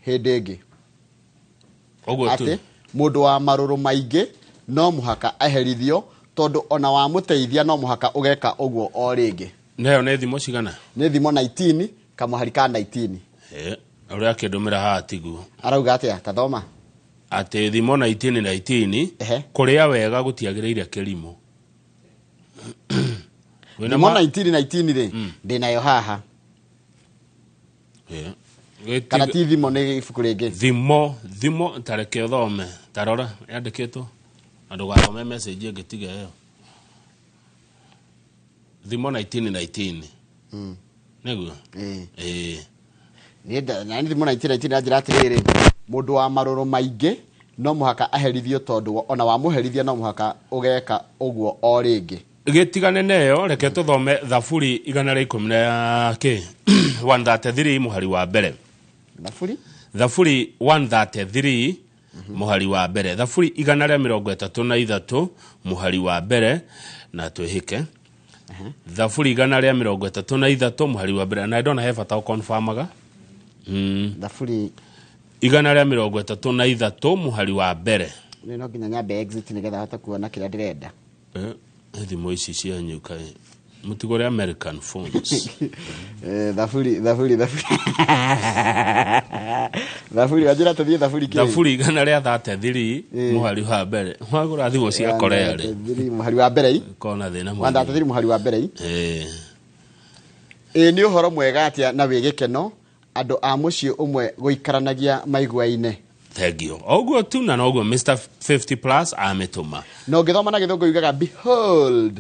Hĩndĩ ĩngĩ. Ũguo tu. Atĩ mũndũ wa marũrũ maingĩ no mũhaka aherithio, tondũ ona wamũteithia no mũhaka ũgeka ũguo o rĩngĩ. Nayo nĩ thimo cigana? Nĩ Thimo 19 kamũhari ka 19. Eh, ũrĩa akĩndũmĩra haha tiguo. Arauga atĩa? Tathoma. Atĩ Thimo 19 19. Kũrĩa wega gũtiagĩrĩire kĩrimũ. Wĩna Thimo 19 19 rĩ, ndĩnayo haha. Kana ti Thimo, nĩ ibuku rĩngĩ. Thimo, tareke ũthome, tarora yandĩkĩtwo na ndũgathome message ĩngĩ tiga ĩyo. Thimo 19 19, nĩguo. Ĩĩ. Ĩĩ. Na nĩ Thimo 19 19 ranjĩra atĩrĩrĩ, mũndũ wa marũrũ maingĩ no mũhaka aherithio, tondũ ona wamũherithia no mũhaka ũgeka ũguo o rĩngĩ. Gĩtigane neyo, reke tũthome Thaburi 110 kĩ 133 mũhari wa mbere. Thaburi. Thaburi 133 mũhari wa mbere, Thaburi 133 mũhari wa mbere, na twĩhĩke. Thaburi 133 mũhari wa mbere, na ndona he bata ũkonfamaga. Thaburi. 133 mũhari wa mbere. Nĩ no nginya nyambe exit nĩgetha hote kuona kĩrĩa ndĩrenda. Eh, thimũ ici cianyu kaĩ mũtigũre American phones? Eh, Thaburi, Thaburi, wanjĩra tũthiĩ Thaburi kĩ? Thaburi 133 mũhari wa mbere. Wagũra thimũ cia Korea rĩ, 133 mũhari wa mbere i. Kona thĩna. 133 mũhari wa mbere i. Eh. Ĩ nĩ ũhoro mwega atĩa na wĩ gĩkeno andũ a mũciĩ ũmwe gũikaranagia maiguaine. Thengiũ, ũguo tu, na noguo Mr 50 plus amĩtũma. Na ũngĩthoma na Gĩthũngũ yugaga, "Behold,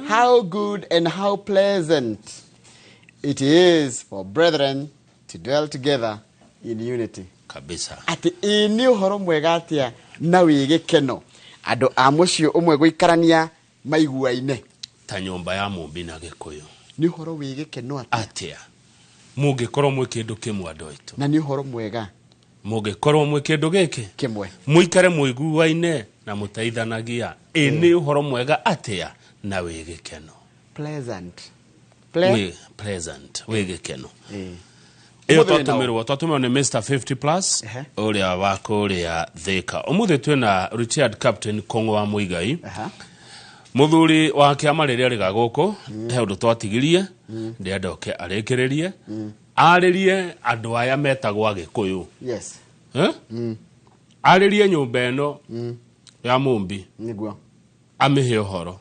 how good and how pleasant it is for brethren to dwell together in unity." Kabisa. Atĩ ĩ nĩ ũhoro mwega atĩa na wĩ gĩkeno andũ a mũciĩ ũmwe gũikarania maiguaine. Ta nyũmba ya mũmbi na Gĩkũyũ. Nĩ ũhoro wĩ gĩkeno atĩa. Atĩa mũngĩkorwo mwĩ kĩndũ kĩmwe, andũ aitũ. Na nĩ ũhoro mwega. Mũngĩkorwo mwĩ kĩndũ gĩkĩ kĩmwe, mũikare mũiguaine na mũteithanagia, ĩ nĩ ũhoro mwega atĩa na wĩ gĩkeno. Pleasant. Wĩ pleasant, wĩ gĩkeno. Ĩyo. Ũmũthĩ wĩna ũ? Twatũmĩrwo nĩ Mr 50 plus ũrĩa wa kũrĩa Thĩka. Ũmũthĩ twĩna retired captain Kong'o wa Mũigai, mũthuri wa kĩama rĩrĩa rĩga gũkũ. He ũndũ twatigirie, ndĩrenda oke arĩkĩrĩrie, arĩrie andũ aya metagwo Agĩkũyũ. Eh? Arĩrie nyũmba ĩno ya mũmbi. Nĩguo. Amĩhe ũhoro.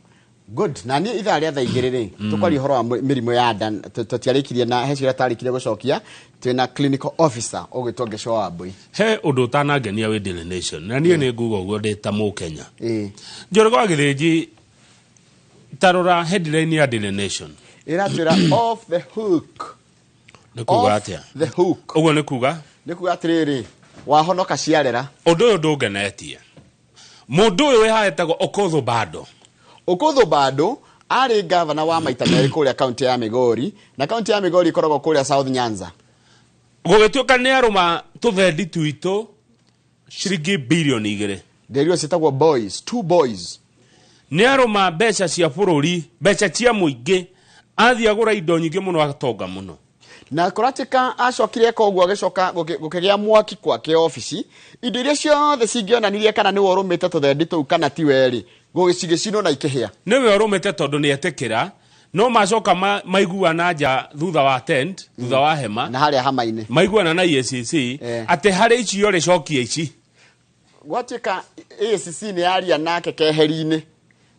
Good. Na niĩ ithaa rĩa thaa 2 rĩ, tũkwaria ũhoro wa mĩrimũ ya nda. Tũtiarĩkirie na he ciũria tarĩkirie gũcokia. Twĩna clinical officer ũgwĩtwo Ngecwa wa Mbũi. He ũndũ ũtanangenia wĩ Daily Nation, na niĩ nĩ nguga ũguo ndĩ ta Mũkenya. Ĩĩ. Njoroge wa Gĩthĩnji, tarora headline ya Daily Nation. Ĩratwĩra "Off the hook". Nĩ kuga Off atĩa? the hook. Ũguo nĩ kuga? Nĩ kuga atĩrĩrĩ, wahonoka ciarera. Ũndũ ũyũ ndũngenetie. Mũndũ ũyũ wĩ haha etagwo Okoth Obado. Okoth Obado arĩ gavana wa maita merĩ kũrĩa kaunti ya Migori, na kaunti ya Migori ĩkoragwo kũrĩa South Nyanza. Gũgĩtuĩka nĩ arũma tũthendi twitũ ciringi birioni 2. Ndĩrirwo ciĩtagwo boys, two boys. Nĩ arũma mbeca cia bũrũri, mbeca cia mũingĩ, athiĩ agũra indo nyingĩ mũno, atonga mũno. Na kũratuĩka acokire eka ũguo, agĩcoka gũkĩgĩa mwaki gwake obici. Indo iria ciothe cingĩonanirie kana nĩwe ũrũmĩte tũthendi tũu kana tiwe rĩ, cigĩcinwo na ikĩhĩa. Nĩwe ũrũmĩte, tondũ nĩ etĩkĩra, no macoka maiguana nja thutha wa tent, thutha wa hema. Na harĩa hama-inĩ. Maiguana na EACC atĩ harĩ icio rĩ, cokia ici. Gwatuĩka ACC nĩ yaria nake keheri-inĩ,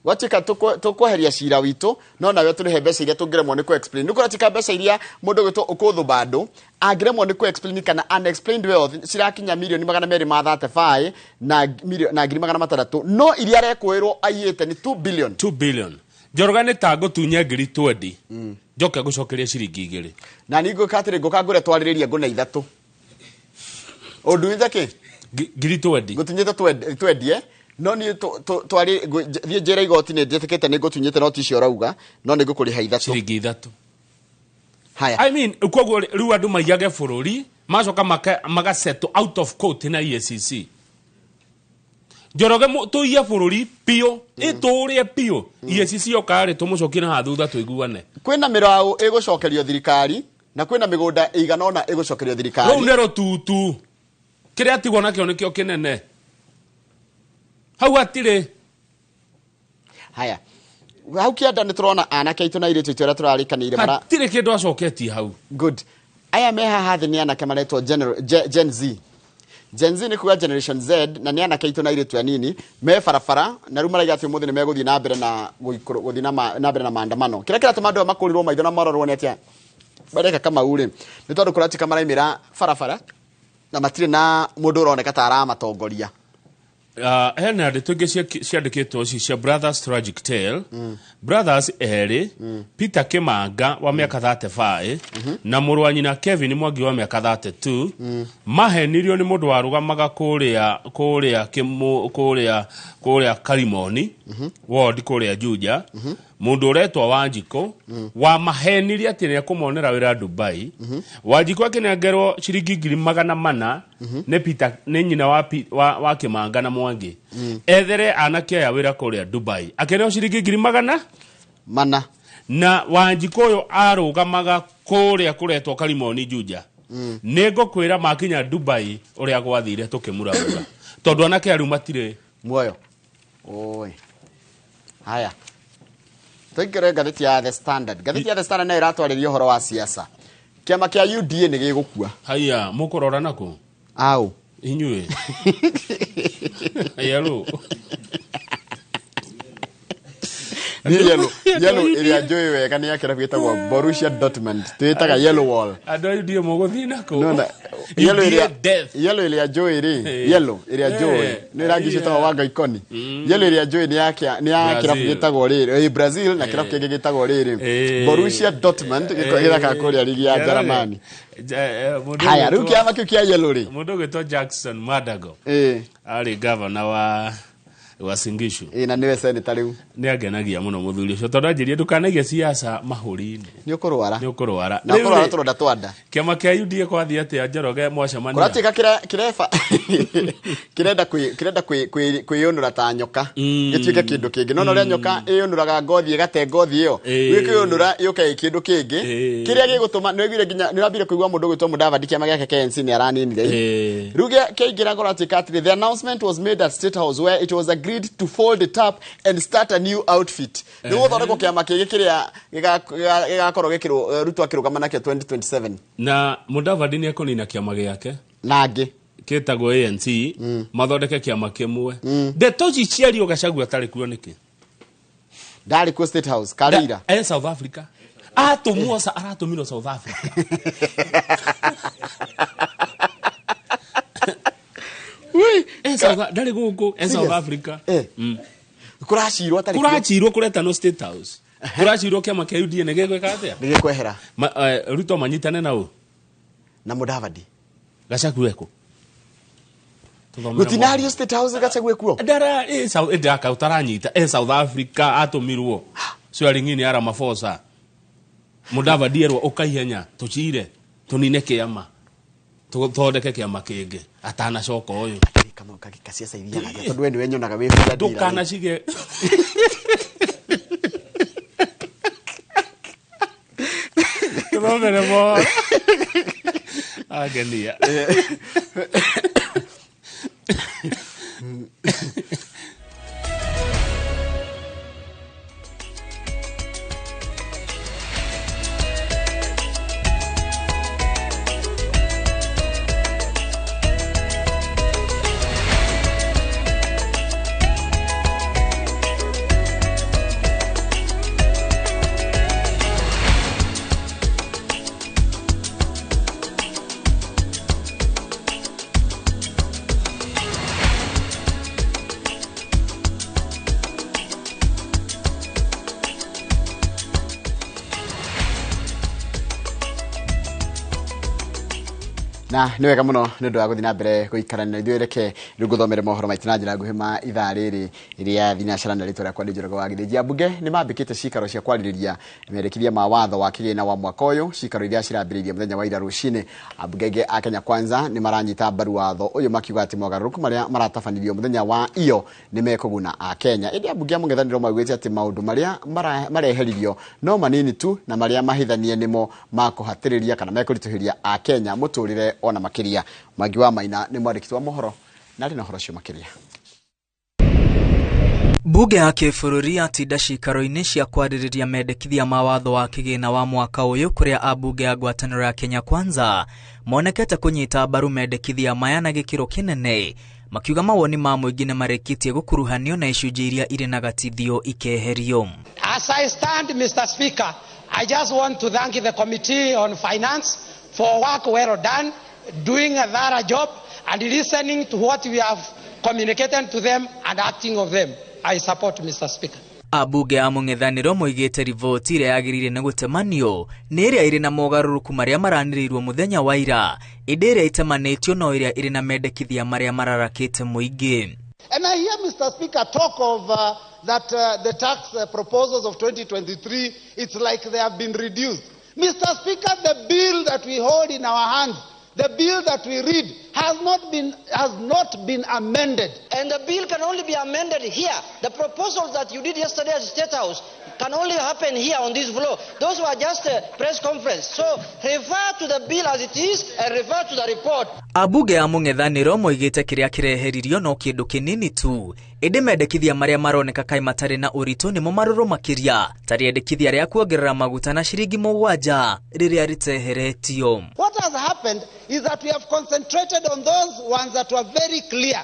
gwatuĩka tũkweheria cira witũ, no nawe tũrĩhe mbeca iria tũngĩremwo nĩ kũ-explain. Nĩ kũratuĩka mbeca iria mũndũ ũgwĩtwo Okoth Obado angĩremwo nĩ kũ-explain kana unexplained wealth cirakinya mirioni 235 na ngiri 600, no iria arekũĩrwo aiyĩte nĩ 2 billion. 2 billion. Njoroge, nĩ ta ngũtunye ngiri 20 njoke ngũcokerie ciringi 2. Na niĩ ngũka atĩrĩ, ngũka ngũre twarĩrĩrie ngũne ithatũ ũndunyĩte kĩ. Ngiri 20. Ngũtunyĩte twendie, no niĩ twarĩ thiĩ njĩra igoti nĩ njĩtĩkĩte nĩ ngũtunyĩte, no ti icio ũrauga, no nĩ ngũkũrĩha ithatũ. Ciringi ithatũ. Haya. I mean, koguo rĩu andũ maiyage bũrũri, macoka magasettle out of court na EACC. Njoroge, tũiye bũrũri biũ, ĩtũrĩe biũ. EACC yoka rĩ, tũmũcokie na haha thutha tũiguane. Kwĩna mĩraũ ĩgũcokerio thirikari na kwĩna mĩgũnda ĩigana ũna ĩgũcokerio thirikari. Rũu nĩ rũtutu. Kĩrĩa atigwo nakĩo nĩkĩo kĩnene. Hau hatirĩ. Haya, hau kĩanda nĩ tũrona anake aitũ na airĩtu aitũ arĩa tũrarĩkanĩire mara. Hatirĩ kĩndũ acoketie hau. Good. Aya me haha thĩ nĩ anake maretwo Gen Z. Gen Z nĩ kuga Generation Z, na nĩ anake aitũ na airĩtu anini me barabara, na rĩu maraiga atĩ ũmũthĩ nĩ megũthiĩ na mbere na gũthiĩ na mbere na maandamano. Kĩrĩa kĩratũma andũ aya makũrirwo maitho na marorwo nĩ atĩa mareka Kamau rĩ, nĩ tondũ kũratuĩka maraimĩra barabara na matirĩ na mũndũ ũroneka ta aramatongoria. Hena ndeto ingĩ ciandĩkĩtwo ici cia Brothers Tragic Tale. Brothers erĩ, Peter Kimanga wa mĩaka 35 na mũrũ wa nyina Kevin Mwangi wa mĩaka 32, mahenirio nĩ mũndũ warũgamaga kũrĩa kũrĩa kĩmũ kũrĩa kũrĩa Karimoni ward kũrĩa Juja, mũndũ ũretwo Wanjikũ, wamahenirie atĩ nĩ ekũmonera wĩra Dubai. Wanjikũ akĩnengerwo ciringi 400,000 nĩ Peter, nĩ nyina wa Kimanga na Mwangi, ethere anake aya wĩra kũrĩa Dubai. Akĩneo ciringi 400,000. Na Wanjikũ ũyũ arũgamaga kũrĩa kũretwo Karimoni Juja. Nĩ ngũkwĩra makinya Dubai ũrĩa gwathire tũkĩmuramura, tondũ anake aya rĩu matirĩ muoyo. Oi. Haya, tũingĩre ngathĩti ya The Standard. Ngathĩti ya The Standard nayo ĩratwarĩria ũhoro wa siasa. Kĩama kĩa UDA nĩ gĩgũkua. Haya, mũkũrora nakũ? Au. Inyuĩ yellow. Niĩ yellow, yellow ĩrĩa njũĩ wega nĩ ya kĩrabu gĩtagwo Borussia Dortmund, twĩtaga yellow wall. Andũ a UDA mũgũthiĩ nakũ? Nona yellow UDA ĩrĩa death. Yellow ĩrĩa njũĩ rĩ, yellow ĩrĩa njũĩ nĩ rangi ũcio wĩtagwo wa Ngaikoni. Yellow ĩrĩa njũĩ nĩ ya kĩrabu Brazil. gĩtagwo rĩrĩ, Brazil, na kĩrabu kĩngĩ gĩtagwo rĩrĩ Borussia Dortmund, gĩthakaga kũrĩa ligi ya Njaramani. Haya, rĩu kĩama kĩu kĩa yellow rĩ, Mũndũ ũgwĩtwo Jackson Madago arĩ gavana wa Uasin Gishu. Ĩ, na nĩwe senator rĩu. Nĩ angenagia mũno mũthuri ũcio, tondũ anjĩrie ndũkanaige siasa mahũri-inĩ. Nĩ ũkũrwara. Nĩ ũkũrwara. Na Rĩu ũkũrwara rĩ, tũronda twa nda. Kĩama kĩa UDA kwathiĩ atĩa, Njoroge, mwacemania? Kũratuĩka kĩreba kĩrenda kwĩyũnũra ta nyoka, gĩtuĩke kĩndũ kĩngĩ. No ũrĩa nyoka ĩyũnũraga ngothi ĩgate ngothi ĩyo, gwĩkĩyũnũra yũke ĩ kĩndũ kĩngĩ kĩrĩa gĩgũtũma. Nĩ waiguire nginya nĩ ũrambire kũigua mũndũ ũgwĩtwo Mudavadi, kĩama gĩake KNC nĩ araninire. Rĩu kĩaingĩra kũratuĩka atĩrĩ, the announcement was made at State House, where it was agreed to fold it up and start a new outfit. Nĩ gũthondekwo kĩama kĩngĩ kĩrĩa gĩgakorwo gĩkĩrũ Ruto akĩrũgama nakĩo 2027. Na Mudavadi nĩ ekũnina kĩama gĩake na angĩ kĩtagwo ANC, mathondeke kĩama kĩmwe. Ndeto ici ciario Gachagua atarĩ kuo nĩkĩ? Ndarĩ kuo State House karĩ ira. E South Africa, atũmwo aratũmirwo South Africa. E South, ndarĩ gũkũ, e South Serious? Africa. Kũracirwo atarĩ kuo. Kũracirwo kũretanwo State House, kũracirwo kĩama kĩa UDA nĩ gĩgwĩka atĩa? Nĩ gĩkwehera. Ruto manyitane na ũ? Na Mudavadi. Gachagua ekũ? Tũthomere. Gũtinario State House Gachagua kuo. Ndara e South, ndaka utaranyita, e South Africa, atũmirwo swearing in ya Ramaphosa. Mudavadi erwo ũkaihenya tũcire tũnine kĩama, tũthondeke kĩama kĩngĩ atanacoka ũyũ. Kamau kasiasa ithiaga atĩa, tondũ we nĩwe nyonaga wĩ bunda ndira rĩ. Ndũkanacige. Tũthomere mohoro angenia. Na nĩ wega mũno nĩ ũndũ wa gũthiĩ na mbere gũikarania na ithuĩ. Reke rĩu ngũthomere mohoro maitũ na njĩra nguhĩ ma ithaa rĩrĩ rĩa thinacara, na rĩtwa rĩakwa nĩ Njoroge wa Gĩthĩnji. Ambunge nĩ mambĩkĩte cikaro cia kwarĩrĩria mendekithia ma watho wa kĩgĩna wa mwaka ũyũ, cikaro iria cirambĩrĩirie mũthenya wa ira rũcinĩ. Ambunge aingĩ a Kenya Kwanza nĩ maranyita mbaru watho ũyũ, makiuga atĩ mogarũrũku marĩa maratabanirio mũthenya wa iyo nĩ mekũguna a Kenya. Ĩndĩ ambunge a mũng'ethanĩro maugĩte atĩ maũndũ marĩa mareheririo no manini tu, na marĩa mahithanie nĩmo makũhatĩrĩria kana mekũritũhĩria a Kenya mũtũrĩre. Ona makĩria Mwangi wa Maina nĩ mwandĩki wa mohoro na arĩ na ũhoro ũcio makĩria. Bunge ya kĩbũrũri yatinda ciikaro-inĩ cia kwarĩrĩria mendekithia ma watho wa kĩgĩna wa mwaka ũyũ, kũrĩa ambunge a ngwatanĩro ya Kenya Kwanza monekete kũnyita mbaru mendekithia maya na gĩkĩro kĩnene, makiuga mawoni ma mũingĩ nĩ marĩkĩtie gũkuruhanio na icunjĩ iria irĩ na gatithio ikeherio. As I stand, Mr. Speaker, I just want to thank the Committee on Finance for work well done, doing a thorough job and listening to what we have communicated to them and acting of them. I support, Mr. Speaker. Ambunge a mũng'ethanĩro moigĩte riboti ĩrĩa yagĩrĩire nĩ gũtemanio nĩ ĩrĩa ĩrĩ na mogarũrũku marĩa maranĩrĩirwo mũthenya wa ira, ĩndĩ ĩrĩa itemanĩtio no ĩrĩa ĩrĩ na mendekithia marĩa mararakĩte mũingĩ. And I hear Mr. Speaker talk of that the tax proposals of 2023, it's like they have been reduced. Mr. Speaker, the bill that we hold in our hands, the bill that we read, has not been amended. And the bill can only be amended here. The proposals that you did yesterday at State House can only happen here on this floor. Those were just a press conference. So refer to the bill as it is and refer to the report. Ambunge a mũng'ethanĩro moigĩte kĩrĩa kĩreheririo no kĩndũ kĩnini tu, ĩndĩ mendekithia marĩa maroneka kaĩ matarĩ na ũritũ nĩmo marũrũ makĩria, ta rĩendekithia rĩa kuongerera maguta na ciringi 7 rĩrĩa rĩteheretio. What has happened is that we have concentrated on those ones that were very clear.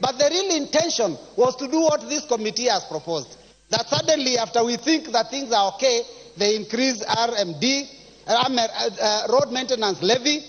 But the real intention was to do what this committee has proposed. That suddenly, after we think that things are okay, they increase RMD, road maintenance levy,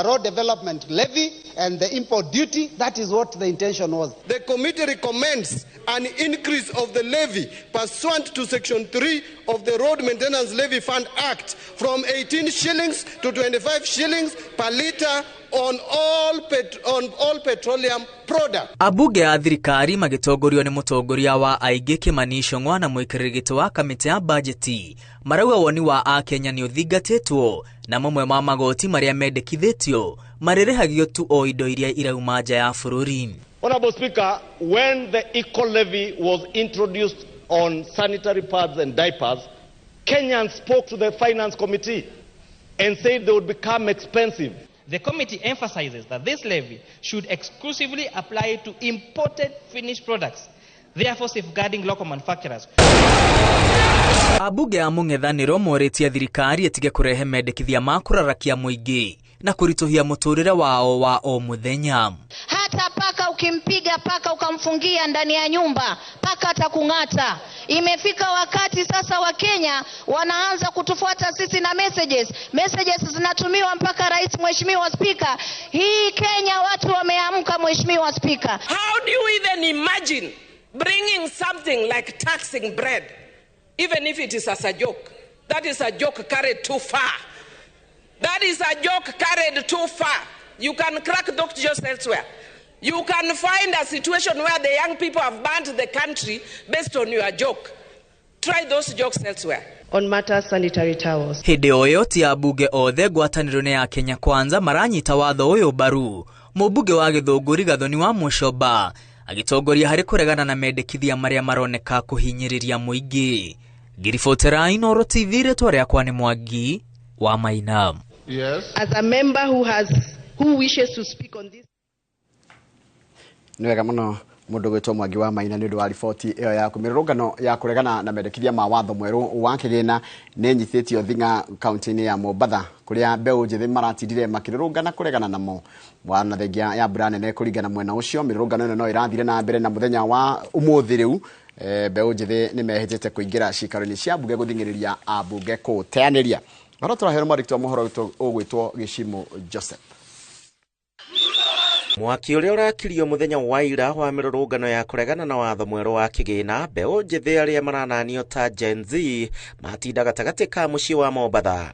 road development levy, and the import duty. That is what the intention was. The committee recommends an increase of the levy pursuant to Section 3 of the Road Maintenance Levy Fund Act from 18 shillings to 25 shillings per litre on all petroleum products. Ambunge a thirikari magĩtongorio nĩ mũtongoria wa aingĩ Kimani Ichung'wa na mũikarĩri gĩtĩ wa kamĩtĩ ya bajeti marauga woni wa akenya nĩ ũthingatĩtwo, na mamwe ma magoti marĩa mendekithĩtio marĩrĩhagio tu o indo iria irauma nja ya bũrũri. Honorable Speaker, when the eco levy was introduced on sanitary pads and diapers, Kenyans spoke to the Finance Committee and said they would become expensive. The committee emphasizes that this levy should exclusively apply to imported finished products, therefore safeguarding local manufacturers. Ambunge a mũng'ethanĩro morĩtie thirikari ĩtige kũrehe mendekithia ma kũrarakia mũingĩ na kũritũhia mũtũrĩre wao wa o mũthenya. Hata paka ukimpiga paka ukamfungia ndani ya nyumba, paka atakung'ata. Imefika wakati sasa Wakenya wanaanza kutufuata sisi na messages. Messages zinatumiwa mpaka rais. Mheshimiwa Spika, hii Kenya watu wameamka, Mheshimiwa Spika. How do you even imagine bringing something like taxing bread, even if it is as a joke? That is a joke carried too far. That is a joke carried too far. You can crack those jokes elsewhere. You can find a situation where the young people have burned the country based on your joke. Try those jokes elsewhere. On matters sanitary towels. Hĩndĩ o ĩyo ti ambunge othe ngwatanĩro-inĩ ya Kenya Kwanza maranyita watho ũyũ mbaru. Mũmbunge wa Gĩthũngũri Gathoni wa Mũcomba agĩtongoria harĩ kũregana na mendekithia marĩa maroneka kũhinyĩrĩria mũingĩ. Ngĩribotera Inooro TV, rĩtwa rĩakwa nĩ Mwangi wa Maina. Yes. As a member who wishes to speak on this Nĩ wega mũno mũndũ gwĩtwo Mwangi wa Maina nĩ ũndũ wa riboti ĩyo yaku. Mĩrũrũngano ya kũregana na mendekithia ma watho mwerũ wa kĩgĩna nĩ nyitĩtio thing'a kaunti-inĩ ya Mombatha, kũrĩa mbeũ njĩthĩ maratindire makĩrũrũngana kũregana namo wana thengia ya mbura nene kũringana mwena ũcio. Mĩrũrũngano ĩno no ĩrathire na mbere na mũthenya wa ũmũthĩ. Rĩu mbeũ njĩthĩ nĩ mehĩtĩte kũingĩra ciikaro-inĩ cia mbunge gũthing'ĩrĩria ambunge kũteanĩria ũhoro. Tũraheo mwandĩki wa mohoro ũgwĩtwo Gĩcimũ Joseph. Mwaki ũrĩa ũrakirio mũthenya wa ira wa mĩrũrũngano ya kũregana na watho mwerũ wa kĩgĩna, mbeũ njĩthĩ arĩa marananio ta Gen Z matinda gatagatĩ ka mũciĩ wa Mombatha.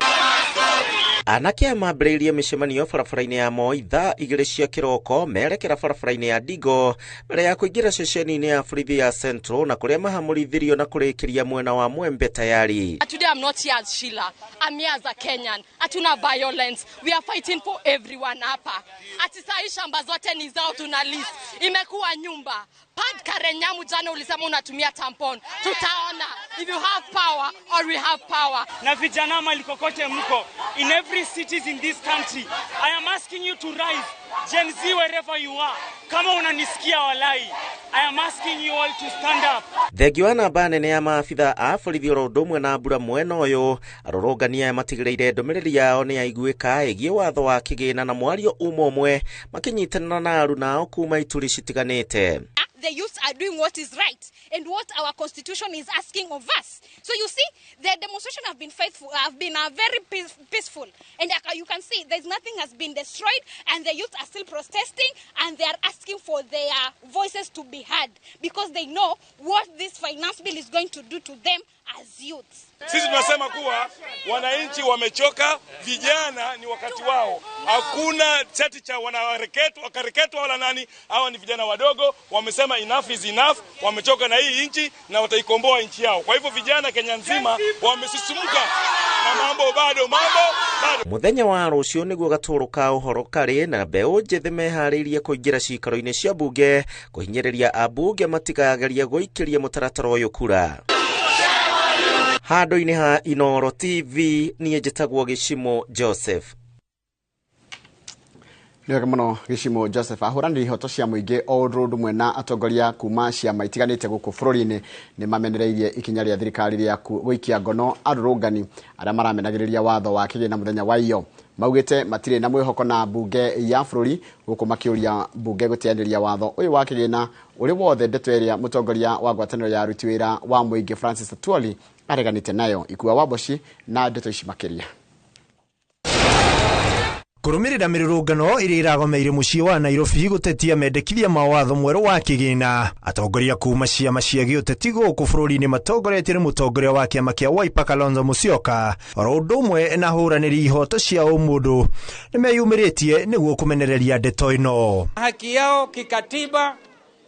Anake aya mambĩrĩirie mĩcemanio barabara-inĩ ya Moi thaa 2 cia kĩroko, merekera barabara-inĩ ya Ndigo mbere ya kũingĩra ceceni-inĩ ya borithi ya Central na kũrĩa mahamũrithirio na kũrĩkĩria mwena wa Mwembe Tayari. Today I'm not here as Sheila. I'm here as a Kenyan. Hatuna violence. We are fighting for everyone hapa. Ati sahi shamba zote ni zao tuna lease. Imekuwa nyumba. Pad Karen Nyamu, jana ulisema unatumia tampon. Tutaona. if you have power or we have power. Na vijana malikokote mko, in every cities in this country, I am asking you to rise. Gen Z wherever you are, kama unanisikia walai, I am asking you all to stand up. Thengio wa namba nene ya maabitha a borithi oro ũndũ ũmwe na mbura mwena ũyũ arũrũngani aya matigĩrĩire ndũmĩrĩri yao nĩ yaiguĩka ĩgiĩ watho wa kĩgĩna na mwario uma ũmwe makĩnyitanĩra na arunao kuma ituri citiganĩte. The youths are doing what is right and what our constitution is asking of us. So you see, the demonstration have been faithful, have been very peaceful. And you can see there's nothing has been destroyed, and the youth are still protesting, and they are asking for their voices to be heard because they know what this finance bill is going to do to them as youths. Sisi tunasema kuwa wananchi wamechoka, vijana ni wakati wao. Hakuna cheti cha wanaharakati wakareketwa wala nani, hawa ni vijana wadogo, wamesema enough is enough, wamechoka na hii nchi na wataikomboa nchi yao. Kwa hivyo vijana Kenya nzima wamesisimuka na mambo bado, mambo bado. Muthenya wa rũciũ nĩguo gatũrũ ka ũhoro karĩ na mbeũ njĩthĩ meharĩirie kũingĩra ciikaro-inĩ cia bunge kũhinyĩrĩria ambunge matikagerie gũikĩria mũtaratara ũyũ kura. Handũ-inĩ ha Inooro TV niĩ njĩtagwo Gĩcimo Joseph. Nĩ wega mũno Gĩcimo Joseph. Ahũranĩri ihoto cia mũingĩ o ũndũ ũmwe na atongoria kuma ciama itiganĩte gũkũ bũrũri-inĩ nĩ mamenereirie ikinya rĩa thirikari rĩa gũikia ngono arũrũngani arĩa maramenagĩrĩria watho wa kĩgĩna mũthenya wa iyo. Maugĩte matirĩ na mwĩhoko na mbunge ya bũrũri gũkũ makĩũria mbunge gũteanĩria watho ũyũ wa kĩgĩna ũrĩ wothe, ndeto ĩrĩa mũtongoria wa ngwatanĩro ya aruti wĩra wa mũingĩ Francis Atwoli areganĩte nayo. Ikua Wamboci na ndeto ici makĩria. Kũrũmĩrĩra mĩrũrũngano ĩrĩa ĩragomeire mũciĩ wa Nairobi gũtetia mendekithia ma watho mwerũ wa kĩgĩna, atongoria kuma ciama cia gĩũteti gũkũ bũrũri-inĩ matongoretio nĩ mũtongoria wa kĩama kĩa Wiper Kalonzo Musyoka oro ũndũ ũmwe na ahũranĩri ihoto cia ũmũndũ nĩmeyumĩrĩtie nĩguo kũmenereria ndeto ĩno. Haki yao kikatiba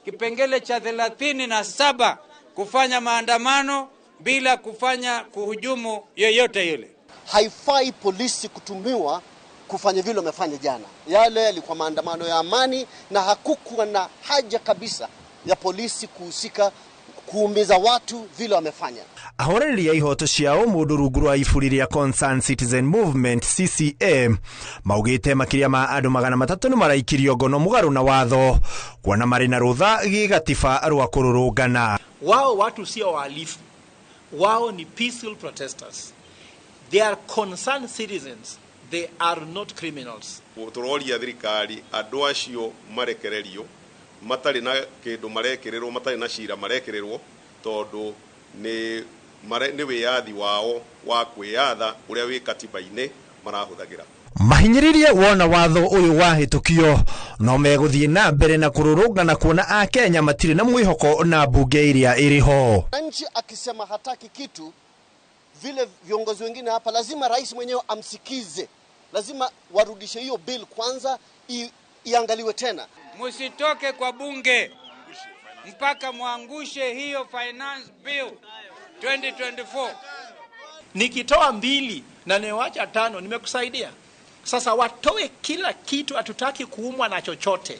kipengele cha 37 kufanya maandamano bila kufanya kuhujumu yeyote yule. Haifai polisi kutumiwa kufanya vile wamefanya jana. Yale yalikuwa maandamano ya amani na hakukuwa na haja kabisa ya polisi kuhusika kuumiza watu vile wamefanya. Ahũranĩri a ihoto cia ũmũndũ rungu rwa iburi rĩa Concerned Citizen Movement CCM maugĩte makĩria ma andũ 300 nĩmaraikirio ngono mũgarũ na watho kuona marĩ na rũtha gĩgatiba rwa kũrũrũngana. Wao watu sio wahalifu, wao ni peaceful protesters. They are concerned citizens. They are not criminals. Tũroria thirikari andũ acio marekererio matarĩ na kĩndũ marekererwo, matarĩ na cira marekererwo, tondũ nĩ wĩyathi wao wa kwĩyatha ũrĩa wĩ katiba-inĩ marahũthagĩra. Mahinyĩrĩrie wona watho ũyũ wahĩtũkio no megũthiĩ na mbere na kũrũrũngana kuona Akenya matirĩ na mwĩhoko na mbunge ĩrĩa ĩrĩ ho. Mwananchi akisema hataki kitu, vile viongozi wengine hapa lazima rais mwenyewe amsikize. Lazima warudishe hiyo bill kwanza iangaliwe tena. Msitoke kwa bunge mpaka muangushe hiyo finance bill 2024. Nikitoa 2 na niwacha 5 nimekusaidia. Sasa watoe kila kitu, hatutaki kuumwa na chochote.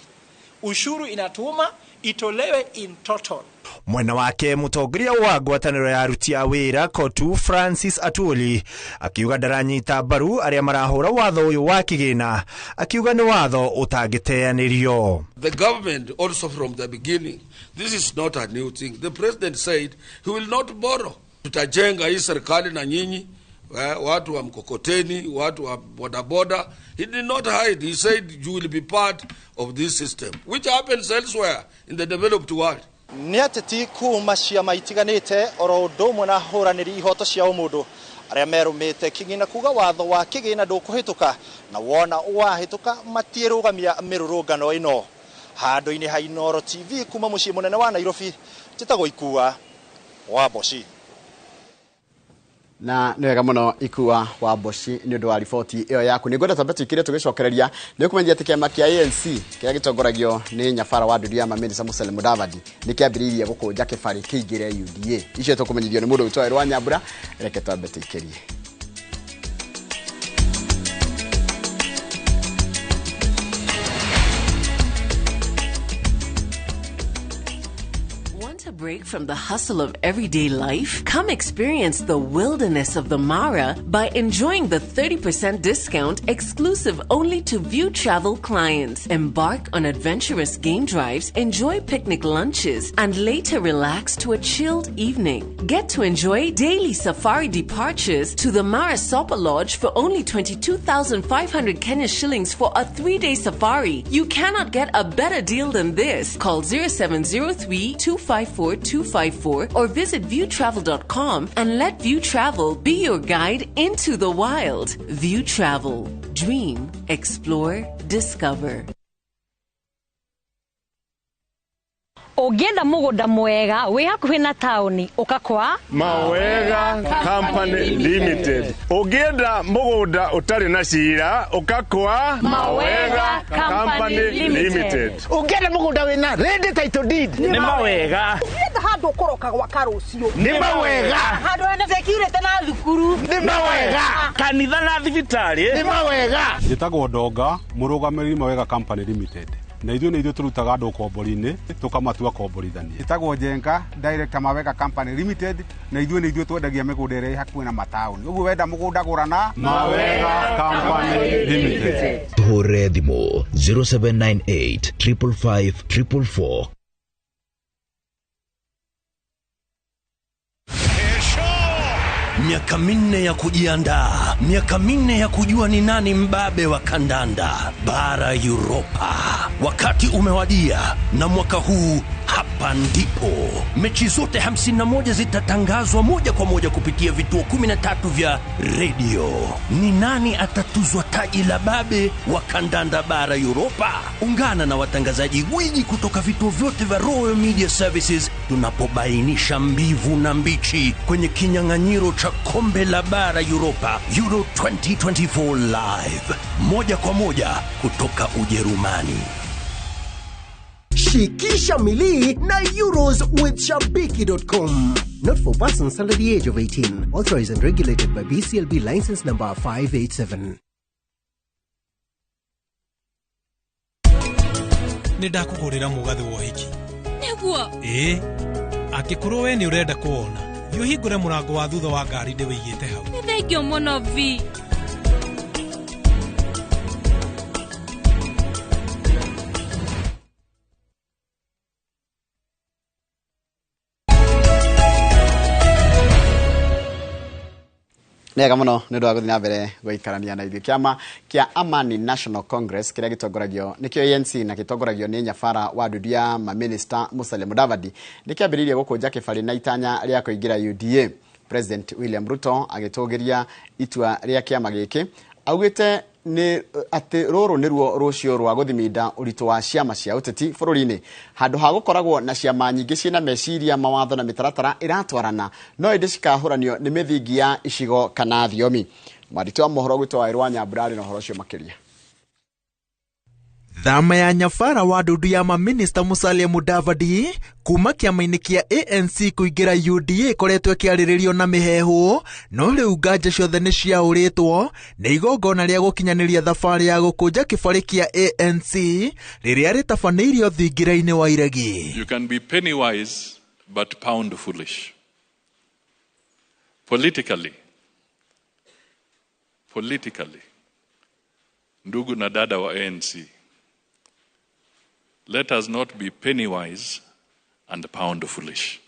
Ushuru inatuuma, itolewe in total. Mwena wake mũtongoria wa ngwatanĩro ya aruti a wĩra Kotu Francis Atwoli akiuga ndaranyita mbaru arĩa marahũra watho ũyũ wa kĩgĩna, akiuga nĩ watho ũtangĩteanĩrio. The government also from the beginning, this is not a new thing. The president said he will not borrow. Tutajenga hii serikali na nyinyi, watu wa mkokoteni, watu wa bodaboda. He did not hide. He said you will be part of this system, which happens elsewhere in the developed world. Nĩ ateti kuma ciama itiganĩte oro ũndũ ũmwe na ahũranĩri ihoto cia ũmũndũ arĩa merũmĩte kĩgĩna kuga watho wa kĩgĩna ndũkũhĩtũka na wona wahĩtũka matiĩrũgamia mĩrũrũngano ĩno. Handũ-inĩ ha Inooro TV kuma mũciĩ mũnene wa Nairobi, njĩtagwo Ikua Wamboci. Na nĩ wega mũno Ikua Wamboci nĩ ũndũ wa riboti ĩyo yaku. Nĩ ngwenda twambe tũikire tũgĩcokereria nĩ ũkũmenyithia atĩ kĩama kĩa ANC kĩrĩa gĩtongoragio nĩ nyabara wa ndundu ya mamĩnĩsta Musalia Mudavadi nĩ kĩambĩrĩirie gũkũnja kĩbarĩ kĩingĩre UDA. Icio tũkũmenyithio nĩ mũndũ wĩtwo Erwa Nyambura. Reke twambe tũikĩrie. Want a break from the hustle of everyday life? Come experience the wilderness of the Mara by enjoying the 30% discount exclusive only to View Travel clients. Embark on adventurous game drives, enjoy picnic lunches, and later relax to a chilled evening. Get to enjoy daily safari departures to the Mara Sopa Lodge for only 22,500 Kenya shillings for a 3-day safari. You cannot get a better deal than this. Call 0703 254 254 or visit viewtravel.com and let View Travel be your guide into the wild. View Travel. Dream, explore, discover. Ũngĩenda mũgũnda mwega wĩ hakuhĩ na taũni ũka kwa Mawega Company Limited. Ũngĩenda mũgũnda ũtarĩ na cira ũka kwa Mawega Company Limited. Ũngĩenda mũgũnda wĩna ready title deed Nĩ Mawega. Ũngĩenda handũ ũkũroka gwaka rũciũ Nĩ Mawega. Handũ hena security na thukuru Nĩ Mawega. Kanitha na thibitarĩ Nĩ Mawega. Njĩtagwo Ndonga, mũrũgamĩrĩri Mawega Company Limited. Na ithuĩ nĩ ithuĩ tũrutaga andũ ũkombori-inĩ tũkamatua komborithania. Ĩtagwo Njenga, Director Mawega Company Limited, na ithuĩ nĩ ithuĩ twendagia mĩgũnda ĩrĩa ĩ hakuhĩ na mataũni. Ũguo wenda mũgũnda gũra na Mawega Company Limited. Tũhũrĩre thimũ 0798 555 444. Miaka 4 ya kujiandaa, miaka 4 ya kujua ni nani mbabe wa kandanda bara Europa. Wakati umewadia, na mwaka huu hapa ndipo mechi zote 51 zitatangazwa moja kwa moja kupitia vituo 13 vya radio. Ni nani atatuzwa taji la babe wa kandanda bara Europa? Ungana na watangazaji gwiji kutoka vituo vyote vya Royal Media Services tunapobainisha mbivu na mbichi kwenye kinyang'anyiro cha kombe la bara Europa Euro 2024 live, moja kwa moja kutoka Ujerumani. Shikisha milii na Euros with Shabiki.com. Not for persons under the age of 18. Authorized and regulated by BCLB license number 587. Nĩ ndakũgũrĩra mũgathĩ wa ũhiki. Nĩguo? Ĩĩ. Angĩkorwo we nĩ ũrenda kũwona, thiĩ ũhingũre mũrango wa thutha wa ngari ndĩwĩigĩte hau. Nĩ thengiũ mũno Vi. Nega muno nĩ ũndũ wa gũthiĩ na mbere gũikarania na ithuĩ. Kĩama kĩa Amani National Congress kĩrĩa gĩtongoragio nĩkĩo ANC na gĩtongoragio nĩ nyabara wa ndundu ya mamĩnĩsta Musalia Mudavadi nĩ kĩambĩrĩirie gũkũnja kĩbarĩ na itanya rĩa kũingĩra UDA. President William Ruto agĩtũgĩria itua rĩa kĩama gĩkĩ augĩte nĩ atĩ rũrũ nĩruo rũciũ rwa gũthiminda ũritũ wa ciama cia ũteti bũrũri-inĩ handũ ha gũkoragwo na ciama nyingĩ ciĩna meciria mawatho na mĩtaratara ĩratwarana no ĩndĩ cikahũranio nĩ mĩthingi ya icigo kana thiomi. Mwandĩki wa mohoro gwitũ wa Irwa Nyambura arĩ na ũhoro ũcio makĩria. Thama ya nyabara wa ndundu ya mamĩnĩsta Musalia Mudavadi kuma kĩama-inĩ kĩa ANC kũingĩra UDA ĩkoretwo ĩkĩarĩrĩrio na mĩheehũ, no rĩu nganja ciothe nĩ ciaũrĩtwo nĩ igongona rĩa gũkinyanĩria thabarĩ ya gũkũnja kĩbarĩ kĩa ANC rĩrĩa rĩtabanĩirio thingira-inĩ wa Iregi. You can be penny wise but pound foolish. Politically, ndugu na dada wa ANC, let us not be penny wise and pound foolish.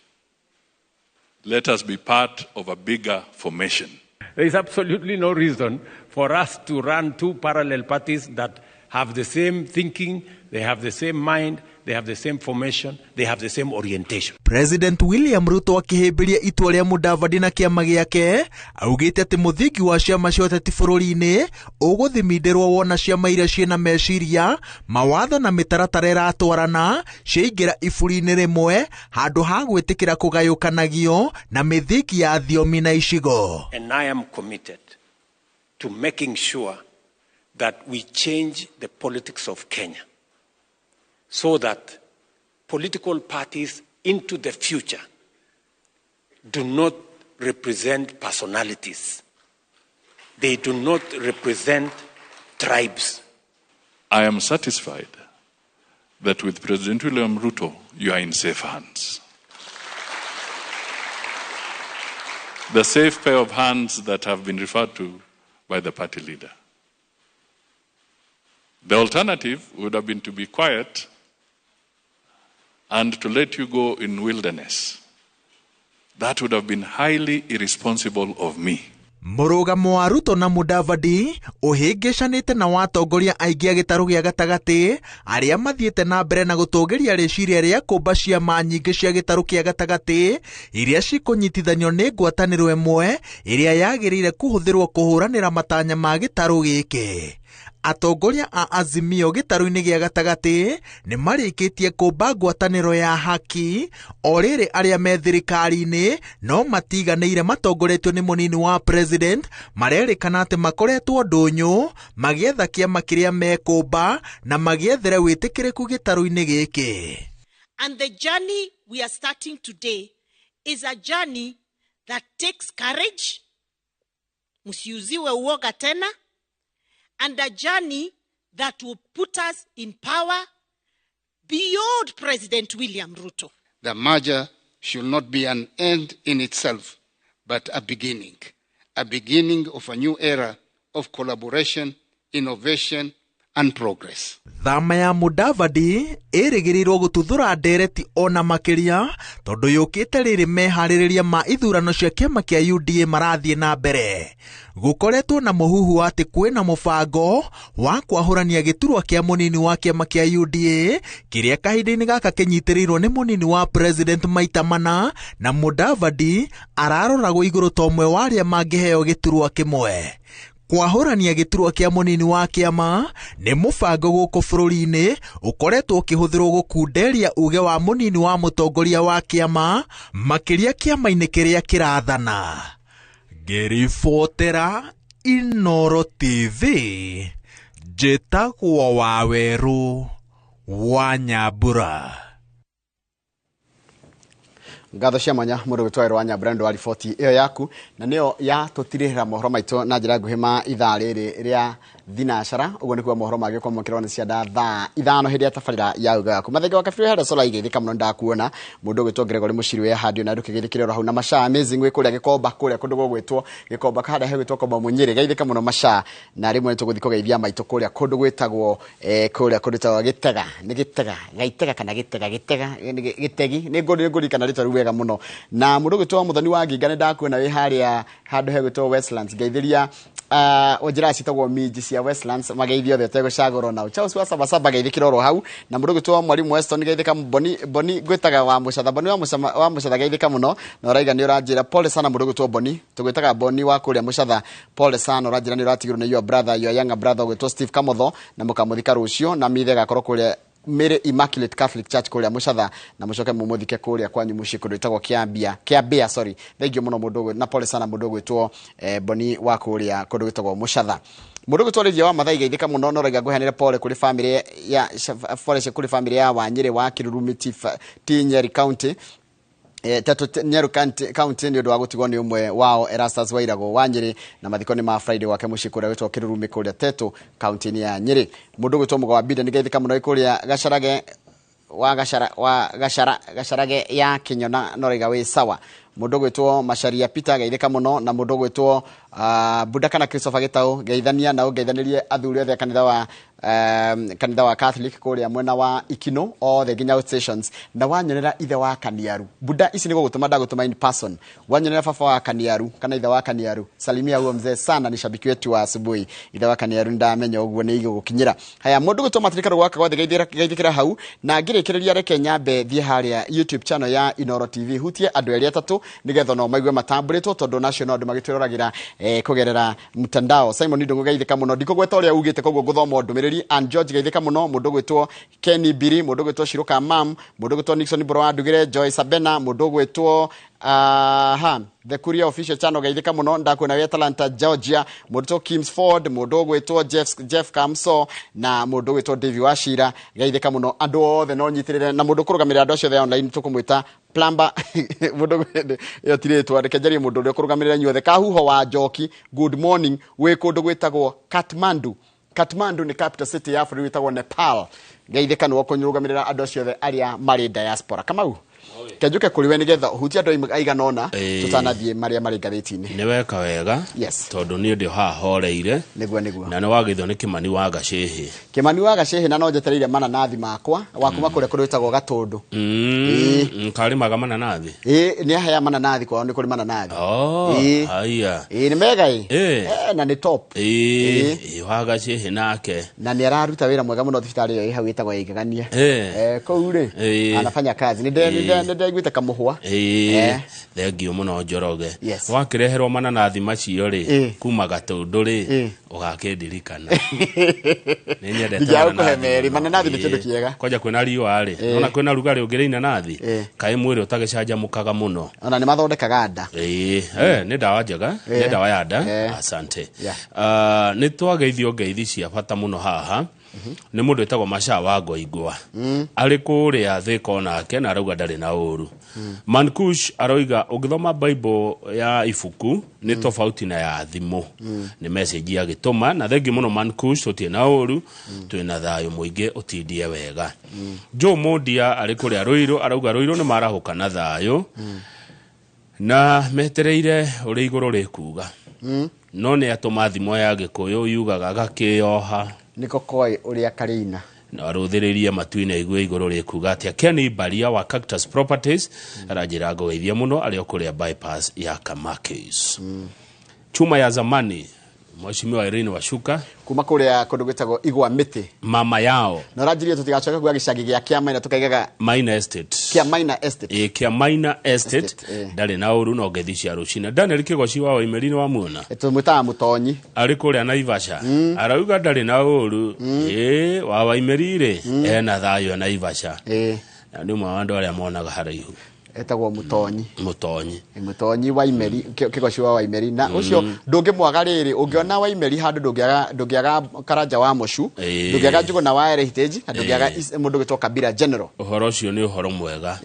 Let us be part of a bigger formation. There is absolutely no reason for us to run two parallel parties that have the same thinking, they have the same mind, they have the same formation, they have the same orientation. President William Ruto akĩhĩmbĩria itua rĩa Mudavadi na kĩama gĩake augĩte atĩ mũthingi wa ciama cia ũteti bũrũri-inĩ ũgũthimindĩrwo wona ciama iria ciĩna meciria mawatho na mĩtaratara ĩratwarana ciaingĩra iburi-inĩ rĩmwe handũ ha gwĩtĩkĩra kũgayũkanagio na mĩthingi ya thiomi na icigo. And I am committed to making sure that we change the politics of Kenya so that political parties into the future do not represent personalities. They do not represent tribes. I am satisfied that with President William Ruto, you are in safe hands. The safe pair of hands that have been referred to by the party leader. The alternative would have been to be quiet and to let you go in wilderness. That would have been highly irresponsible of me. Mũrũgamo wa Ruto na Mudavadi ũhĩngĩcanĩte na wa atongoria aingĩ a gĩtarũ gĩa gatagatĩ arĩa mathiĩte na mbere na gũtũgĩria rĩciria rĩa kũmba ciama nyingĩ cia gĩtarũ kĩa gatagatĩ iria cikũnyitithanio nĩ ngwatanĩro ĩmwe ĩrĩa yagĩrĩire kũhũthĩrwo kũhũranĩra matanya ma gĩtarũ gĩkĩ. Atongoria a Azimio gĩtarũ-inĩ gĩa gatagatĩ nĩ marĩkĩtie kũmba ngwatanĩro ya haki o rĩrĩ arĩa me thirikari-inĩ no matiganĩire matongoretio nĩ mũnini wa president marerĩkana atĩ makoretwo ndũnyũ magĩetha kĩama kĩrĩa mekũmba na magĩethere wĩtĩkĩrĩku gĩtarũ-inĩ gĩkĩ. And the journey we are starting today is a journey that takes courage, msiuziwe uoga tena, and a journey that will put us in power beyond President William Ruto. The merger should not be an end in itself, but a beginning of a new era of collaboration, innovation, and progress. Thama ya Mudavadi ĩrĩgĩrĩirwo gũtuthũra ndereti ona makĩria tondũ yũkĩte rĩrĩ meharĩrĩria ma ithurano cia kĩama kĩa UDA marathiĩ na mbere. Gũkoretwo na mũhuhu atĩ kwĩna mũbango wa kwahũrania gĩturwa kĩa mũnini wa kĩama kĩa UDA kĩrĩa kahinda-inĩ gaka kĩnyitĩrĩirwo nĩ mũnini wa president maita mana na Mudavadi araroragwo igũrũ ta ũmwe wa arĩa mangĩheo gĩturwa kĩmwe. Kwahũrania gĩturwa kĩa mũnini wa kĩama nĩ mũbango gũkũ bũrũri-inĩ ũkoretwo ũkĩhũthĩrwo gũkunderia uge wa mũnini wa mũtongoria wa kĩama makĩria kĩama-inĩ kĩrĩa kĩrathana. Ngĩribotera Inooro TV njĩtagwo Wawerũ wa Nyambura. Ngatho cia mwanya mũndũ gwĩtwo wa Nyambura nĩ wa riboti ĩyo yaku na nĩyo ya tũtirĩhĩra mohoro maitũ na njĩra nguhĩ ma ithaa rĩrĩ rĩa thinacara. Ũguo nĩkuo mohoro mangĩkwamũkĩrwo nĩ cianda thaa 5 hĩndĩ ya tabarĩra ya uga yaku. Mathenge wa Kabirũ harĩa Sola igĩthĩka mũno ndakuona mũndũ gwĩtwo Gregory Mũciru ya handio na ndũkĩgĩthĩkĩre oro hau na Macha amazing wĩ kũrĩa Gĩkomba kũrĩa kũndũ gũgwĩtwo Gĩkomba harĩa hegwĩtwo Komba Mũnyĩrĩ geithĩka mũno Macha na rĩmwe nĩtũgũthiĩ kũgeithia maitũ kũrĩa kũndũ gwĩtagwo kũrĩa kũndũ gwĩtagwo Gĩtega nĩ Gĩtega Gaitega kana Gĩtega Gĩtega Gĩtegi nĩ ngũririkana rĩtwa rĩu wega mũno. Na mũndũ gwĩtwo Mũthoni wa Nginga nĩ ndakuona wĩ harĩa handũ hegwĩtwo Westlands ngeithĩria njĩra citagwo minji cia Westlands mageithio othe ũtegũcagũrwo nao. Charles wa Sabasaba geithĩkĩra oro hau na mũndũ gwĩtwo Mwalimu Weston geithĩka Boni Boni gwĩtaga wa Mũcatha Boni wa Mũcatha geithĩka mũno na ũraiga nĩ ũranjĩra pole sana mũndũ gwĩtwo Boni tũgwĩtaga Boni wa kũrĩa Mũcatha pole sana ũranjĩra nĩ ũratigirwo nĩ your brother your younger brother gwĩtwo Steve Kamotho na mũkamũthika rũciũ na mithe gakorwo kũrĩa Mary Immaculate Catholic Church kũrĩa Mũcatha na mũcoke mũmũthike kũrĩa kwanyu mũciĩ kũndũ gwĩtagwo Kĩambia sorry. Thank you mũno mũndũ na pole sana mũndũ gwĩtwo Boni wa kũrĩa kũndũ gwĩtagwo Mũcatha. Mũndũ gwĩtwo Lydia wa Mathai geithĩka mũno no raiga ngũheanĩre pole kũrĩ family ya pole kũrĩ family ya Wanyĩrĩ wa Kĩrurumi ti Nyeri County Tetu Nyeri County nĩ ũndũ wa gũtigwo nĩ ũmwe wao Erastus Wairagũ wa Nyĩrĩ na mathiko nĩ ma Friday gwake mũciĩ kũrĩa gwĩtwo Kĩrurumi kũrĩa Tetu county-inĩ ya Nyĩrĩ. Mũndũ gwĩtwo Mũgo wa Mbinda nĩ geithĩka mũno kũrĩa Gacarage wa Gacarage ya Kĩnyona no raiga wĩ sawa. Mũndũ gwĩtwo Macharia Peter geithĩka mũno na mũndũ gwĩtwo Buda kana Christopher Gĩtaũ geithania na ũgeithanĩrie athuri othe a kanitha wa Catholic kũrĩa mwena wa Ikino othe nginya outstations na wanyonera ithe wa Kaniaru. Buda ici nĩ gũgũtũma ndagũtũma in person. Wanyonera baba wa Kaniaru kana ithe wa Kaniaru, salimia huo mzee sana, ni shabiki wetu wa asubuhi. Ithe wa Kaniaru ndamenya ũguo nĩ igũgũkinyĩra. Haya mũndũ gwĩtwo Matirika Rwaka gwothe geithĩkĩra hau na ngĩrĩkĩrĩria reke nyambe thiĩ harĩa YouTube channel ya Inooro TV hutie andũ erĩ atatũ nĩgetha no maigue matambũrĩtwo tondũ nacio no andũ magĩtwĩroragĩra kũgerera mtandao. Simon Ndung'u geithĩka mũno ndikũgweta ũrĩa ugĩte koguo ngũthoma ndũmĩrĩri. Ann George geithĩka mũno mũndũ gwĩtwo Kenny Biri mũndũ gwĩtwo Shiruka Mam mũndũ gwĩtwo Nixon Mboro wa Ndugire Joy Sabena mũndũ gwĩtwo The Courier Official Channel geithĩka mũno ndakuona wĩ Atlanta Georgia mũndũ Kims Ford mũndũ gwĩtwo Jeff Kamso na mũndũ gwĩtwo Davy Wachira geithĩka mũno andũ othe no nyitĩrĩre na mũndũ kũrũgamĩrĩra andũ acio othe online tũkũmwĩta Plumber mũndũ ĩyo ti rĩtwa reke njarie mũndũ ũrĩa ũkũrũgamĩrĩra inyuothe Kahuho wa Njoki good morning wĩ kũndũ gwĩtagwo Kathmandu. Kathmandu nĩ capital city ya bũrũri wĩtagwo Nepal. Geithĩka nĩwe ũkũnyũrũgamĩrĩra andũ acio othe arĩa marĩ diaspora. Kamau, kenjuke kũrĩ we nĩgetha ũhutie andũ aigana ũna tũtanathiĩ marĩa marĩ ngathĩti-inĩ. Nĩ weka wega. Yes. Tondũ niĩ ndĩ haha horeire. Nĩguo nĩguo. Na nĩ wageithio nĩ Kĩmani wa Gacĩhĩ. Kĩmani wa Gacĩhĩ, na no njetereire mananathi makwa wa kuma kũrĩa kũrĩ wĩtagwo Gatũndũ. Karĩmaga mananathi? Ĩĩ, nĩ ahea mananathi, kwao nĩ kũrĩ mananathi. Oh, Ĩĩ. haya. Ĩĩ, nĩ mega ĩ. Ĩĩ. Na nĩ top. Ĩĩ, wa Gacĩhĩ nake. Na nĩ araruta wĩra mwega mũno thibitarĩ ĩyo ĩ hau ĩtagwo ya Igegania. Kũu rĩ, anafanya kazi. Nĩ ndaiguĩte kamũhwa. Ĩĩ, thengiũ mũno Njoroge. Yes. Wakĩreherwo mananathi macio rĩ, kuma Gatũndũ rĩ, ũgakĩndirikana. Nĩ nyendete Ndingĩaga gũkũhe mananathi merĩ. mũno. Mananathi nĩ kĩndũ Ĩĩ. kĩega. Kwanja kwĩna riũa rĩ, Ĩĩ. nona kwĩna rugarĩ ũngĩrĩa inanathi, kaĩ mwĩrĩ ũtagĩcanjamũkaga mũno. Ona nĩ mathondekaga nda. Ĩĩ, nĩ ndawa njega, nĩ ndawa ya nda. Asante. Yeah. Nĩ twageithio ngeithi cia bata mũno haha. Nĩ mũndũ wĩtagwo Macha wa Ngoingwa. Arĩ kũrĩa Thĩka onake na arauga ndarĩ na ũru. Mankush aroiga ũngĩthoma Bible ya ibuku nĩ tofauti na ya thimũ. Nĩ message agĩtũma na thengi mũno Mankush, tũtirĩ na ũru, twĩna thayũ mũingĩ, ũtindie wega. Joe Mondia arĩ kũrĩa Rũirũ arauga Rũirũ nĩ marahũka na thayũ na metereire ũrĩa igũrũ rĩkuga. No nĩ atũma thimo ya Gĩkũyũ yugaga gakĩoha nĩko koĩ ũrĩa karĩina. Na arũthĩrĩrie matu-inĩ aigue igũrũ rĩkuga atĩa. Kenny Baria wa Cactus Properties aranjĩra ngũgeithia mũno arĩ o kũrĩa bypass ya Kamakis. Chuma ya zamani Mheshimiwa Irene Washuka kuma kũrĩa kũndũ gwĩtagwo Igwa Mĩtĩ, mama yao, na ũranjirie tũtigacoke kuga gĩcagi gĩa Kĩamaina, tũkaigaga Maina Estate. Kĩamaina Estate. Ĩ, Kĩamaina Estate. Estate, ndarĩ na ũru no ngeithi cia rũcinĩ. Daniel Kĩgoci wa Waimeri nĩ wamuona? Tũmwĩtaga Mũtonyi. Arĩ kũrĩa Naivasha arauga ndarĩ na ũru. Ĩ, wa Waimeri rĩ, ena thayũ e Naivasha. Na nĩ ũmwe wa andũ arĩa monaga haraihu. Etagwo Mũtonyi. Mũtonyi. Mũtonyi Waimeri, Kĩgoci wa Waimeri, na ũcio ndũngĩmwaga rĩrĩ, ũngĩona Waimeri handũ ndũngĩaga Karanja wa Mũcu, ndũngĩaga Njũgũna wa Heritage, na ndũngĩaga mũndũ ũgĩtwo Kabira General. Ũhoro ũcio nĩ ũhoro mwega.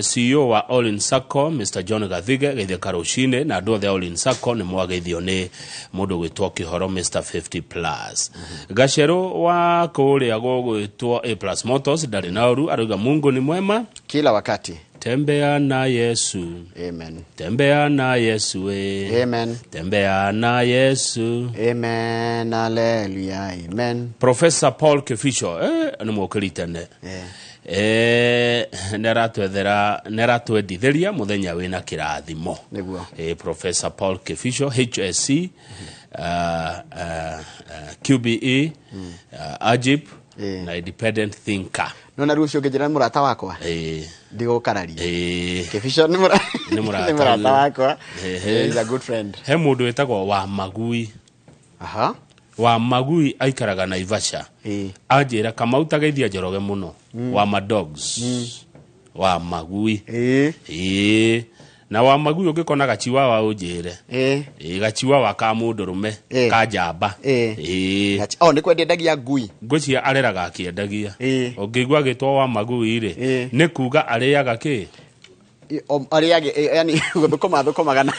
CEO wa All In Sacco Mr John Gathige geithĩka rũcinĩ, na andũ othe a All In Sacco nĩ mwageithio nĩ mũndũ ũgwĩtwo Kĩhoro Mr 50 plus. Gacerũ wa kũrĩa gũgwĩtwo A Plus Motors ndarĩ na ũru, arauga Mungu ni mwema kila wakati. Tembea na Yesu. Amen. Tembea na Yesu. Amen. Tembea na Yesu. Amen. Hallelujah. Amen. Professor Paul Kifisho, nĩ mũkĩri tene. Nĩaratwendithĩria mũthenya wĩna kĩrathimo. Nĩguo. Professor Paul Kifisho, HSC, QBE, AJIP, na independent thinker. No na rũciũ ũngĩnjĩra nĩ mũrata wakwa, ndigũkararia. Kĩbico nĩ Nĩ mũrata wakwa. He is a good friend. He mũndũ wĩtagwo wa Magui. Aha. Wa Magui aikaraga Naivasha. Anjĩra Kamau tageithia Njoroge mũno. Wa Madogs. Wa Magui. Ĩĩ. Na wa Magui ũngĩkona gachiwawa ũnjĩre. Ĩĩ, gachiwawa ka mũndũrũme, ka njamba. Ĩĩ. Oh, nĩ kwendia endagia ngui. Ngũcia areraga akĩendagia. Ũngĩigua agĩtwo wa Magui rĩ, nĩ kuga arĩaga kĩ? Arĩage, yani gũthũkũma thũkũmaga na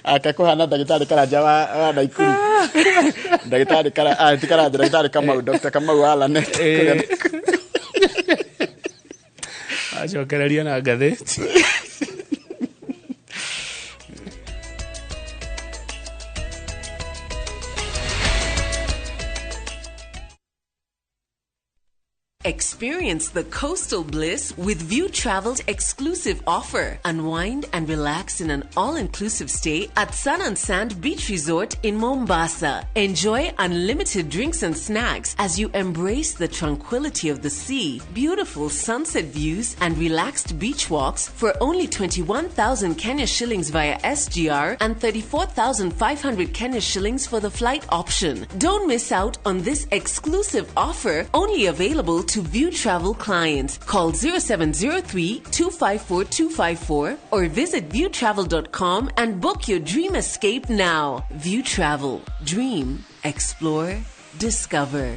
aka kũhana ndagĩtarĩ Karanja wa Naikuru. Ndagĩtarĩ ti Karanja, ndagĩtarĩ Kamau, Dr. Kamau wa Lanet. Acokereria na ngathĩti. Experience the coastal bliss with View Travel's exclusive offer. Unwind and relax in an all-inclusive stay at Sun and Sand Beach Resort in Mombasa. Enjoy unlimited drinks and snacks as you embrace the tranquility of the sea, beautiful sunset views, and relaxed beach walks for only 21,000 Kenya shillings via SGR and 34,500 Kenya shillings for the flight option. Don't miss out on this exclusive offer, only available to View Travel clients. Call 0703 254 254 or visit viewtravel.com and book your dream escape now. View Travel. Dream, explore, discover.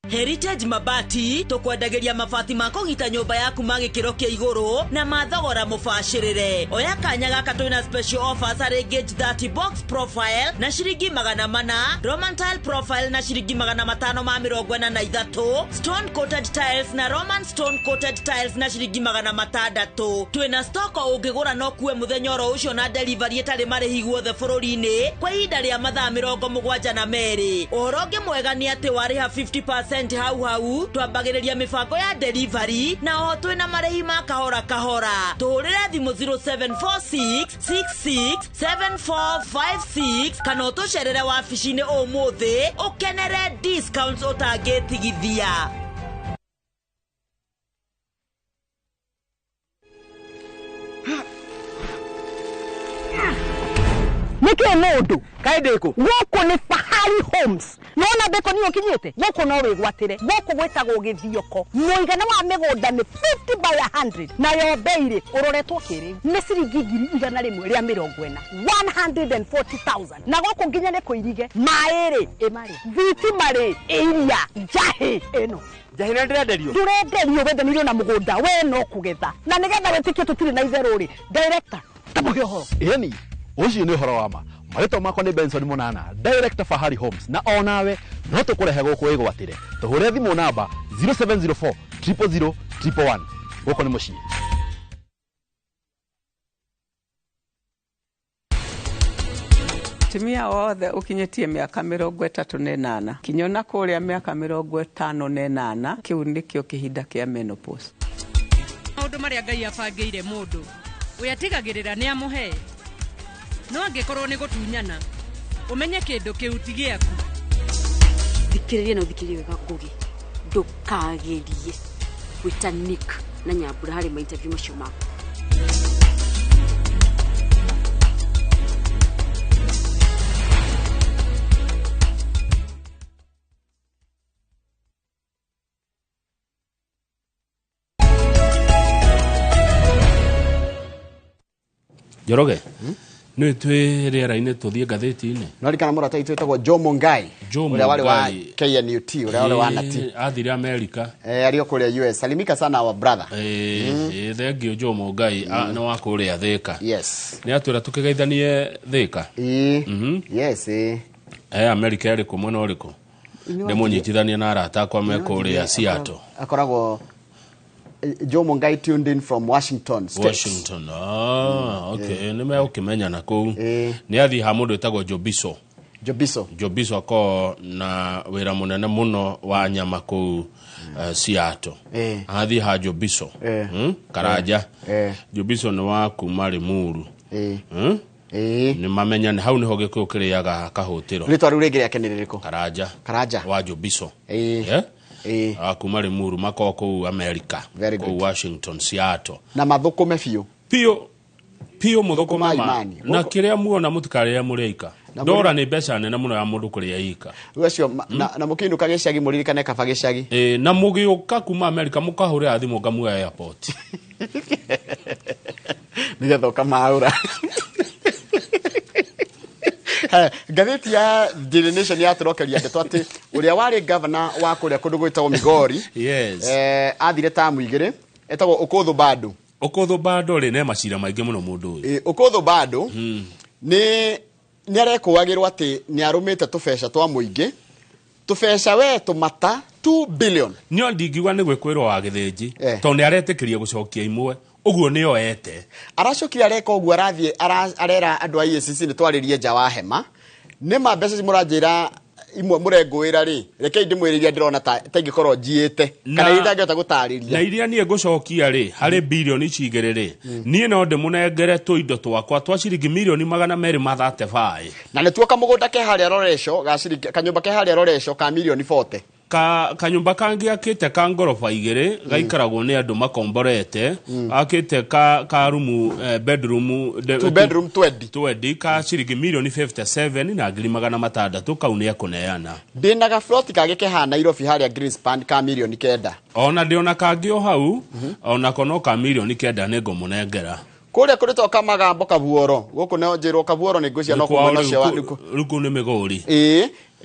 Heritage Mabati tukwendagĩria mabati ma kũgita nyũmba yaku ma gĩkĩro kĩa igũrũ na ma thogora mũbacĩrĩre. Oya kanya gaka twĩna special offers harĩ gauge 30 box profile na ciringi 400, Roman tile profile na ciringi 543, stone coated tiles na Roman stone coated tiles na ciringi 600. Twĩna stock ũngĩgũra no kuwe mũthenya oro ũcio na delivery ĩtarĩ marĩhi guothe bũrũri-inĩ kwa ihinda rĩa mathaa 72. Ũhoro ũngĩ mwega nĩ atĩ warĩha 50% hau hau twambagĩrĩria mĩbango ya delivery na oho twĩna marĩhi ma kahora kahora. Tũhũrĩre thimũ 0746 66 7456 kana ũtũcerere wabici-inĩ ũmũthĩ ũkenere discounts ũtangĩtigithia. Nĩkĩ mũndũ kaĩ ndĩkũ gũkũ nĩ Fahari Homes nona mbeko niyo kinyĩte gũkũ no wĩgwatĩre gũkũ gwĩtagwo gĩthioko mũigana wa mĩgũnda nĩ 50 by 100 nayo bei rĩ ũroretwo kĩrĩu nĩ ciringi 140,000 140,000 na gũkũ nginya nĩ kũirige maĩ rĩ ĩmarĩ thitima rĩ ĩiria njahĩ ĩno njahĩ nĩ ndĩrenderio ndũrenderio wendanĩirio na mũgũnda we no kũgetha na nĩgetha wĩtĩkie tũtirĩ na itherũ rĩ director tamũhe ũhoro. Ĩni ucio nĩ ũhoro wa ma. Marĩtwa makwa nĩ Benson Munana, director Fahari Homes, na onawe no tũkũrehe gũkũ wĩgwatĩre. Tũhũre thimũ namba 0704 000 111. Gũkũ nĩ mũciĩ. Mutumia wothe ukinyitie miaka 38 kinyona kuria miaka 58 kiu nikio kihinda kia menopause. Maundu maria Ngai abangĩire mũndũ uyatigagĩrĩra nĩ amũhe, no angĩkorwo nĩ gũtunyana ũmenye kĩndũ kĩu ti gĩaku. Thikĩrĩria na ũthikĩrĩrie wega Ngugi, ndũkagerie gwĩta Nick na Nyambura harĩ ma interview macio maku. Njoroge, nĩ twĩ rĩera-inĩ tũthiĩ ngathĩti-inĩ. No rikana mũrata witũ wĩtagwo Joe Mungai, ũrĩa warĩ wa KNUT, ũrĩa warĩ wa NAT. Athire America. Arĩ o kũrĩa US. Salimika sana our brother. Thank you Joe Mungai, nĩ wa kũrĩa Thika. Yes. Nĩ atwĩra tũkĩgeithanie Thika. Yes. America ĩrĩ kũ mwena ũrĩkũ? Ndĩmũnyitithanie na arata akwa me kũrĩa Seattle. Akoragwo Joe Mungai tuned in from Washington State. Washington. Okay. Nĩ megũkĩmenyana kũu. Nĩ athiĩ ha mũndũ wĩtagwo Jobiso. Jobiso. Jobiso akoragwo na wĩra mũnene mũno wa nyama kũu Seattle. Athiĩ ha Jobiso. Karanja. Jobiso nĩ wa kuma Limuru. Nĩ mamenyane hau nĩho gĩkũyũ kĩrĩaga kahũtĩro. Rĩtwa rĩu rĩngĩ rĩake nĩ rĩrĩkũ? Karanja. Karanja. Wa Jobiso. Kuma Limuru makoo kũu America, kũu Washington Seattle. Na mathũkũme biũ. Biũ biũ mũthũkũme ma. Na kĩrĩa muona mũtikarĩre mũrĩ ika. Ndora nĩ mbeca nene mũno ya mũndũ kũrĩa ika. Ũcio na mũkĩinũka gĩcagi mũririkane kaba gĩcagi. Na mũgĩũka kuma America mũkahũrĩra thimũ ngamuoya airport. Nĩgetha ũkamaũra. Ngathĩti ya Daily Nation yatũrokeria ndeto atĩ ũrĩa warĩ governor wa kũrĩa kũndũ gwĩtagwo Migori. Yes. Athire tamu igĩrĩ etagwo Ũkũthũ Bado. Ũkũthũ Bado rĩ ne macira maingĩ mũno mũndũ ũyũ. Ũkũthũ Bado nĩ arekũagĩrwo atĩ nĩ arũmĩte tũbeca twa mũingĩ, tũbeca we tũmata 2 billion. Nĩo ndingiuga nĩ gwĩkwĩrwo wa gĩthĩnji tondũ nĩ aretĩkĩria gũcokia imwe. Ũguo nĩo ete. Aracokire areka ũguo arathiĩ arera andũ a EACC nĩ twarĩrie nja wa hema. Nĩ ma mbeca mũranjĩra imwe mũrengũĩra rĩ, rekei ndĩmwĩre iria ndĩrona ta ingĩkorwo njiĩte kana iria itangĩhota gũtarĩria. Na iria niĩ ngũcokia rĩ, harĩ bilioni ici igĩrĩ rĩ, niĩ no ndĩmũnengere tũindo twakwa twa ciringi milioni 235. Na nĩtuo kamũgũnda ke harĩa Loresho, ga ciringi kanyũmba ke harĩa Loresho ka milioni 40. Kanyũmba kangĩ akĩte ka ngoroba igĩrĩ gaikaragwo nĩ andũ makomborete, akĩte ka rumu bedroom two bedroom 20 ka ciringi milioni 57 na ngiri 600 kau nĩ ekũneana. Ndĩna gabroti kangĩ ke haha Nairobi harĩa Greenspan ka milioni 9. Ona ndĩona kangĩ o hau onako no ka milioni 9 nĩ ngũmũnengera. Kũrĩa kũrĩtwo Kamagambo Kabuoro gũkũ no njĩrwo Kabuoro nĩ ngwĩciria no kũmwe ũcio wa rĩu kũu nĩ Migori.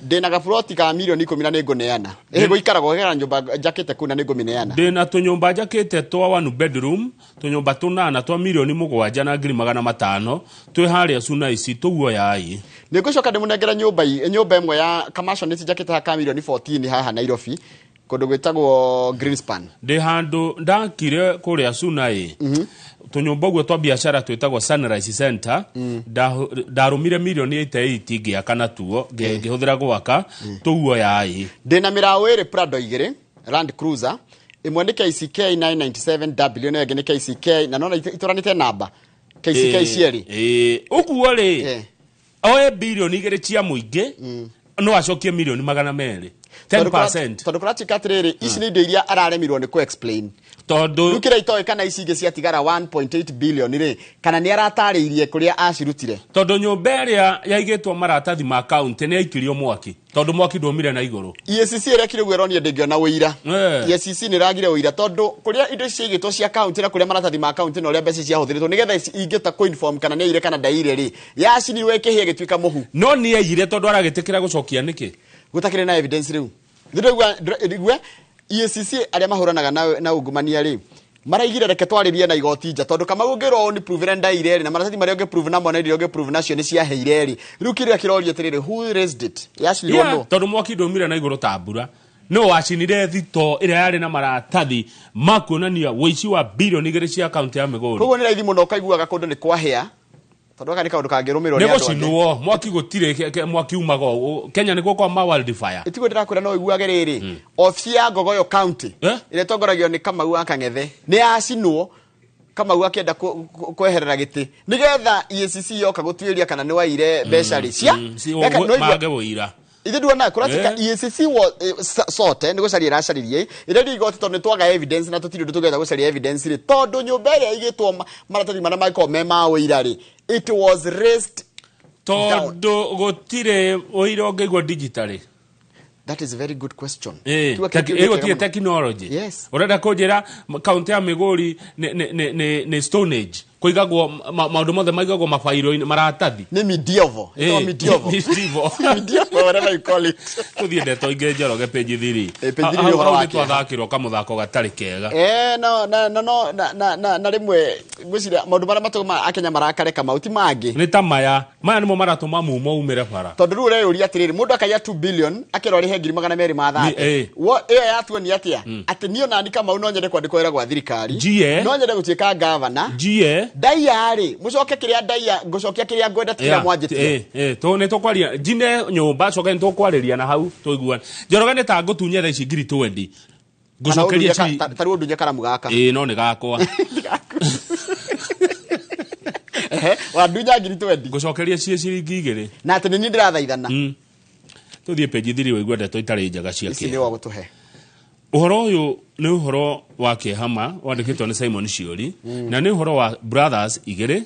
Ndĩna gaburoti ka mirioni 10 na nĩngũneana. Ĩhĩ gũikaragwo gera nyũmba njakĩte kũu na nĩngũmĩneana. Ndĩna tũnyũmba njakĩte twa one bedroom, tũnyũmba tũnana twa 7,500,000 twĩ harĩa Sunaici, tũguoyai. Nĩngũcoka ndĩmũnengere nyũmba nyũmba ĩmwe ya kamansionette njakĩte haha ka mirioni 14 haha Nairobi, kũndũ gwĩtagwo Greenspan. Ndĩ handũ ndakire kũrĩa Sunai, tũnyũmba ũguo twa biacara twĩtagwo Sunrise Center, ndarũmire mirioni 88 ngĩaka natuo, ngĩhũthĩra gwaka, tũguoyai. Ndĩna mĩraũ ĩrĩ Prado igĩrĩ Land Cruiser, ĩmwe nĩ KCK 997W na ĩngĩ nĩ KCK na nona itũranĩte namba KCK cierĩ. Ũguo rĩ, oe 2 birioni cia mũingĩ no acokie 200 million, 10%. Tondũ kũratuĩka atĩrĩrĩ, ici nĩ indo iria araremirwo nĩ kũ-explain. Tondũ rĩu kĩrĩa itoĩ kana ici ingĩ ciatigara 1.8 billion rĩ, kana nĩ aratarĩirie kũrĩa acirutire. Tondũ nyũmba ĩrĩa yaigĩtwo maratathi ma kaunti nĩ yaikirio mwaki, tondũ mwaki ndũmire na igũrũ. EACC ĩrĩa kire ũguo ĩronire ndĩngĩona ũira. EACC nĩ ĩragire ũira tondũ kũrĩa indo ici ciaigĩtwo cia kaunti na kũrĩa maratathi ma kaunti na ũrĩa mbeca ciahũthĩrĩtwo nĩgetha ingĩhota kũ-inform kana nĩ aire kana ndaire rĩ, yacinirwo ĩkĩhĩa ĩgĩtuĩka mũhu. No nĩ aiyire, tondũ aragĩtĩkĩra gũcokia nĩkĩ? Gũtakĩrĩ na evidence rĩu. Ndĩraigua EACC arĩa mahũranaga na ungumania rĩ, maraigire reke twarĩrie na igoti nja, tondũ Kamau ũngĩrwo ũũ nĩ prove ĩrĩa ndaire rĩ, na maratathi marĩa ũngĩ prove namo na iria ũngĩ prove nacio nĩ ciaheire rĩ, rĩu kĩrĩa kĩrorio atĩrĩrĩ, who raised it? Yacinirwo nũ? Tondũ mwaki ndũmire na igũrũ ta mbura, no wacinire thito ĩrĩa yarĩ na maratathi ma kuonania ũici wa 2 birioni cia kaunti ya Migori. Koguo nĩ raithi mũno ũkaiguaga kũndũ nĩ kwahĩa, tondũ gaka nĩ kaũndũ kangĩrũmĩrwo nĩ nĩ andũ angĩ. Gũcinwo mwaki gũtirĩ mwaki umaga Kenya nĩkuo kwa ma wildfire. Ĩtiguo ndĩrakwĩra, no ũiguage rĩrĩ, obici ya Ngogoyo County ĩrĩa ĩtongoragio nĩ Kamau wa Kang'ethe nĩ yacinwo, Kamau akĩenda kweherera gĩtĩ nĩgetha EACC yoka gũtuĩria kana nĩ waire mbeca rĩ cia no mage wũira. Ithe nduona kũratuĩka EACC sote nĩ gũcaria ĩracaririe ĩrĩa igoti, tondũ nĩ twaga evidence na tũtirĩ ũndũ tũngĩhota gũcaria evidence rĩ, tondũ nyũmba ĩrĩa ĩigĩtwo maratathi marĩa mangĩkorwo me ma ũira rĩ, it was raised. Tondũ gũtirĩ ũira ũngĩigwo digitally. That is a very good question. Kiugo kĩu Ĩgũtirĩ kĩega mũno. Technology. Yes. Ũrenda kũnjĩra kaunti ya Migori nĩ stone age, kũigagwo maũndũ mothe maigagwo mabairo-inĩ maratathi? Nĩ medieval. Ĩtagwo medieval. Medieval. Medieval, whatever you call it. Tũthiĩ ndeto ingĩ, Njoroge, page 3. Page 3 nĩ ũhoro wa kĩeha. Twathakĩrwo kamũthako gatarĩ kega. No na na no na na na na rĩmwe ngwĩciria maũndũ marĩa matũmaga Akenya marakare Kamau ti mangĩ. Nĩ ta maya nĩmo maratũma mumo umĩre bara. Tondũ rĩu ũreyũria atĩrĩrĩ, mũndũ akaiya 2 billion akerwo arĩhe 230,000. Ĩyo yatuonia atĩa atĩ niĩ onani Kamau no nyende kwandĩkwo wĩra gwa thirikari? Njiye. No nyende gũtuĩka gavana. Njiye. Ndaiya rĩ, mũcoke kĩrĩa ndaiya, ngũcokia kĩrĩa ngwenda, ti kĩrĩa mwanjĩtie. Nĩ tũkwaria njine nyũmba, coke nĩ tũkwarĩria na hau tũiguane. Njoroge, nĩ ta ngũtunye thaa ici 20,000 ngũcokeria. Ta rĩu ũndunye karamu gaka. Ĩĩ, no nĩ gakwa. Ehe, wandunya 20,000. Ngũcokeria ciĩ ciringi 2. Na atĩ nĩ niĩ ndĩrathaithana. Tũthiĩ page 3 wĩigue ndeto itarĩ njega cia Ici kĩeha. nĩ wa gũtũhe. Ũhoro ũyũ nĩ ũhoro wa kĩeha ma wandĩkĩtwo nĩ Simon Ciori, na nĩ ũhoro wa brothers igĩrĩ,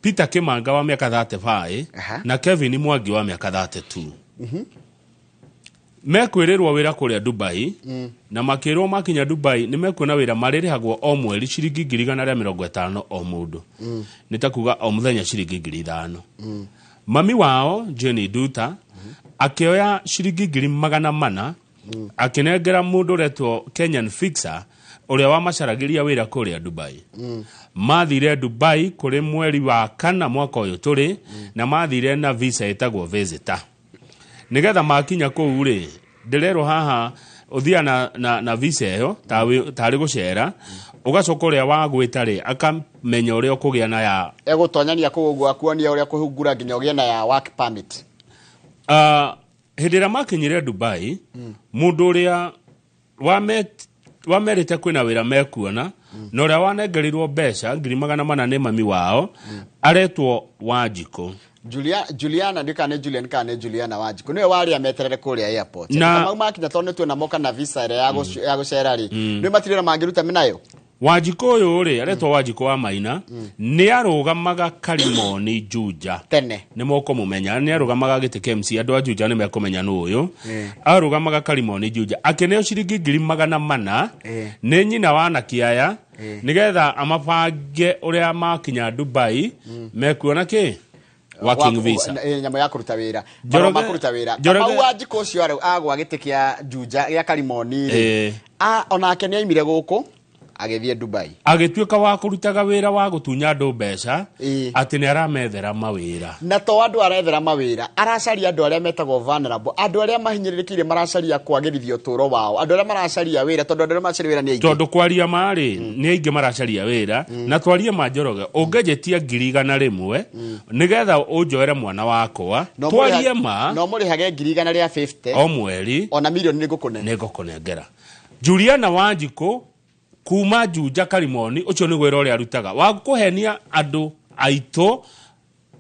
Peter Kimanga wa mĩaka 35 na Kevin Mwangi wa mĩaka 32. Mekwĩrĩrwo wĩra kũrĩa Dubai, na makĩrwo makinya Dubai nĩ mekuona wĩra marĩrĩhagwo o mweri ciringi 150,000 o mũndũ, nĩ ta kuga o mũthenya ciringi 5,000. Mami wao Jenny Duta akĩoya ciringi 400,000 akĩnengera mũndũ ũretwo Kenyan Fixer ũrĩa wamacaragĩria wĩra kũrĩa Dubai. Mathire Dubai kũrĩ mweri wa kana mwaka ũyũ tũrĩ, na mathire na visa ĩtagwo visitor. Nĩgetha makinya kũu rĩ, ndĩrerwo haha ũthiaga na visa ĩyo tarĩ gũcera, ũgacoka ũrĩa wagwĩta rĩ akamenya ũrĩa ũkũgĩa na ya Egũtonyania kũu ũguo akuonia ũrĩa kũhungura nginya ũgĩe na ya work permit. Hĩndĩ ĩrĩa makinyire Dubai, mũndũ ũrĩa wamerĩte kwĩna wĩra mekuona na ũrĩa wanengerirwo mbeca 400,000 nĩ mami wao aretwo Wanjikũ. Juliana, ndi kana nĩ Julian kana nĩ Juliana Wanjikũ, nĩwe warĩa meterere kũrĩa airport. Kamau makinya, tondũ nĩ tuona moka na visa ĩrĩa ya gũcera rĩ, nĩ matirĩ na mangĩruta nayo. Wanjikũ ũyũ rĩ aretwo Wanjikũ wa Maina, nĩ arũgamaga Karimoni Juja. Tene. Nĩ mokũmũmenya, nĩ arũgamaga gĩtĩ kĩa MC, andũ a Juja nĩ mekũmenya nũ ũyũ. Arũgamaga Karimoni Juja, akĩneo ciringi 400,000 nĩ nyina wa anake aya nĩgetha amabange ũrĩa makinya Dubai mekuona kĩ. Working visa. Nyamũ ya kũruta wĩra. Njoroge- Marũa ma kũruta wĩra. Njoroge- Kamau wa Njikũ ũcio arau agwa gĩtĩ kĩa Juja gĩa Karimoni rĩ. Onake nĩ aimire gũkũ agĩthiĩ Dubai. Agĩtuĩka wa kũrutaga wĩra wa gũtunya andũ mbeca atĩ nĩ aramethera mawĩra. Na to andũ arethera mawĩra, aracaria andũ arĩa metagwo vulnerable, andũ arĩa mahinyĩrĩrĩkĩire, maracaria kwagĩrithia ũtũũro wao, andũ arĩa maracaria wĩra, tondũ andũ arĩa maracaria wĩra nĩ aingĩ. Tondũ kwaria ma rĩ, nĩ aingĩ maracaria wĩra. Na twarie ma, Njoroge, ũngĩnjĩtia 100,000 nĩgetha ũnjoere mwana wakwa, No twarie ma, no mũrĩhage 150,000 o mweri, ona milioni nĩ ngũkũne. Nĩ ngũkũnengera. Juliana Wanjikũ kuma Juja Karimoni, ũcio nĩ wĩra ũrĩa arutaga wa kũhenia andũ aitũ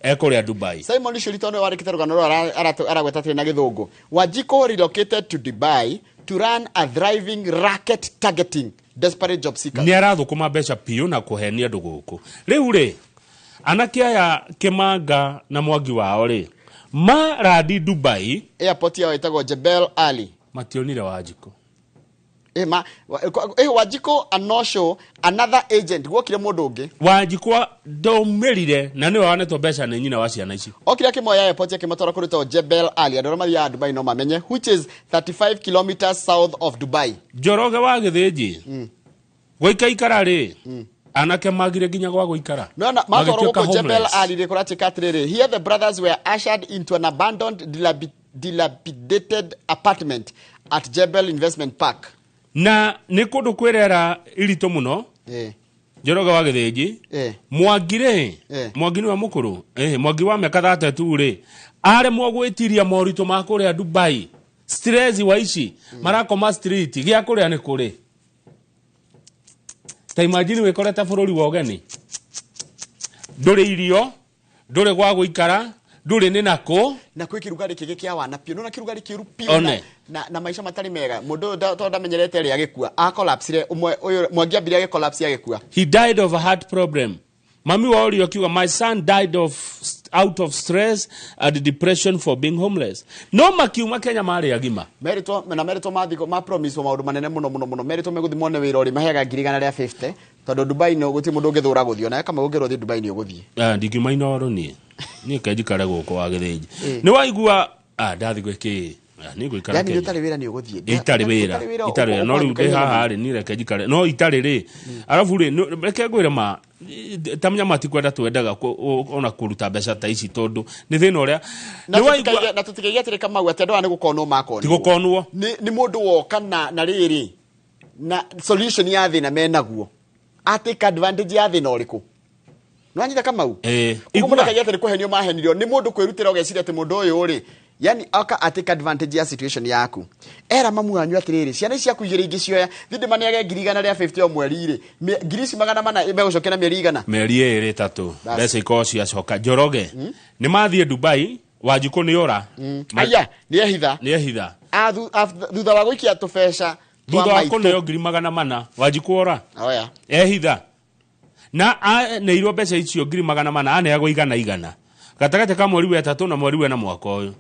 ekũrĩa Dubai. Simon Shirito nĩwe wandĩkĩte rũgano rũrũ, aragweta atĩrĩ na gĩthũngũ: Wanjikũ relocated to Dubai to run a thriving racket targeting desperate job seekers. Nĩ arathũkũma mbeca piũ na kũhenia andũ gũkũ. Rĩu rĩ, anake aya Kĩmanga na Mwangi wao rĩ, marandi Dubai. Airport yao ĩtagwo Jebel Ali. Mationire Wanjikũ. Wanjikũ a no show, another agent gwokire mũndũ ũngĩ. Wanjikũ ndaumĩrire na nĩwe wanetwo mbeca nĩ nyina wa ciana ici. Okire akĩmoya airport akĩmatwara kũndũ ĩtagwo Jebel Ali, andũ arĩa mathiaga Dubai no mamenye, which is 35 kilometers south of Dubai. Njoroge wa Gĩthĩnji, gũikaikara rĩ, anake magire nginya gwa gũikara. No, na matwarwo Magĩtuĩka gũkũ Jebel homeless. Ali rĩ, kũratuĩka atĩrĩrĩ, here the brothers were ushered into an abandoned dilapidated apartment at Jebel Investment Park. Na nĩ kũndũ kwĩrera iritũ mũno. Njoroge wa Gĩthĩnji, Mwangi rĩ, Mwangi nĩwe mũkũrũ, Mwangi wa mĩaka 32 rĩ, aremwo gwĩtiria moritũ ma kũrĩa Dubai, stress wa ici marakoma street, gĩa kũrĩa nĩ kũrĩ. Ta imagine wĩkorete bũrũri wa ũgeni, ndũrĩ irio, ndũrĩ gwa gũikara, ndũrĩ nĩ nakũ. Na kwĩ kĩrugarĩ kĩngĩ kĩa wana piũ, nona kĩrugarĩ kĩũru piũ. One. Na maica matarĩ mega. Mũndũ ũyũ tondũ ndamenyerete rĩ, agĩkua, acollapsire ũmwe ũyũ Mwangi ambire agĩcollapse agĩkua. He died of a heart problem. Mami wa Orio akiuga, "My son died of out of stress and depression for being homeless." No makiuma Kenya marĩ agima. Meritwo na meritwo mathiko ma promise maũndũ manene mũno mũno mũno. Meritwo megũthiĩ mone wĩra ũrĩ maheaga 150,000, tondũ Dubai no gũtirĩ mũndũ ũngĩthũra gũthiĩ, ona kama ũngĩrwo ũthiĩ Dubai nĩ ũgũthiĩ. Ah, ndingiuma Inooro niĩ. Niĩ kenjikare gũkũ wa Gĩthĩnji. Nĩ waigua, ndathi gwĩkĩ? Ah, niĩ ngũikara Yani Kenya. ũtarĩ wĩra nĩ ũgũthiĩ. Itarĩ wĩra, itarĩ wĩra, no rĩu ndĩ haha rĩ, niĩ reke njikare no itarĩ rĩ. Arabu rĩ, reke ngwĩre ma, ta menya tikwenda twendaga ona kũruta mbeca ta ici, tondũ nĩ thĩna ũrĩa na nĩ waigua. Na tũtikaige atĩrĩ, Kamau, atĩ andũ aya nĩ gũkonwo makonwo. Ti gũkonwo. Nĩ mũndũ woka na rĩrĩ na solution ya thĩna menaguo, atake advantage ya thĩna ũrĩkũ, nĩwanyita, Kamau? Koguo mũndũ akaiga atĩ nĩ kũhenio mahenirio nĩ mũndũ kwĩrutĩra, ũgeciria atĩ mũndũ ũyũ rĩ, yani aka atake advantage ya situation yaku. Era mamu wanyu atĩrĩrĩ, ciana ici ciaku igĩrĩ ingĩcioya thiĩ ndĩmaneage 150,000 o mweri rĩ, ngiri ici 400 megũcokia na mĩeri 100. Mĩeri 2, 3. Bas. Mbeca ikorwo ciacoka. Njoroge, nĩ mathiĩ Dubai, Wanjikũ nĩ ora. Aya nĩ ehitha. Nĩ ehitha. Thutha wa gũikia tũbeca twa thutha wa maitũ. kũneo 400,000, Wanjikũ ora. Oya. Ehitha na aneirwo mbeca icio 400,000, aneagwo igana igana gatagatĩ ka mweri wa ĩtatũ na mweri wena mwaka ũyũ.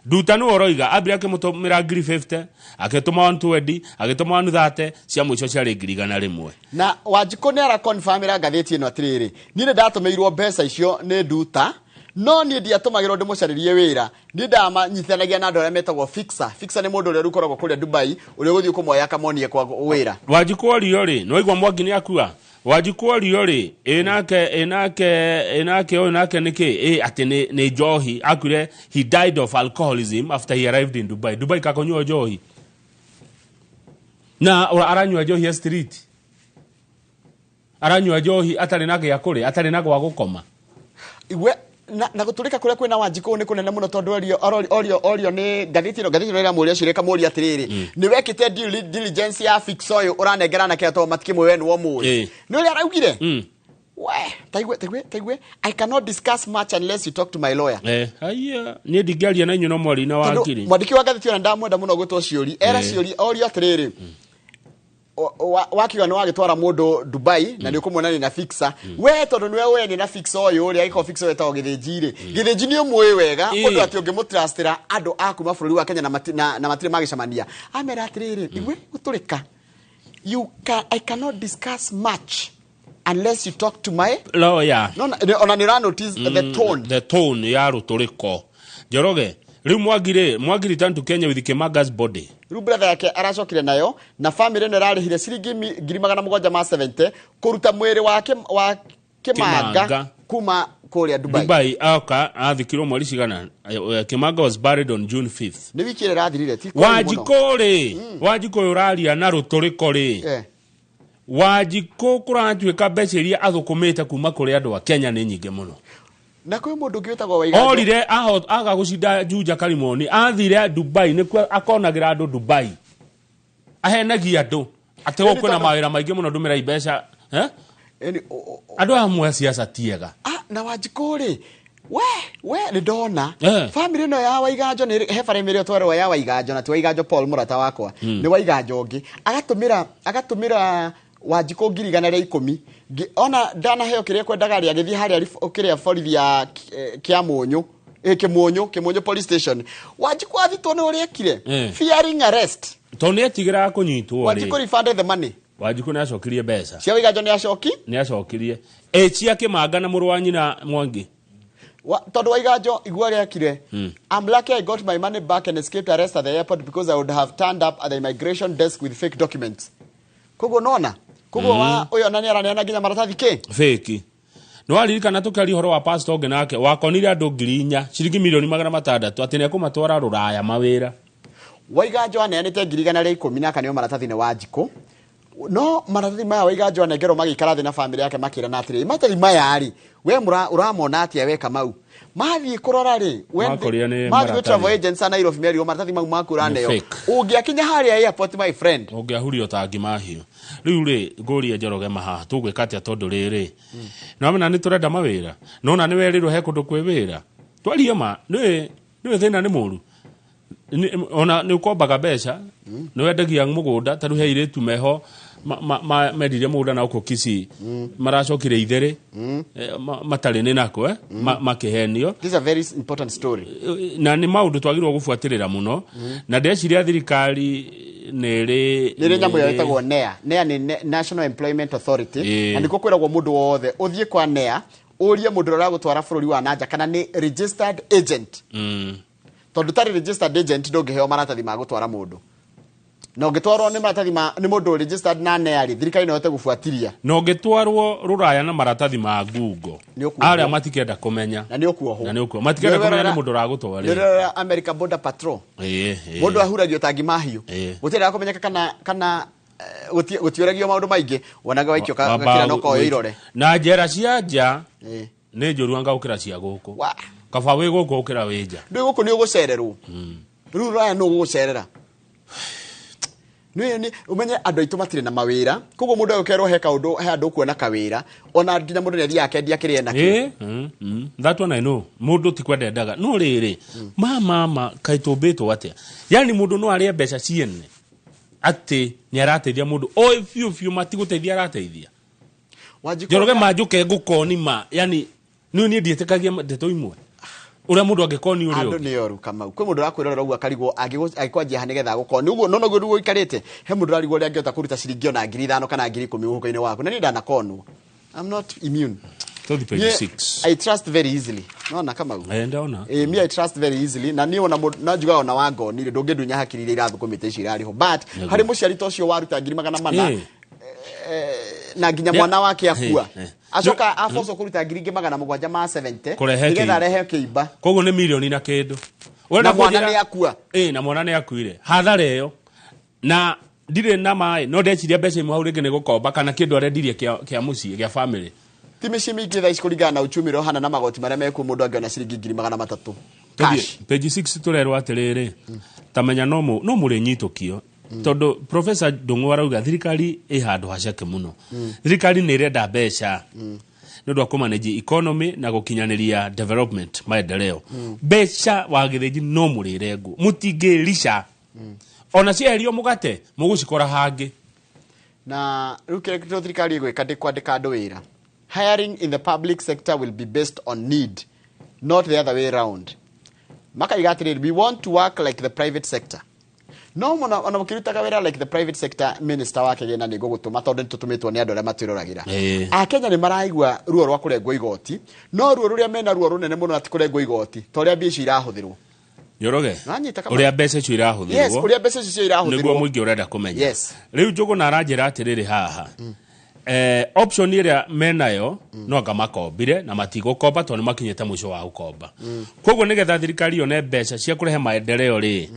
Nduta nĩwe ũroiga ambire akĩmũtũmĩra 50,000, agĩtũma 120, agĩtũma 130, cia mũico ciarĩ 100,000. Na Wanjikũ nĩ arakonfamĩra ngathĩti ĩno atĩrĩrĩ, niĩ nĩ ndatũmĩirwo mbeca icio nĩ Nduta, no niĩ ndiatũmagĩrwo ndĩmũcarĩrie wĩra, niĩ ndamanyitanagia na andũ arĩa metagwo fixer. Fixer nĩ mũndũ ũrĩa rĩu ũkoragwo kũrĩa Dubai, ũrĩa ũgũthiĩ kũmoya akamonie kwa wĩra. Wanjikũ orio rĩ, nĩwaigua Mwangi nĩ akua. Wanjikũ orio rĩ, ĩ nake ĩ nake ĩ nake ũyũ nake nĩkĩ ĩ atĩ nĩ njohi akuire. He died of alcoholism after he arrived in Dubai. Dubai kakũnyua njohi na aranyua njohi ya street, aranyua njohi atarĩ na gĩa kũrĩa, atarĩ na gwa gũkoma. We na gũtũrĩka kũrĩa kwĩna Wanjikũ nĩ kũnene mũno, tondũ orio nĩ ngathĩti ĩno ĩramũria ciũria, ĩkamũria atĩrĩrĩ, nĩ wekĩte due diligence ya fix ũyũ ũranengera anake tondũ matikĩmũĩ we nĩwe ũmũĩ? Nĩ ũrĩa araugire, we taigue taigue taigue, "I cannot discuss much unless you talk to my lawyer." Haiya, niĩ ndingĩaria na inyuĩ no mwari na Tondũ wakiri. Mwandĩki wa ngathĩti ĩyo ndamwenda mũno gwĩtwo ciũri era ciũri orio atĩrĩrĩ, wakiuga nĩ wagĩtwara mũndũ Dubai na nĩ ũkũmuonania na fixer, we tondũ nĩwe ũyene na fixer ũyũ rĩ, agĩkorwo fixer ũyũ etagwo Gĩthĩnji rĩ, Gĩthĩnji nĩ ũmũĩ wega ũndũ atĩ ũngĩmũtrustĩra andũ a kuma bũrũri wa Kenya na matirĩ magĩcemania, amera atĩrĩrĩ, iwe gũtũrĩka, you can, I cannot discuss much Unless you talk to my lawyer. No, ona nĩ ũra notice the tone. The tone ya rũtũrĩko. Njoroge, rĩu Mwangi Mwangi returned to Kenya with Kimanga's body. Rĩu brother yake aracokire nayo na family ĩno ĩrarĩhire ciringi 770,000 kũruta mwĩrĩ wake wa Kimanga Kimanga. kuma kũrĩa Dubai. Dubai aka athikirwo mweri cigana. Kimanga was buried on June 5th. Nĩ wiki ĩrĩa ĩrathirire, ti kũraihu mũno. Wanjikũ rĩ, Wanjikũ ũyũ ũraria na rũtũrĩko rĩ, Wanjikũ kũratuĩka mbeca iria athũkũmĩte kuma kũrĩ andũ a Kenya nĩ nyingĩ mũno. Na kwĩ mũndũ ũngĩ wĩtagwo Waiganjo. Orire aga gũcinda Juja Karimoni, athire Dubai nĩkuo akonagĩra andũ Dubai, ahenagia andũ atĩ gũkũ kwĩna mawĩra maingĩ mũno, ndũmĩrai mbeca, eh? Andũ aya amwe a siasa ti ega. Ah, na Wanjikũ rĩ, we nĩ ndona family ĩno ya Waiganjo nĩ he bara ĩmwe twarwo ya Waiganjo, na ti Waiganjo Paul mũrata wakwa, nĩ Waiganjo ũngĩ agatũmĩra Wanjikũ 110,000. Ona ndanaheo kĩrĩa kwendaga rĩ, agĩthiĩ harĩa kĩrĩa borithi ya Kĩamũnyũ, Kĩmũnyũ police station. Wanjikũ athitwo nĩ ũrĩa ekire, fearing arrest. Tondũ nĩ etigĩraga kũnyitwo rĩ. Wanjikũ refunded the money. Wanjikũ nĩ acokirie mbeca cia Waiganjo. Nĩ acoki nĩ acokirie ĩ cia Kĩmanga na mũrũ wa nyina Mwangi. Tondũ Waiganjo igua rĩakire, I'm lucky I got my money back and escaped arrest at the airport because I would have turned up at the immigration desk with fake documents. Koguo nona koguo wa ũyũ ona nĩ araneana nginya maratathi kĩ fake. Nĩ waririkana tũkĩaria ũhoro wa pastor ũngĩ nake wakonire andũ 4,000 ciringi 600,000,000 atĩ nĩekũmatwara rũraya mawĩra. Waiganjo aneanĩte 110,000 na akaneo maratathi nĩ Wanjikũ. No maratathi maya Waiganjo anengerwo magĩikara thĩ na family yake makĩrana atĩrĩ, maratathi maya rĩ, we ũramona atĩa we Kamau? Mathiĩ kũrora rĩ, Makorire nĩ mathiĩ kwĩ maratathi. travel agents a Nairobi merirwo maratathi mau maku ũraneo. Nĩ fake. Ũngĩakinya harĩa airport, my friend, ũngĩahurio ta ngima hiũ. Rĩu rĩ, ngũrie Njoroge mahaha tũgwĩka atĩa tondũ rĩrĩ nĩwamenya nĩ tũrenda mawĩra, nona nĩ werĩrwo he kũndũ kwĩ wĩra, twarie ma nĩũĩ thĩna nĩ mũru. Ona nĩ ũkombaga mbeca, nĩ wendagia mũgũnda, ta rĩu he airĩtu meho mendirie mũgũnda na gũkũ Kisii, maracokire itherĩ, matarĩ nĩ nako, makĩhenio. This is a very important story. Na nĩ maũndũ twagĩrĩirwo gũbuatĩrĩra mũno, na ndeciria thirikari nĩ ĩrĩ nĩ nyamũ ĩyo ĩtagwo NEA. NEA nĩ National Employment Authority, na nĩkuo kwĩragwo mũndũ wothe ũthiĩ kwa NEA ũrie mũndũ ũrĩa ũragũtwara bũrũri wa nanja kana nĩ registered agent. Tondũ tarĩ registered agent ndũngĩheo maratathi ma gũtwara mũndũ, na ũngĩtwarwo nĩ maratathi ma nĩ mũndũ registered na NEA rĩ, thirikari no ĩhote gũbuatiria. Na ũngĩtwarwo rũraya na maratathi ma ngungo, arĩa matikenda kũmenya. Na nĩ ũkuohwo. Na nĩ ũkuohwo, matikenda kũmenya nĩ mũndũ ũragũtwarĩra. Nĩ America Border Patrol, mũndũ ahuragio ta ngima hiũ, gũtirĩ kũmenyeka kana gũtiũragio maũndũ maingĩ, wonaga waikio gakira no koyo irore. Na njera cia nja nĩ njũru anga gũkĩra cia gũkũ. Kaba wĩ gũkũ gũkĩra wĩ nja. Ndwĩ gũkũ nĩ ũgũcererwo. Rĩu rũraya nũ ũgũgũcerera? Nĩ ũmenye andũ aitũ matirĩ na mawĩra, koguo mũndũ agũkerwo he kaũndũ, he andũ ũkuona kawĩra, ona nginya mũndũ nĩ athiaga akendia kĩrĩa enakĩo. That one I know. Mũndũ ti kwenda endaga. No rĩrĩ, mama kaĩ tũmbĩtwo atĩa? Yani mũndũ no arĩe mbeca ciene atĩ nĩ arateithia mũndũ oĩ biũ biũ matigũteithia arateithia. Njoroge manjũke ngũkoni ma, yani niĩ niĩ ndiĩtĩkagia ndeto imwe ũrĩa mũndũ angĩkoni ũrĩa andũ ũngĩ. Nĩ oru Kamau. Kwĩ mũndũ ũrakwĩrorera ũguo akarigwo angĩkwanjia ha nĩgetha agũkoni ũguo, no noguo nĩguo ũikarĩte, he mũndũ ũrarigwo ũrĩa angĩhota kũruta ciringi ona 5,000 kana 10,000 mũhuko-inĩ waku, na niĩ ndanakonwo. I'm not immune. Tũthiĩ page Niĩ, 6. I trust very easily. Nona Kamau? Ndona. Me I trust very easily, na niĩ ona no njugaga ona wangoni rĩ, ndũngĩndunya hakiri iria irathũkũmĩte icio irarĩho. But harĩ mũciari ta ũcio waruta 400,000, na nginya mwana wake akua, acoka abocwo kũruta 770,000 Kũrehe nĩgetha kĩimba. arehe kĩimba. Koguo nĩ mirioni na kĩndũ. Na mwana nĩ akua. Na mwana nĩ akuire. Hathara ĩyo. Na ndirĩ na maĩ, no ndeciria mbeca imwe hau rĩngĩ nĩ gũkomba kana kĩndũ arendirie kĩa mũciĩ, kĩa family. Ti mĩciĩ mĩingĩ thaa ici kũringana na uchumi ũrĩa ũhana na magoti marĩa mekuo, mũndũ angĩona ciringi 300,000. Tũthiĩ page 6 tũrerwo atĩrĩrĩ, ta menya no mũrĩnyitũkio. Tondũ Professor Ndung'u arauga thirikari ĩ handũ haceke mũno. Thirikari nĩ ĩrenda mbeca nĩ ũndũ wa kũmanage economy na gũkinyanĩria development, maendeleo. Mbeca wa gĩthĩnji no mũrĩrengwo, mũtingĩrica. Ona cieherio mũgate mũgũcikora hangĩ. Na rĩu kĩrĩa kĩrĩa thirikari ĩgwĩka ndĩ kwandĩka andũ wĩra. Hiring in the public sector will be based on need, not the other way round. Makaiga atĩrĩrĩ, we want to work like the private sector. No mũno ona mũkĩrutaga wĩra like the private sector minister wa kĩgĩna nĩ ngũgũtũma tondũ nĩ tũtũmĩtwo nĩ andũ arĩa matwĩroragĩra. Akenya nĩ maraigua ruo rwa kũrengwo igoti, no ruo rũrĩa mena ruo rũnene mũno na ti kũrengwo igoti ta ũrĩa mbia icio irahũthĩrwo. Njoroge, Nanyita kama- ũrĩa mbeca icio irahũthĩrwo. Yes, ũrĩa mbeca icio irahũthĩrwo. Nĩguo mũingĩ ũrenda kũmenya. Yes. Rĩu Njũgũna aranjĩra atĩrĩrĩ haha, option ĩrĩa menayo no anga makombire na matigũkomba tondũ nĩ makinyĩte mũico wa gũkomba. Koguo nĩgetha thirikari yone mbeca cia kũrehe maendeleo rĩ,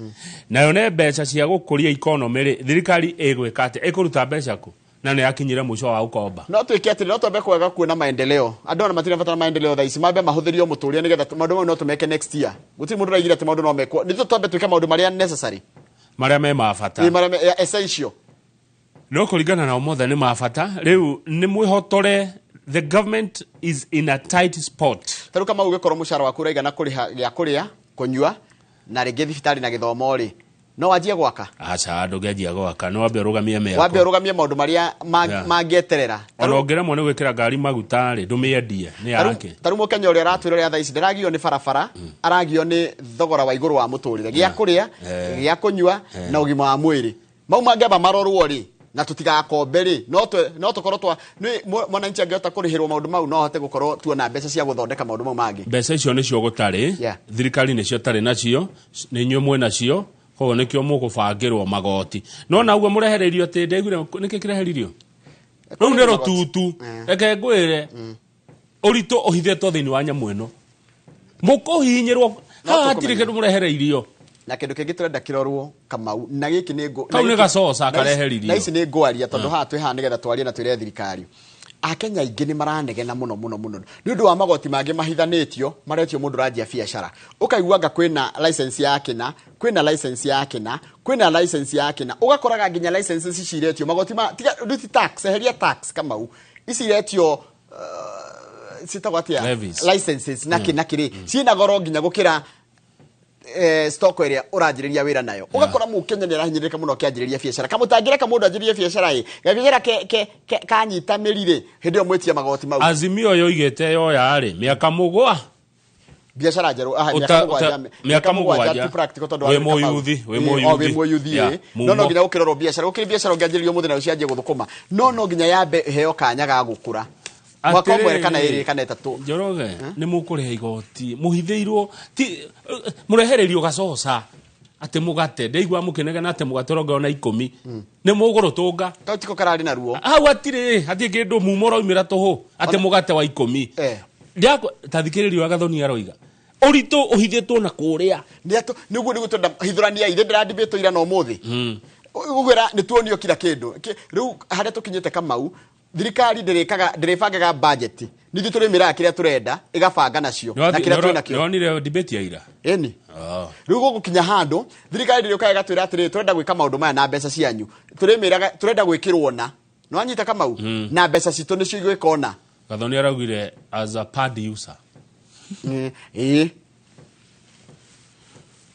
na yone mbeca cia gũkũria economy rĩ, thirikari ĩgwĩka atĩa? Ĩkũruta mbeca kũ na nĩ yakinyire mũico wa gũkomba? No twĩke atĩrĩ, no twambe kwaga kuona maendeleo. Andũ ona matirĩ bata na maendeleo thaa ici, mambe mahũthĩrio mũtũrĩre nĩgetha maũndũ mau no tũmeke next year. Gũtirĩ mũndũ ũraigire atĩ maũndũ no mekwo, nĩ twambe twĩke maũndũ marĩa necessary. Marĩa me ma bata. Ĩ, marĩa essential. No kũringana nao mothe nĩ ma bata. Rĩu nĩ mwĩhotore, the government is in a tight spot. Ta rĩu kama ũgĩkorwo mũcara waku ũraigana kũrĩha gĩa kũrĩa, kũnyua na rĩngĩ thibitarĩ na gĩthomo rĩ, no wanjie gwaka? Aca, ndũngĩanjia gwaka, nĩ wambe ũrũgamie mĩako. Wambe ũrũgamie maũndũ marĩa mangĩeterera. Ona ũngĩremwo nĩ gwĩkĩra ngari maguta rĩ, ndũmĩendie nĩ yake. Ta rĩu mũkenya ũrĩa aratwĩrorera thaa ici ndaragio nĩ barabara, aragio nĩ thogora wa igũrũ wa mũtũrĩre, gĩa kũrĩa, gĩa kũnyua na ũgima wa mwĩrĩ. Mau mangĩamba marorwo rĩ, na tũtigakombe rĩ, no tũkorwo twa nĩ mwananchi angĩhota kũrĩhĩrwo maũndũ mau, no ahote gũkorwo tuona mbeca cia gũthondeka maũndũ mau mangĩ. Mbeca icio nĩcio gũtarĩ. Thirikari nĩcio tarĩ nacio, nĩ inyuĩ mwĩ nacio, koguo nĩkĩo mũgũbangĩrwo magoti. No na ũguo mũrehereirio atĩ ndaiguire nĩkĩ kĩreheririo? Rũu nĩ rũtutu. Reke ngwĩre, ũritũ ũhithĩtwo thĩinĩ wa nyamũ ĩno. Mũkũhihinyĩrwo, No haha hatirĩ tũkũmenya. kĩndũ mũrehereirio. Na kĩndũ kĩngĩ tũrenda kĩrorwo Kamau, na gĩkĩ nĩ ngũ- Kau na nĩ gĩkĩ- gacoca na ici- kareheririo. na ici nĩ ngwaria tondũ haha twĩ haha nĩgetha twarie na twĩre thirikari. Akenya aingĩ nĩ maranegena mũno mũno mũno nĩ ũndũ wa magoti mangĩ mahithanĩtio maretio mũndũ ũranjia biacara. Ũkaigua anga kwĩna license ya kĩna, kwĩna license ya kĩna, kwĩna license ya kĩna, ũgakoraga nginya license ici ciretio magoti ma tiga duty tax, eheria tax Kamau, ici iretio ciĩtagwo atĩa? Levies. Licenses na kĩ na kĩrĩ ciĩna goro nginya gũkĩra stock ĩrĩa ũranjĩrĩria wĩra nayo. Ũgakora mũkenya nĩ arahinyĩrĩrĩka mũno akĩanjĩrĩria biacara. Kamũtangĩreka mũndũ anjĩrĩrie biacara ĩ, gabiacara kanyita mĩri rĩ, hĩndĩ ĩyo mwĩtie magoti mau. Azimio yoigĩte yoya rĩ, mĩaka mũgwa. Biacara njerũ, aha, mĩaka mũgwanja, Mĩaka mĩaka mũgwanja mũgwanja. ti practical tondũ Wĩ wa mĩaka mũyuthi, wĩ Ĩ, o, mũyuthi. wĩ mũyuthi, Yeah, ĩ. No, no mumo. nginya gũkĩrorwo biacara. Gũkĩrĩ biacara ũngĩanjĩrĩria ũmũthĩ na ũcianjie gũthũkũma. No, no nginya yambe ĩheo kanya ga gũkũra. Mwaka ũmwe kana ĩrĩ kana ĩtatũ. Njoroge, nĩ mũkũrĩha igoti, mũhithĩirwo, ti, mũrehererio gacoca atĩ mũgate, ndaigua mũkĩnegena atĩ mũgate ũrongerwo na 10. Nĩ mũgũrũtũnga. Kau tiko kararĩ na ruo. Hau hatirĩ, hatirĩ kĩndũ mumo ũraumĩra tũhũ, atĩ mũgate wa 10. Ndiakwa, ta thikĩrĩria ũrĩa Gathoni aroiga. Ũritũ ũhithĩtwo na kũrĩa. Nĩ atũ, nĩguo nĩguo twenda hithũrania ithe ndĩrandibĩtwo ira na ũmũthĩ. Ũgwĩra nĩ tuonio kila kĩndũ. Rĩu harĩa tũkinyĩte Kamau, thirikari ndĩrĩbangaga budget. Nithuĩ tũrĩmĩraga kĩrĩa tũrenda, ĩgabanga nacio, na kĩrĩa twĩ nakĩo. Nĩwonire debate ya ira? Ĩni. Rĩu gũgũkinya handũ, thirikari ndĩrĩũkaga ĩgatwĩra atĩrĩrĩ, tũrenda gwĩka maũndũ maya na mbeca cianyu. Tũrĩmĩraga, tũrenda gwĩkĩrwo na. Nĩwanyita Kamau? Na mbeca citũ nĩcio igwĩka ona. Gathoni araugire as a pad user. Ĩĩ.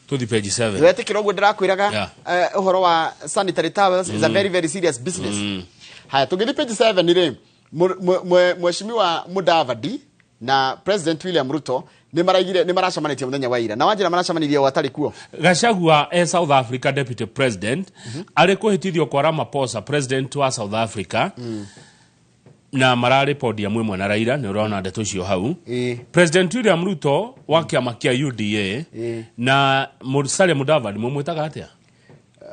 Tũthi page 7. Wetĩkĩra ũguo ndĩrakwĩraga, ũhoro wa sanitary towels is a very, very serious business. Haya, tũngĩthiĩ page 7 rĩ, Mheshimiwa Mudavadi na President William Ruto nĩ maraigire, nĩ maracemanĩtie mũthenya wa ira. Na wanjĩra maracemanirie o atarĩ kuo. Gachagua e South Africa Deputy President, arĩ kũhĩtithio kwa Ramaphosa President wa South Africa. Na mararĩ podium ĩmwe na Raila, nĩ ũrona ndeto icio hau. President William Ruto wa kĩama kĩa UDA na Musalia Mudavadi mũmwĩtaga atĩa?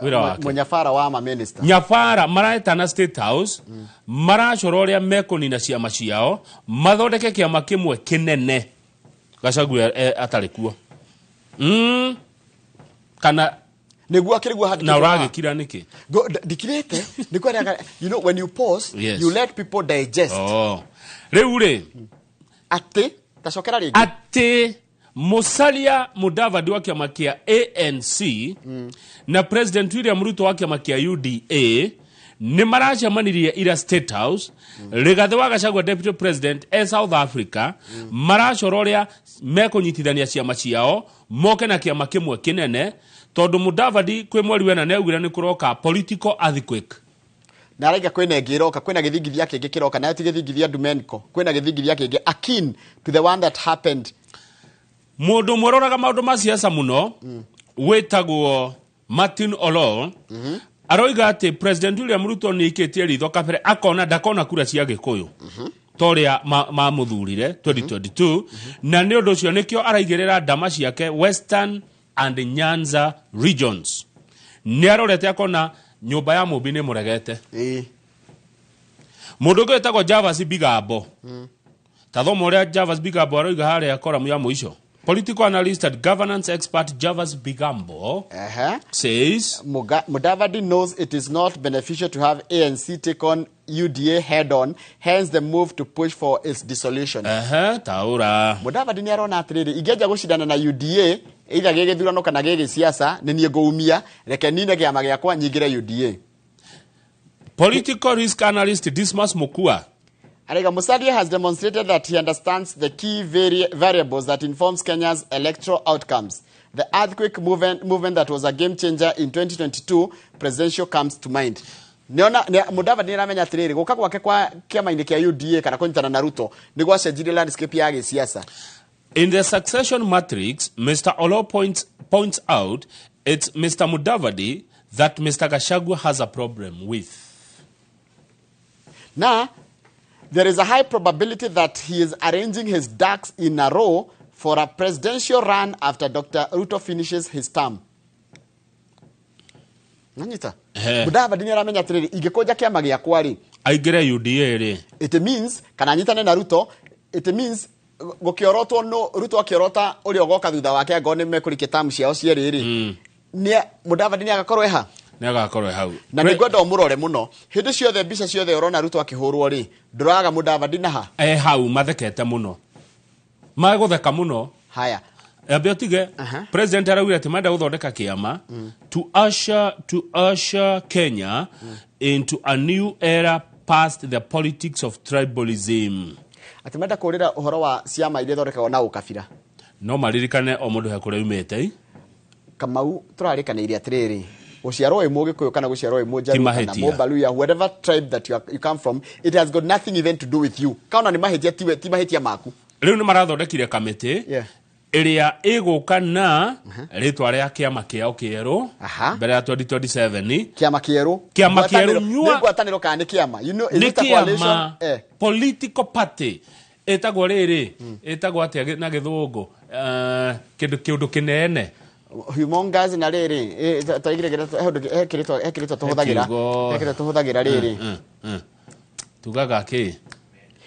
Wĩra wake. Mũnyabara wa ma minister. Nyabara maraetana State House, maracora ũrĩa mekũnina ciama ciao, mathondeke kĩama kĩmwe kĩnene. Gachagua atarĩ kuo. Kana nĩguo akĩrĩguo handũ Na kĩndũ haha. ũragĩkira nĩkĩ? Go, ndikirĩte, nĩ kwenda, you know, when you pause, you let people digest. Oh. Rĩu rĩ, atĩ, tacokera rĩngĩ. Atĩ Musalia Mudavadi wa kĩama kĩa ANC na President William Ruto wa kĩama kĩa UDA nĩ maracemanirie ira State House. Rigathi wa Gachagua Deputy President e South Africa, maracora ũrĩa mekũnyitithania ciama ciao moke na kĩama kĩmwe kĩnene, tondũ Mudavadi kwĩ mweri wena nĩ augire nĩ kũroka political earthquake. Na araiga kwĩna ĩngĩ ĩroka, kwĩna gĩthingithia kĩngĩ kĩroka, nayo ti gĩthingithia Dumenko, kwĩna gĩthingithia kĩngĩ akin to the one that happened. Mũndũ ũmwe ũroraga maũndũ ma siasa mũno wĩtagwo Martin Oloo aroiga atĩ President William Ruto nĩ aikĩtie ritho kabere akona ndakona kura cia Gĩkũyũ ta ũrĩa mamũthurire 2022, na nĩ ũndũ ũcio nĩkĩo araigĩrĩra ndama ciake Western and Nyanza regions. Nĩ arorete akona nyũmba ya Mũmbi nĩ mũregete. Mũndũ ũngĩ wĩtagwo Javas Bigambo, ta thoma ũrĩa Javas Bigambo aroiga harĩa koramu ya mũico. Political analyst and governance expert Javas Bigambo says Mudavadi knows it is not beneficial to have ANC take on UDA head on, hence the move to push for its dissolution. Taura. Mudavadi nĩ arona atĩrĩrĩ, ingĩanjia gũcindana na UDA either gĩ gĩthurano kana gĩ gĩsiasa, nĩ niĩ ngũumia, reke nine kĩama gĩakwa nyingĩre UDA. Political risk analyst Dismas Mukua Arega Musalia has demonstrated that he understands the key variables that informs Kenya's electoral outcomes. The earthquake movement that was a game changer in 2022 presidential comes to mind. Nĩona Mudavadi nĩ aramenya atĩrĩrĩ, gũka gwake kwa kĩama-inĩ kĩa UDA kana kũnyitana na Ruto nĩ gwacenjirie landscape ya gĩsiasa. In the succession matrix, Mr. Olo points out it's Mr. Mudavadi that Mr. Gachagua has a problem with. Now, there is a high probability that he is arranging his ducks in a row for a presidential run after Dr. Ruto finishes his term. Nanyita. Mudavadi nĩ aramenya atĩrĩrĩ, ingĩkũnja kĩama gĩakwa rĩ, aingĩre UDA rĩ, it means kana anyitane na Ruto, it means gũkĩorotwo no Ruto akĩorota ũrĩa ũgoka thutha wake angorwo nĩ mekũrikia tamu ciao cierĩ rĩ, nĩ Mudavadi nĩ agakorwo eha, nĩ agakorwo hau. Na nĩ ngwenda ũmũrore mũno hĩndĩ ciothe, mbica ciothe ũrona Ruto akĩhũrwo rĩ, ndũraga Mudavadi na ha hau mathekete mũno, magũtheka mũno. Haya, ambe ũtige. President araugire atĩ marenda gũthondeka kĩama to usher Kenya into a new era past the politics of tribalism. Atĩ marenda kũrĩra ũhoro wa ciama iria ithondekagwo na ũkabira. No maririkane o mũndũ he kũrĩa umĩte. Kamau, tũrarĩkanĩire atĩrĩrĩ, gũciarwo wĩ Mũgĩkũyũ kana gũciarwo wĩ Mũnjaruo kana Mũbaluya, whatever tribe that you come from, it has got nothing even to do with you. Kana nĩ mahĩtia tiwe, ti mahĩtia maku. Rĩu nĩ marathondekire kamĩtĩ ĩrĩa ĩgũka na rĩtwa rĩa kĩama kĩao kĩerũ mbere ya 2027. Kĩama kĩerũ, kĩama kĩerũ nyua ngwatanĩro kana nĩ kĩama, you know, is nĩ it a coalition? Kĩama political party ĩtagwo rĩrĩ, ĩtagwo atĩa na gĩthũngũ? Kĩndũ kĩũndũ kĩnene humongous na rĩrĩ twaigire he kĩrĩtwa tũhũthagĩra, he kĩrĩtwa tũhũthagĩra rĩrĩ tugaga kĩ?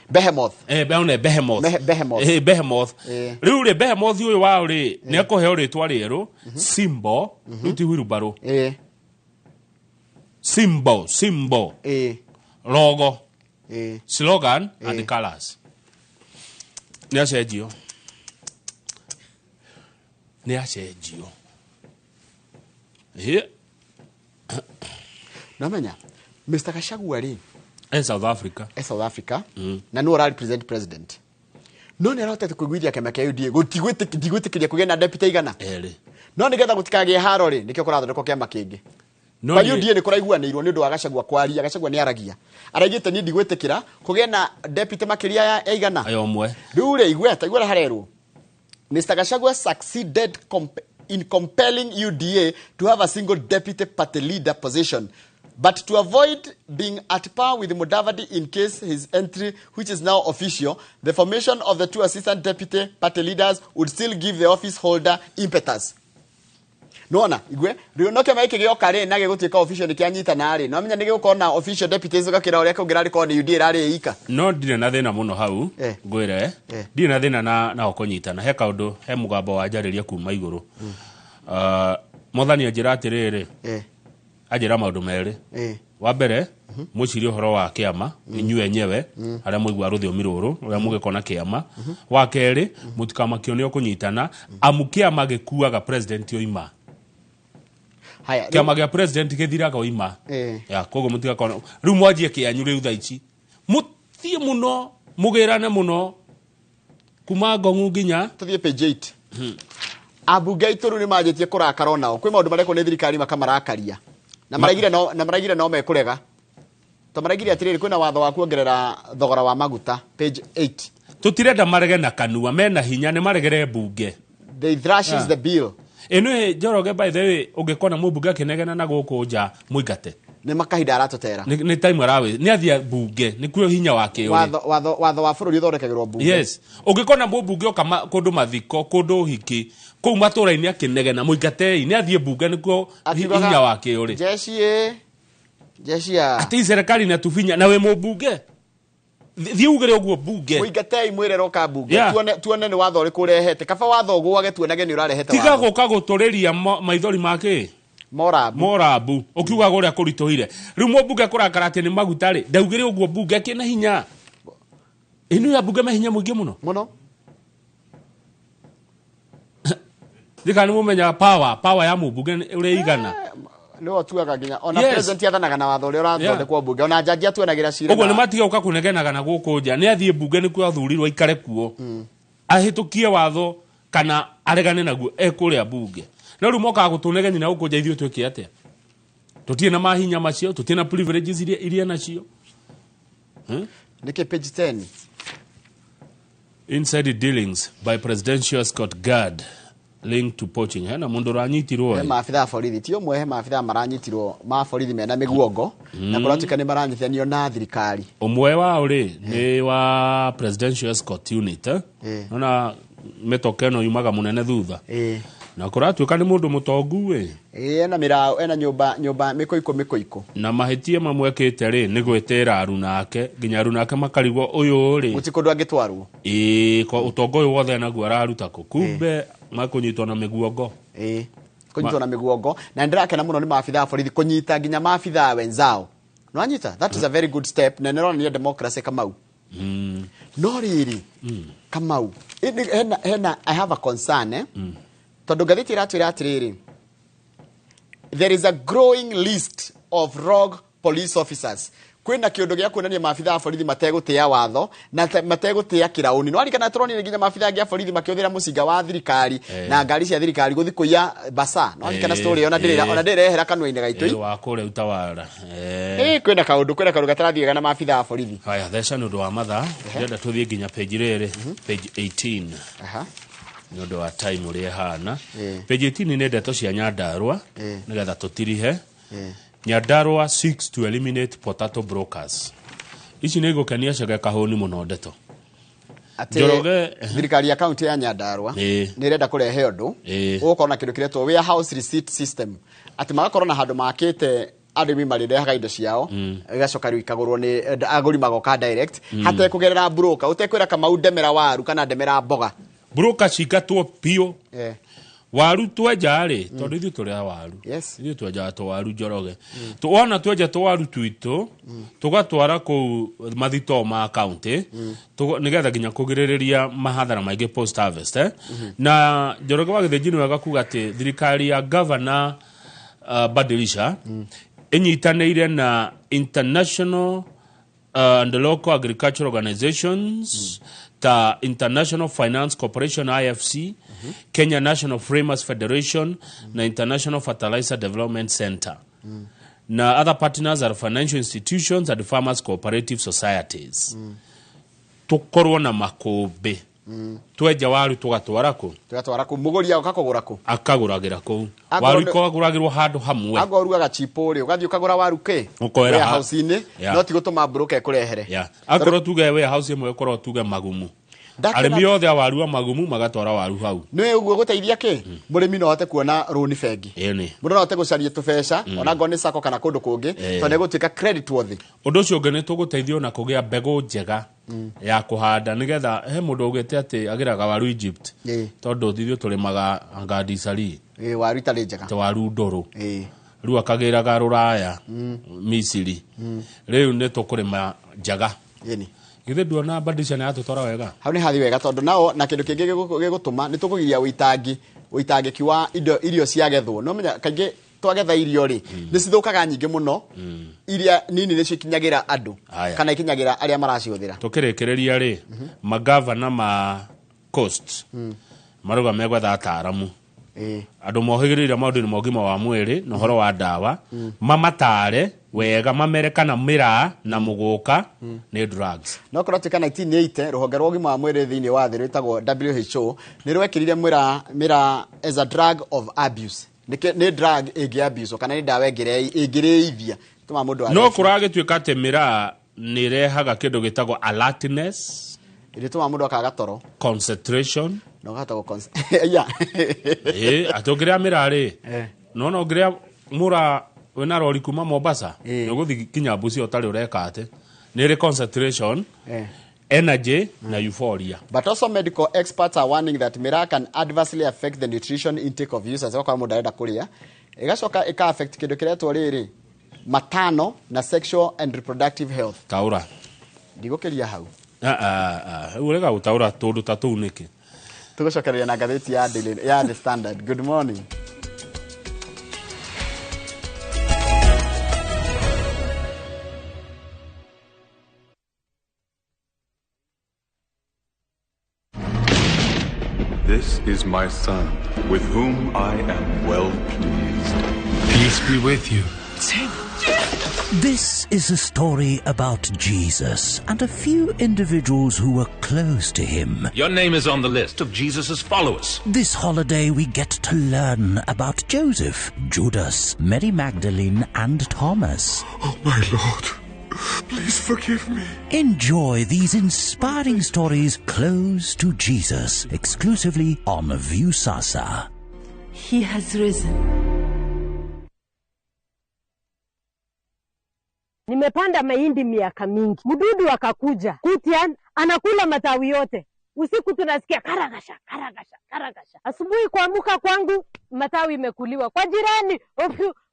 Behemoth. Beone Behemoth. Behemoth. Behemoth. Rĩu rĩ, Behemoth ũyũ wao rĩ, nĩ ekũheo rĩtwa rĩerũ, Simbo, rĩu ti wheelbarrow. Simbo. Logo. Slogan and colors. Nĩ acenjio. Nĩ acenjio. Namenya, Mr. Gachagua rĩ, South Africa. South Africa. Na nĩ ũra represent president. No nĩ arahotete kũiguithia kĩama kĩa UDA gũtigwĩtĩkĩria kũgĩa na deputy igana. No nĩgetha gũtikagĩe haro rĩ, nĩkĩo kũrathondekwo kĩama kĩngĩ. Kwa UDA nĩ kũraiguanĩirwo nĩ ũndũ wa Gachagua kwaria. Gachagua nĩ aragia. Araigĩte niĩ ndigwĩtĩkĩra kũgĩa na deputy makĩria ya igana. Ayo ũmwe. Rĩu rĩ, igua ta igua harerwo. Mr. Gachagua succeeded in compelling UDA to have a single deputy party leader position, but to avoid being at par with Mudavadi in case his entry, which is now official, the formation of the two assistant deputy party leaders would still give the office holder impetus. Nona, igwe, rĩu no kĩama gĩkĩ gĩoka rĩ na gĩgũtuĩka official nĩ kĩanyitana rĩ, no menya nĩ gĩgũkorwo na official deputies gũkĩra ũrĩa kũngĩrarĩ korwo nĩ UDA ĩrarĩ ika. No ndirĩ na thĩna mũno hau, ngwĩre, ndirĩ na thĩna nao kũnyitana. He kaũndũ, he mũgambo wanjarĩria kuma igũrũ. Mwathani anjĩra atĩrĩrĩ, anjĩra maũndũ merĩ. Wa mbere, mwĩcirie ũhoro wa kĩama, inyuĩ enyewe, arĩa mũiguaga rũthiomi rũrũ, ũrĩa mũgĩkona kĩama. Wa kerĩ, mũtikamakio nĩ ũkũnyitana, amu kĩama gĩkuaga president oima. Kĩama gĩa president gĩthiraga oima. Ya, koguo mũtigakona. Rĩu mwanjie kĩanyu rĩu thaa ici. Mũthiĩ mũno, mũgĩrane mũno, kuma Ngong'u nginya tũthiĩ page 8. Ambunge aitũ rĩu nĩ manjĩtie kũrakara onao. Kwĩ maũndũ marekwo nĩ thirikari makamarakaria. Na maraigire no mekũrega. To maraigire atĩrĩrĩ, kwĩna watho wa kuongerera thogora wa maguta, page 8. Tũtirenda marege na kanua, mena hinya nĩ maregere mbunge. They thrashes the bill. Ĩno Njoroge, by the way, ũngĩkona mũmbunge akĩnegena na gũkũ nja, mũingate. Nĩ makahinda aratũtera. Nĩ time arawe nĩ athiĩ bunge nĩkuo hinya wake ũrĩ. Watho wa bũrũri ũthondekagĩrwo bunge. Yes, ũngĩkona mũmbunge oka kũndũ mathiko, kũndũ ũhiki, kũu matũra-inĩ akĩnegena, mũingatei, nĩ athiĩ bunge nĩkuo Akiugaga, hinya wake ũrĩ. Jeshi ĩ jeshi ya Atĩ serikali inatufinya na wĩ mũmbunge, thiĩ ugĩre ũguo bunge. Mũingatei, mwĩre roka bunge. Tuone nĩ watho ũrĩkũ ũrehete. Kaba watho ũgũage, tuonage nĩ ũrarehete Tiga watho. gũka gũtũrĩria maithori make morabu morabu ũkiugaga ũrĩa kũritũhire. Rĩu mũmbunge kũrakara atĩ nĩ maguta rĩ, ndaugĩre ũguo bunge kĩna hinya. Ĩno ya bunge me hinya mũingĩ mũno. Mũno. Thika nĩ mũmenyaga power ya mũmbunge nĩ ũrĩa igana. Nĩwe ũtuaga nginya ona president athanaga na watho ũrĩa ũrathondekwo bunge, ona jaji atuanagĩra cira. Ũguo nĩ matiga gũka kũnegenaga na gũkũ nja, nĩ athiĩ bunge nĩkuo athurirwo aikare kuo, ahĩtũkie watho kana aregane naguo e kũrĩa bunge. No rĩu mokaga gũtũnegenia na gũkũ nja, ithuĩ twĩke atĩa? Tũtirĩ na mahinya macio, tũtirĩ na privileges iria nacio. Nĩkĩ page 10? Inside dealings by presidential escort guard linked to poaching. Hena mũndũ ũranyitirwo He ĩ. maabitha a borithi, ti ũmwe, he maabitha maranyitirwo ma borithi mena mĩguongo na kũratuĩka nĩ maranyitithanio na thirikari. Ũmwe wao rĩ nĩ wa presidential escort unit, eh? Nona mĩtoka ĩno yumaga mũnene thutha na kũratuĩka nĩ mũndũ mũtongu ĩ. Ĩ, ena mĩraũ, ena nyũmba mĩkũikũ mĩkũikũ. Na mahĩtia mamwe ekĩte rĩ nĩ gwĩtĩra aruna ake, nginya aruna ake makarigwo ũyũ rĩ gũtirĩ kũndũ angĩtwarwo. Ĩĩ, kwa ũtonga ũyũ wothe naguo araruta kũ? Kumbe makũnyitwo na mĩguongo. Ĩĩ, kũnyitwo na mĩguongo. Na nĩndĩrakena mũno nĩ maabitha a borithi kũnyita nginya maabitha wenzao. Nĩwanyita, that is a very good step na nĩronania democracy, Kamau. No rĩrĩ, Kamau, hena I have a concern, eh? Tondũ ngathĩti ĩratwĩra atĩrĩrĩ, there is a growing list of rogue police officers. Kwĩna kĩũndũ gĩa kuonania maabitha a borithi mategũtĩa watho na mategũtĩa kĩraũni. No arikana tũronire nginya maabitha angĩ a borithi makĩhũthĩra mũcinga wa thirikari na ngari cia thirikari gũthiĩ kũiya basa. No arikana story ĩyo, ona ndĩrehera kanua-inĩ gaitũ. Ĩ, wa kũrĩa utawara. Ĩ, kwĩna kaũndũ gatarathiĩ wega na maabitha a borithi. Haya, theca nĩ ũndũ wa mathaa. Ndĩrenda tũthiĩ nginya page rĩrĩ, page 18, nĩ ũndũ wa time ũrĩa ĩhana. Page 18 nĩ ndeto cia Nyandarũa, nĩgetha tũtirihe. Nyandarũa seeks to eliminate potato brokers. Ici nĩ igũkenia Chege Kahũni mũno ndeto. Atĩ Njoroge. Thirikari ya kaunti ya Nyandarua nĩ ĩrenda kũrehe ũndũ ũgũkorwo na kĩndũ kĩretwo warehouse receipt system, atĩ magakorwo na handũ makĩte arĩmi marĩrehaga indo ciao, igacoka rĩu ikagũrwo nĩ agũri, magoka direct hatekũgerera broker, ũtekwĩra Kamau ndemera waru kana ndemera mboga. Broker cingatwo biũ. Waru twenja rĩ, tondũ ithuĩ tũrĩ a waru, ithuĩ twenjaga tũwaru, Njoroge. Wona twenja tũwaru twitũ, tũgatwara kũu mathitoo ma kaunti nĩgetha nginya kũgirĩrĩria mahathara maingĩ post harvest, eh? Na Njoroge wa Gĩthĩnji, nĩ wega kuga atĩ thirikari ya governor Badilisha ĩnyitanĩire na international and local agricultural organizations ta International Finance Corporation, IFC, Kenya National Framers Federation na International Fertilizer Development Center, na other partners are financial institutions and farmers cooperative societies. Tukorwo na makũmbĩ, twenja waru tũgatwara kũ? Tũgatwara kũ? Mũgũri agoka kũgũra kũ? Akagũragĩra kũu. Akorwo Waru ikagũragĩrwo handũ hamwe. Angorwo ũrugaga chipo rĩ, ũgathiĩ ũkagũra waru kĩ Ũkoera warehouse-inĩ, no ti gũtũma broker ĩkũrehere. Yeah. Akorwo tuge warehouse ĩmwe ĩkorwo tuge Magumu, arĩmi othe a waru a Magumu magatwara waru hau. Nĩ ũguo gũteithia kĩ mũrĩmi no ahote kuona rũni bengi, Ĩni. mũndũ no ahote gũcaria tũbeca ona ngorwo nĩ sacco kana kũndũ kũngĩ, tondũ nĩ gũtuĩka credit worthy. Ũndũ ũcio ũngĩ nĩ tũgũteithio na kũgĩa mbegũ njega ya kũhanda, nĩgetha he mũndũ augĩte atĩ agĩraga waru Egypt, tondũ ithuĩ tũrĩmaga anga ndicari. Ĩ, waru itarĩ njega. Ta waru ndũrũ. Rĩu akagĩraga rũraya, Misiri. Rĩu nĩ tũkũrĩma njega. Ĩni. Githĩ nduona Badilisha nĩ yatũtwara wega? Hau nĩ hathi wega, tondũ nao na kĩndũ kĩngĩ gĩgũtũma nĩ tũkũgiria ũitangĩki wa indo irio ciagethwo. No menya kaingĩ twagetha irio rĩ, nĩ cithũkaga nyingĩ mũno, iria nini nĩcio ikinyagĩra andũ Haya. kana ikinyagĩra arĩa maracihũthĩra. Tũkĩrĩkĩrĩria rĩ, magavana ma coast marauga megwetha ataaramu. Andũ mohĩgĩrĩire maũndũ-inĩ ma ũgima wa mwĩrĩ na ũhoro wa ndawa, mamatare wega, mamere kana mĩraa na mũgũka nĩ drugs. No kũratuĩka 1980 rũhonge rwa ũgima wa mwĩrĩ thĩinĩ wa thĩ rwĩtagwo WHO nĩ rwekĩrire mĩraa as a drug of abuse. Nĩ drug ĩngĩ abuse kana nĩ ndawa ĩngĩrĩithia tũma mũndũ No kũragĩtuĩka atĩ mĩraa nĩ ĩrehaga kĩndũ gĩtagwo alertness, ĩrĩtũma mũndũ akaga toro, concentration, na ũkahota gũ yeah. Atĩ ũngĩrĩa mĩraa rĩ, nona ũngĩrĩa mũra wĩna rori kuma Mombasa nĩ ũgũthiĩ kinya Busia ũtarĩ ũreka atĩ nĩ ĩrĩ concentration, energy na euphoria. But also medical experts are warning that miraa can adversely affect the nutrition intake of users. Okorwo mũndũ arenda kũrĩa, ĩgacoka ĩka affect kĩndũ kĩretwo rĩrĩ matano na sexual and reproductive health. Taũra. Ndigũkĩria hau. Ũrega gũtaũra tũndũ ta tũu nĩkĩ? Tũgũcokereria na ngathĩti ya Daily, ya The Standard. Good morning. This is my son, with whom I am well pleased. Peace be with you. This is a story about Jesus and a few individuals who were close to him. Your name is on the list of Jesus' followers. This holiday we get to learn about Joseph, Judas, Mary Magdalene, and Thomas. Oh, my Lord, please forgive me. Enjoy these inspiring stories close to Jesus, exclusively on Viusasa. He has risen. Nimepanda mahindi miaka mingi, mdudu akakuja kutian, anakula matawi yote. Usiku tunasikia karagasha karagasha karagasha. Asubuhi kuamuka kwangu matawi imekuliwa kwa jirani,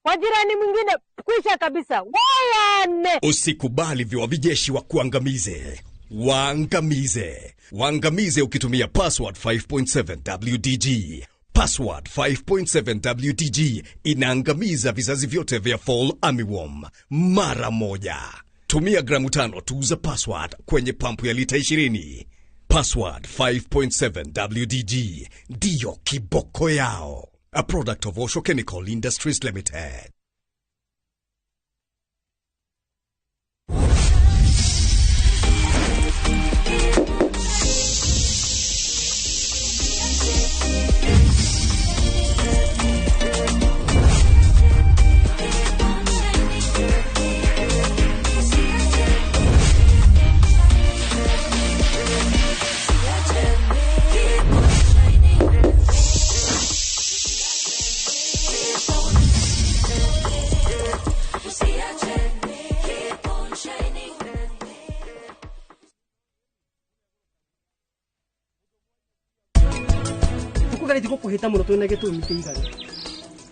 kwa jirani mwingine kwisha kabisa. Wayane! Usikubali viwavijeshi wa kuangamize. Waangamize. Waangamize ukitumia password 5.7 WDG. Password 5.7 WDG inaangamiza vizazi vyote vya fall armyworm mara moja. Tumia gramu 5 tu za password kwenye pampu ya lita 20. Password 5.7 WDG ndiyo kiboko yao. A product of Osho Chemical Industries Limited. Kuhita muno twina gitumi kiiganu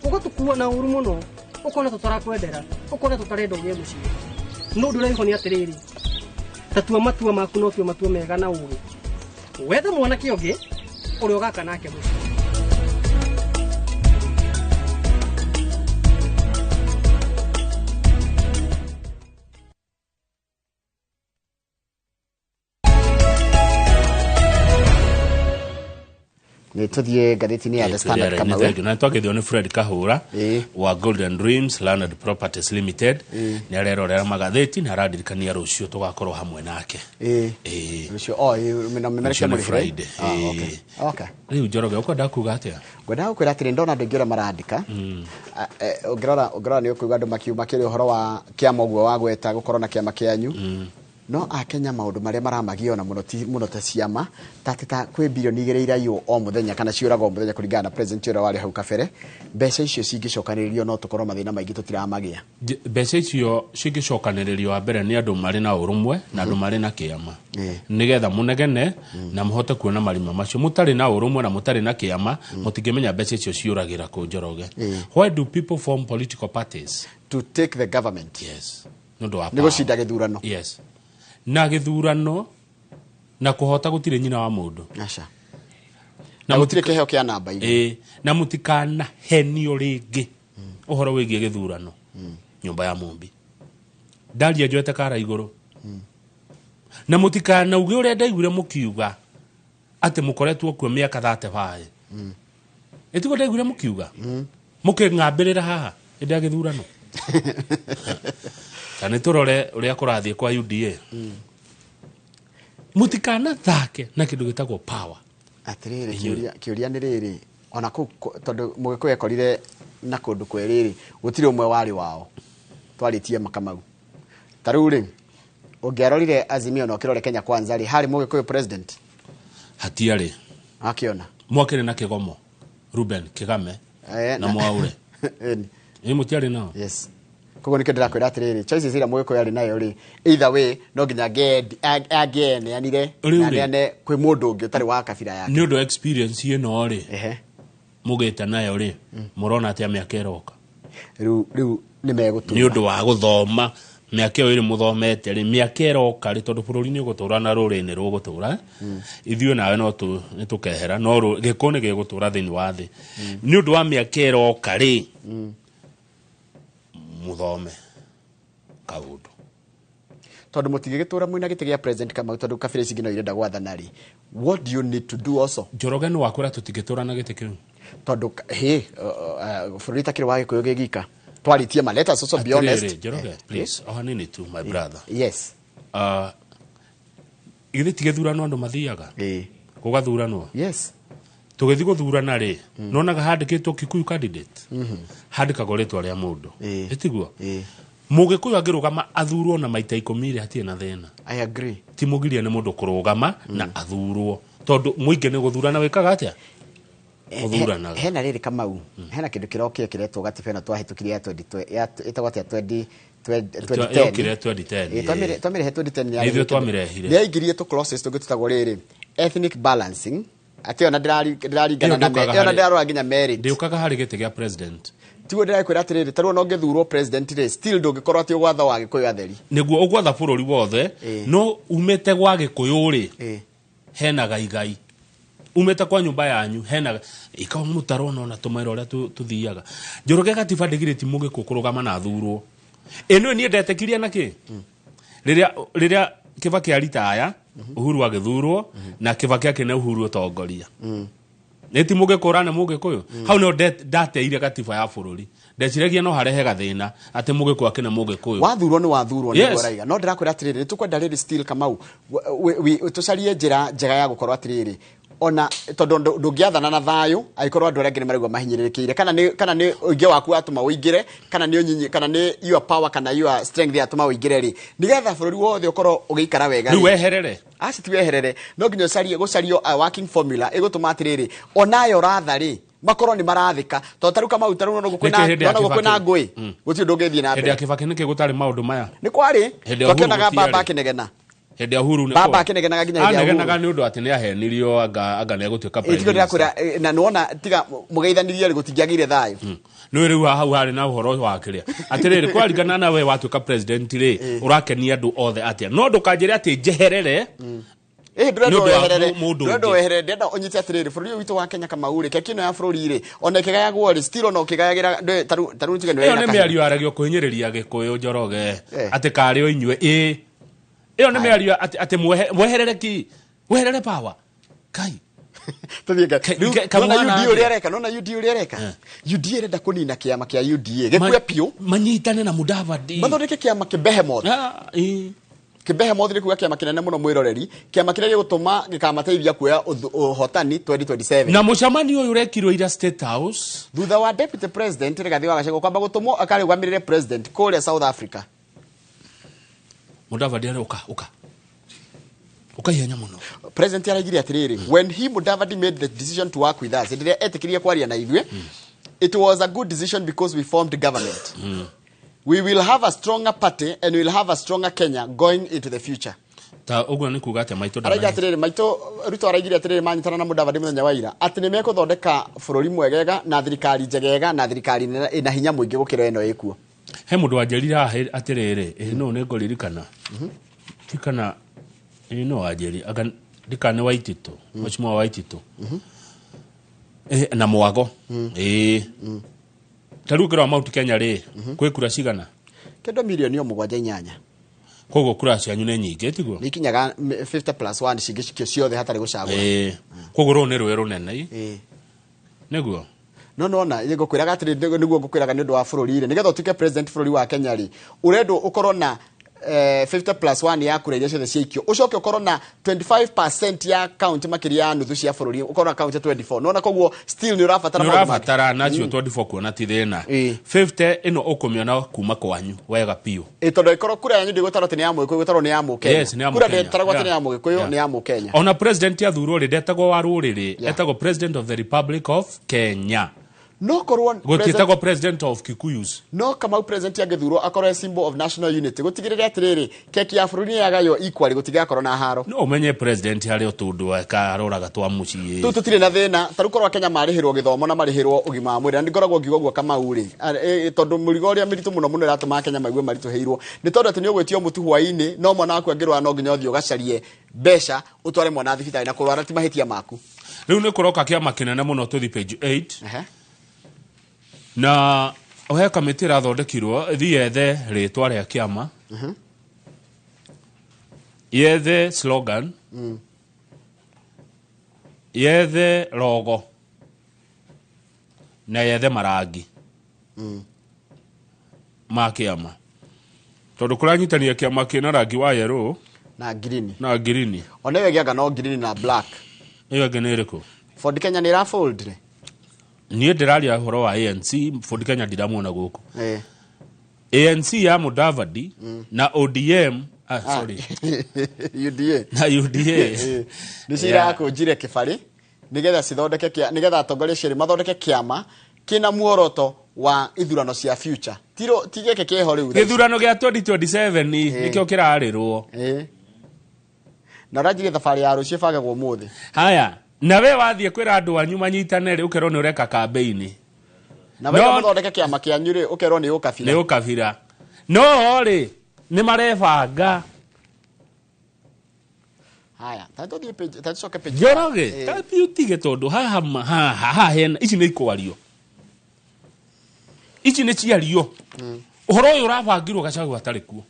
ugatukua na uru muno ukona tutarakwendera ukona tutarenda ugie mucii no ndu uraigwo ni atiriri tatua matua maku no tue matua mega na ugi wethe mwanake ungi uria ugaka nake mucii. Nĩ tũthiĩ ngathĩti-inĩ ya The Standard Kamau. Na twakĩthio nĩ Fred Kahũra wa Golden Dreams Landed Properties Limited. Nĩ arerorera magathĩti na aradirikania rũciũ tũgakorwo hamwe nake. Rũciũ o mĩmereke mũrĩ Friday. Okay. Rĩu Njoroge ũkwenda kuga atĩa? Ngwenda gũkwĩra atĩrĩ ndona andũ aingĩ ũrĩa marandĩka. Ũngĩrora nĩ ũkũigua andũ makĩria ũhoro wa kĩama ũguo wa gweta gũkorwo na kĩama kĩanyu. No akenya maũndũ marĩa maramagia ona mũno ti mũno ta ciama ta kwĩ bilioni 2 iraiywo o mũthenya kana ciũragwo o mũthenya kũringana na president ũrĩa warĩ hau kabere. Mbeca icio cingĩcokanĩrĩrio no tũkorwo mathĩna maingĩ tũtiramagia. Mbeca icio cingĩcokanĩrĩrio wa mbere nĩ andũ marĩ na ũrũmwe na andũ marĩ na kĩama nĩgetha mũnegene na mũhote kuona marima macio. Mũtarĩ na ũrũmwe na mũtarĩ na kĩama mũtingĩmenya mbeca icio ciũragĩra kũ Njoroge. Why do people form political parties? To take the government. Yes. Nĩ ũndũ wa nĩ gũcinda gĩthurano. Yes. Na gĩthurano na kũhota gũtirĩ nyina wa mũndũ. Aca. Na gũtirĩ kĩheo kĩa namba igĩrĩ. Na mũtikanahenio rĩngĩ ũhoro wĩgiĩ gĩthurano. Nyũmba ya Mumbi. Ndaria njoete kara igũrũ. Na mũtikanauge ũrĩa ndaiguire mũkiuga atĩ mũkoretwo kuo mĩaka 35. Ĩtiguo ndaiguire mũkiuga mũkĩng'ambĩrĩra haha hĩndĩ ya gĩthurano. Ta nĩ tũrore ũrĩa kũrathiĩ kwa UDA. Mũtikanathake na kĩndũ gĩtagwo power. Atirĩrĩ, Inyuĩ. Kĩũria nĩ rĩrĩ, ona kũu tondũ mũgĩkũyũ ekorire na kũndũ kwerĩ rĩ, gũtirĩ ũmwe warĩ wao twarĩtie makamau. Ta rĩu rĩ, ũngĩarorire Azimio na ũkĩrore Kenya Kwanza rĩ, harĩ mũgĩkũyũ president? Hatiarĩ. Akĩona mwakĩrĩ na kĩgomo Ruben Kĩgame na Mwaure. Ĩni. Ĩ mũtiarĩ nao? Yes, koguo nĩkĩo ndĩrakwĩra atĩrĩrĩ, choices iria mũgĩkũyũ arĩ nayo rĩ, either way no nginya angĩeneanire Rĩu na rĩ. aneane kwĩ mũndũ ũngĩ ũtarĩ wa kabira yake. Nĩ ũndũ wa experience ĩno rĩ mũgĩte nayo rĩ, mũrona atĩa mĩaka ĩroka? Rĩu nĩ megũtura. Nĩ ũndũ wa gũthoma mĩaka ĩyo ĩrĩ mũthomete rĩ, mĩaka ĩroka rĩ, tondũ bũrũri nĩ ũgũtũra na rũrĩrĩ nĩ rũgũtũra, ithuĩ nawe no nĩ tũkehera, no gĩkũ nĩ gĩgũtũra thĩinĩ wa thĩ. Nĩ ũndũ wa mĩaka ĩroka rĩ, mũthome kaũndũ. Tondũ mũtingĩgĩtũra mwĩna gĩtĩ gĩa president Kamau, tondũ kabira ici ingĩ no irenda gwathana rĩ, what do you need to do also? Njoroge nĩ wakwĩra tũtingĩtũra na gĩtĩ kĩu. Tondũ hĩ, bũrũri takĩrĩ wa gĩkũyũ gĩgika twarĩtie ma, let us also be honest. Atĩrĩrĩ, Njoroge, please, o hanini tu, my brother. Yes. Githĩ ti gĩthurano andũ mathiaga gũgathuranwo? Yes. Tũgĩthiĩ gũthurana rĩ, nonaga handĩkĩtwo Kikuyu candidate, handĩkagwo rĩtwa rĩa mũndũ, ĩtiguo? Mũgĩkũyũ angĩrũgama athurwo na maita 10 rĩ, hatirĩ na thĩna. I agree. Ti mũgiria nĩ mũndũ kũrũgama na athurwo, tondũ mũingĩ nĩ gũthurana wĩkaga atĩa? Gũthuranaga. Hena rĩrĩ Kamau, hena kĩndũ kĩrokire kĩretwo gatiba ĩno twahĩtũkirie ya 20 ya ĩtagwo atĩa, 20 2010. Yokire 2010. Twamĩrehe 2010. Nĩ ithuĩ twamĩrehire. Nĩ yaingĩrie tũ clauses tũngĩ tũtagwo rĩrĩ, ethnic balancing, atĩ ona ndĩraringana Ĩyo na ndĩũkaga ĩyo na ndĩrarora nginya merit. Ndĩũkaga harĩ gĩtĩ gĩa president. Tiguo ndĩrakwĩra atĩrĩrĩ, tarĩu ona ũngĩthurwo president rĩ, still ndũngĩkorwo atĩ ũgwatha wa gĩkũyũ atheri. Nĩguo ũgwatha bũrũri wothe, no umĩte gwa gĩkũyũ rĩ, hena gaigai umĩte kwa nyũmba yanyu, hena ikawa mũtaro ona tũmaĩra ũrĩa tũthiaga. Njoroge, gatiba ndĩgirĩti mũgĩkũ kũrũgama na athurwo. Ĩno niĩ ndetĩkirie nakĩ rĩrĩa Kibaki aritaya, Uhuru agĩthurwo na Kibaki akĩne Uhuru ũtongoria, nĩ ti mũgĩkũra nĩ mũgĩkũyũ. Hau nĩho ndateire gatiba ya bũrũri, ndeciragia no harehe gathĩna atĩ mũgĩkũyũ akĩne mũgĩkũyũ. Wathurwo nĩ wathurwo. Yes. Nĩguo raiga, no ndĩrakwĩra atĩrĩrĩ, nĩ tũkwenda rĩrĩ still Kamau, tũcarie njĩra njega ya gũkorwo atĩrĩrĩ, ona tondũ ndũngĩathana na thayũ angĩkorwo andũ arĩa angĩ nĩ maraigua mahinyĩrĩrĩkĩire, kana nĩ ũingĩ waku watũma ũingĩre, kana nĩ ũnyinyi, kana nĩ your power, kana your strength yatũma ũingĩre rĩ, nĩgetha bũrũri wothe ũkorwo ũgĩikara wega Rĩu rĩ. weherere. Aci ti weherere, no nginya ũcarie gũcario a working formula ĩgũtũma atĩrĩrĩ, onayo ratha rĩ, makorwo nĩ marathĩka, tondũ tarĩu Kamau, tarĩu no Nĩkĩ hĩndĩ ya kwĩna Kibaki? ngũĩ, gũtirĩ ũndũ ũngĩthiĩ na Hĩndĩ ya mbere. Kibaki nĩkĩ gũtarĩ maũndũ maya? Nĩ kwarĩ. Hĩndĩ ya Uhuru Twakĩonaga gũtiarĩ. baba akĩnegena. Hĩndĩ ya Uhuru nĩ Baba akĩnegenaga nginya hĩndĩ ya anegenaga Uhuru. nĩ ũndũ atĩ nĩ ahenirio anga nĩ egũtuĩka Ĩ, prime tiguo minister. ndĩrakwĩra, na nĩwona tiga mũgeithanirie rĩ, gũtingĩagĩire thayũ. Nĩ rĩu hau harĩ na ũhoro wa kĩrĩa atĩrĩrĩ, kwaringana na we watuĩka president rĩ, ũrakenia andũ othe atĩa? No ndũkanjĩre atĩ njeherere Ĩ, nĩ ndũrenda ũndũ wa weherere. mũndũ Ndũrenda ũngĩ. weherere, ndĩrenda ũnyite atĩrĩrĩ, bũrũri ũyũ witũ wa Kenya Kamau rĩ, keki ĩno ya bũrũri rĩ, ona ĩkĩgayagwo rĩ, still ona ũkĩgayagĩra tarĩu tuge nĩ Ĩyo wĩna nĩ kahiũ. mĩario yaragio kũhinyĩrĩria gĩkũyũ, Njoroge, atĩ karĩ o inyuĩ. Ĩ, ĩyo nĩ mĩario atĩ mweherere ki weherere power kai. Tũthiĩ rĩu, nona Kamwana UDA atĩa? ũrĩa areka, nona UDA ũrĩa areka, UDA ĩrenda kũnina kĩama kĩa UDA gĩkue biũ, manyitane na Mudavadi, mathondeke kĩama kĩbehemoth. Kĩbehemoth nĩ kuga kĩama kĩnene mũno, mwĩroreri, kĩama kĩrĩa gĩgũtũma gĩkamateithia kuoya ũhotani 2027. Na mũcemanio ũyũ ũrekirwo ira State House. Thutha wa deputy president Rigathi wa Gachagua kwamba gũtũmwo akarũgamĩrĩre president kũrĩa South Africa. Mudavadi arĩ ũka ũka ũka ihenya mũno. President araigire atĩrĩrĩ, when he, Mudavadi, made the decision to work with us, hĩndĩ ĩrĩa etĩkĩrie kwaria na ithuĩ, it was a good decision because we formed government. We will have a stronger party and we will have a stronger Kenya going into the future. Ta ũguo nĩ kuga atĩa maitũ? Araiga atĩrĩrĩ, maitũ Ruto araigire atĩrĩrĩ, manyitana na Mudavadi mũthenya wa ira, atĩ nĩ mekũthondeka bũrũri mwegega na thirikari njegega na thirikari ĩna hinya mũingĩ gũkĩra ĩno ĩkuo. He mũndũ wanjĩrire haha atĩrĩrĩ, ĩ no nĩ ngũririkana tikana, ĩ no wanjĩri anga ndikane Waititũ, mheshimiwa Waititũ. Na mwago ĩ ta rĩu ũngĩrora Mount Kenya rĩ, kwĩ kura cigana? Kĩndũ mirioni o 7 8. Koguo kura cianyu nĩ nyingĩ, tiguo? Nĩ ikinyaga 50 plus 1 cingĩcikio ciothe hatarĩ gũcagũra. Ĩ, koguo rũũ nĩ rũĩ rũnene ĩ. Nĩguo. No nona ngũkwĩraga atĩrĩ, nĩguo ngũkwĩraga nĩ ũndũ wa bũrũri rĩ, nĩgetha ũtuĩke president bũrũri wa Kenya rĩ, ũrendwo ũkorwo na 50 plus 1 ya kura iria ciothe ciaikio, ũcoke ũkorwo na 25% ya county, makĩria ya nuthu cia bũrũri, ũkorwo na county 24. Nona koguo still nĩ ũrabatara nĩ maũndũ mangĩ. Ũrabatara nacio 24 kuona ti thĩna. 50 ĩno ũkũmĩona kuma kwanyu wega biũ. Ĩ, tondũ ĩkorwo kura yanyu ndĩgũtarwo atĩ nĩ ya Mũgĩkũyũ, ĩgũtarwo nĩ ya Mũkenya. Yes, nĩ ya Kura Mũkenya. ndĩtaragwo atĩ nĩ ya Mũgĩkũyũ, nĩ ya Mũkenya. Ona president athurwo rĩ, ndetagwo wa rũrĩrĩ, etagwo president of the Republic of Kenya. No korwo gũtiĩtagwo president of Kikuyus. No Kamau, president angĩthurwo akorwo e symbol of national unity, gũtigĩrĩre atĩrĩrĩ, keki ya bũrũri nĩ yagaywo equally, gũtigakorwo na haro. No ũmenye president harĩ o tũndũ akaroraga twa mũciĩ. Tũu tũtirĩ na thĩna. Ta rĩu korwo Kenya marĩhĩrwo gĩthomo na marĩhĩrwo ũgima wa mwĩrĩ, na nĩngoragwo ngiuga ũguo Kamau rĩ, tondũ mũrigo ũrĩa mĩritũ mũno mũno ĩratũma Kenya maigue maritũhĩirwo nĩ tondũ atĩ nĩ ũgwĩtio mũtu hwaĩ-inĩ, no mwana waku angĩrwara no nginya ũthiĩ ũgacarie mbeca ũtware mwana thibitarĩ, na kũrwara ti mahĩtia maku. Rĩu nĩ kũroka kĩama kĩnene mũno. Tũthi page 8 na he kamĩtĩ ĩrathondekirwo ĩthiĩ yethe rĩtwa rĩa kĩama, yethe slogan, yethe logo na yethe marangi ma kĩama, tondũ kũranyitania kĩama kĩna rangi wa yellow na green. Na green. Ona ĩyo ĩgĩanga no green na black. Ĩyo ĩngĩ nĩ ĩrĩkũ? Ford Kenya nĩ ĩrafold rĩ. Niĩ ndĩraria ũhoro wa ANC. Ford Kenya ndiramuona gũkũ. ANC ya Mudavadi na ODM, ah, sorry. UDA. Na UDA. Nĩcio irakũnjire kĩbarĩ nĩgetha cithondeke nĩgetha atongoria cierĩ mathondeke kĩama kĩna muoroto wa ithurano cia future, tiro ti gĩkĩ kĩho rĩu thaa ici. Gĩthurano gĩa 2027 nĩkĩo kĩrarĩrwo. Na ũranjirie thabarĩ ya rũciũ ĩbangagwo ũmũthĩ. Haya, na we wathiĩ kwĩra andũ anyu manyitane rĩ, ũkerwo nĩ ũreka kambĩini. Na wega mũthondeke kĩama kĩanyu rĩ, ũkerwo nĩ ũkabira. Nĩ ũkabira. No rĩ, nĩ marebanga. Haya, ta tũthiĩ page, ta tũcoke page. Njoroge, tathiĩ ũtige, tondũ haha haha haha hena ici nĩ ikwario, ici nĩ ciario. Ũhoro ũyũ ũrabangirwo Gachagua atarĩ kuo.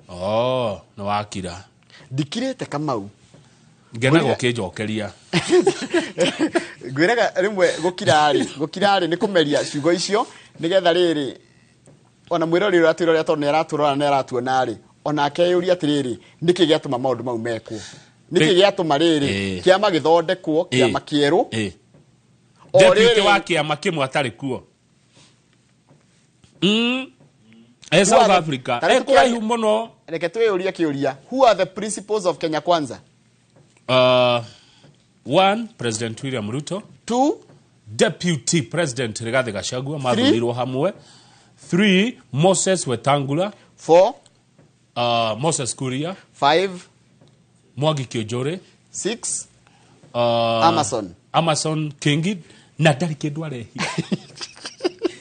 Oh, nĩ wakira. Ndikirĩte Kamau. Ngenaga ũkĩnjokeria. Ngwĩraga rĩmwe gũkira rĩ nĩ kũmeria ciugo icio, nĩgetha rĩrĩ ona mwĩrori ũrĩa atwĩrorera, tondũ nĩ aratũrora na aratuona rĩ, onake eyũrie atĩrĩrĩ, nĩkĩ gĩatũma maũndũ mau mekwo, nĩkĩ gĩatũma rĩrĩ kĩama gĩthondekwo, kĩama kĩerũ o Deputy rĩrĩ wa kĩama kĩmwe atarĩ kuo. E South Africa. Ta rĩu E kũraihu mũno. Reke twĩyũrie kĩũria, who are the principals of Kenya Kwanza? One, President William Ruto. Two, Deputy President Rigathi Gachagua, mathurirwo hamwe. Three, Moses Wetangula. Four, Moses Kuria. Five, Mwangi Kiunjuri. Six, Amason. Amason Kingi na ndarĩ kĩndũ arehire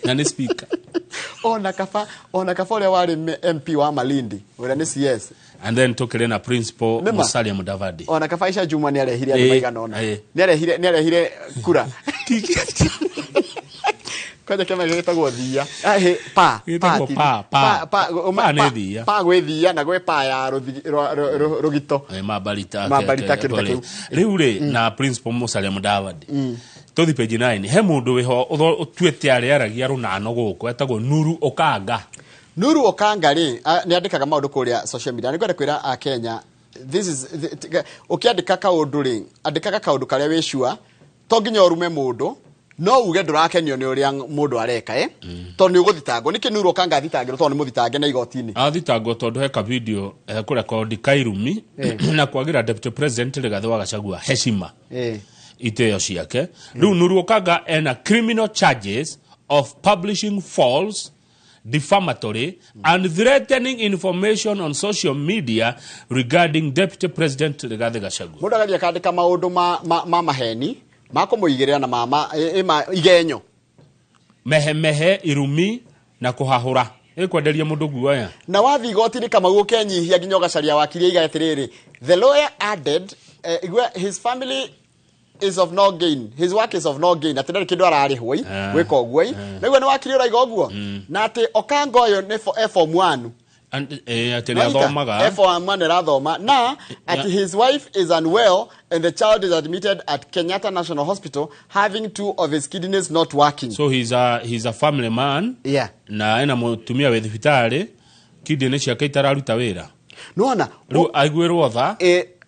na nĩ speaker. Ona kaba ũrĩa warĩ MP wa Malindi, ũrĩa nĩ CS. And then tũkĩrĩ na Principal Nĩma. Musalia Mudavadi. Ona kaba Aisha Juma nĩ arehire andũ maigana ũna. Nĩ arehire kura kwanja. Kĩama gĩtagwo thia. Ah, pa Gĩtagwo pa pa, pa. pa. Pa nĩ thia. Pa gwĩ thia na gwĩ pa ya rũgito. Mabarita. Mabarita, kĩndũ ta kĩu. Rĩu rĩ, na Principal Musalia Mudavadi. Tũthi page 9, he mũndũ wĩho ũtuĩte arĩaragia rũnano gũkũ, etagwo Nuru Okanga. Nuru Okanga rĩ, nĩ andĩkaga maũndũ kũrĩa social media. Nĩ ngwenda kwĩra a Kenya, this is ũkĩandĩka kaũndũ rĩ, andĩkaga kaũndũ karĩa wĩ sure. To nginya ũrume mũndũ, no uge ndũrakenio nĩ ũrĩa mũndũ areka, tondũ nĩ ũgũthitangwo. Nĩkĩ Nuru Okanga athitangĩrwo? Tondũ nĩ mũthitange na igoti-inĩ. Athitangwo tondũ he kavideo ekũrekondi kairumi na kwagĩra Deputy President Rigathi wa Gachagua heshima, itĩo ciake. Rĩu Nuru Okanga ena criminal charges of publishing false, defamatory and threatening information on social media regarding Deputy President Rigathi Gachagua. Mũndũ agathiĩ akandĩka maũndũ ma maheni ma kũmũigĩrĩra na ma igenyo. Mehemehe, irumi na kũhahũra, ĩkwenderia mũndũ guoya. Na wathiĩ igoti-inĩ Kamau, ũkenyihia nginya ũgacaria wakiri aiga atĩrĩrĩ, the lawyer added, igua, his family is of no gain, his work is of no gain, atĩ ndarĩ kĩndũ ararĩhwo i gwĩka ũguo i. Naigua nĩ wakiri ũraiga ũguo, na atĩ Okanga ũyũ nĩ e form 1. Atĩ nĩ athomaga. F1 mwana arathoma na at his wife is unwell and the child is admitted at Kenyatta National Hospital having two of his kidneys not working. So he's a family man. Na ena mũtumia wĩ thibitarĩ, kidney ciake itararuta wĩra. Nĩwona? Rĩu aiguĩrwo tha.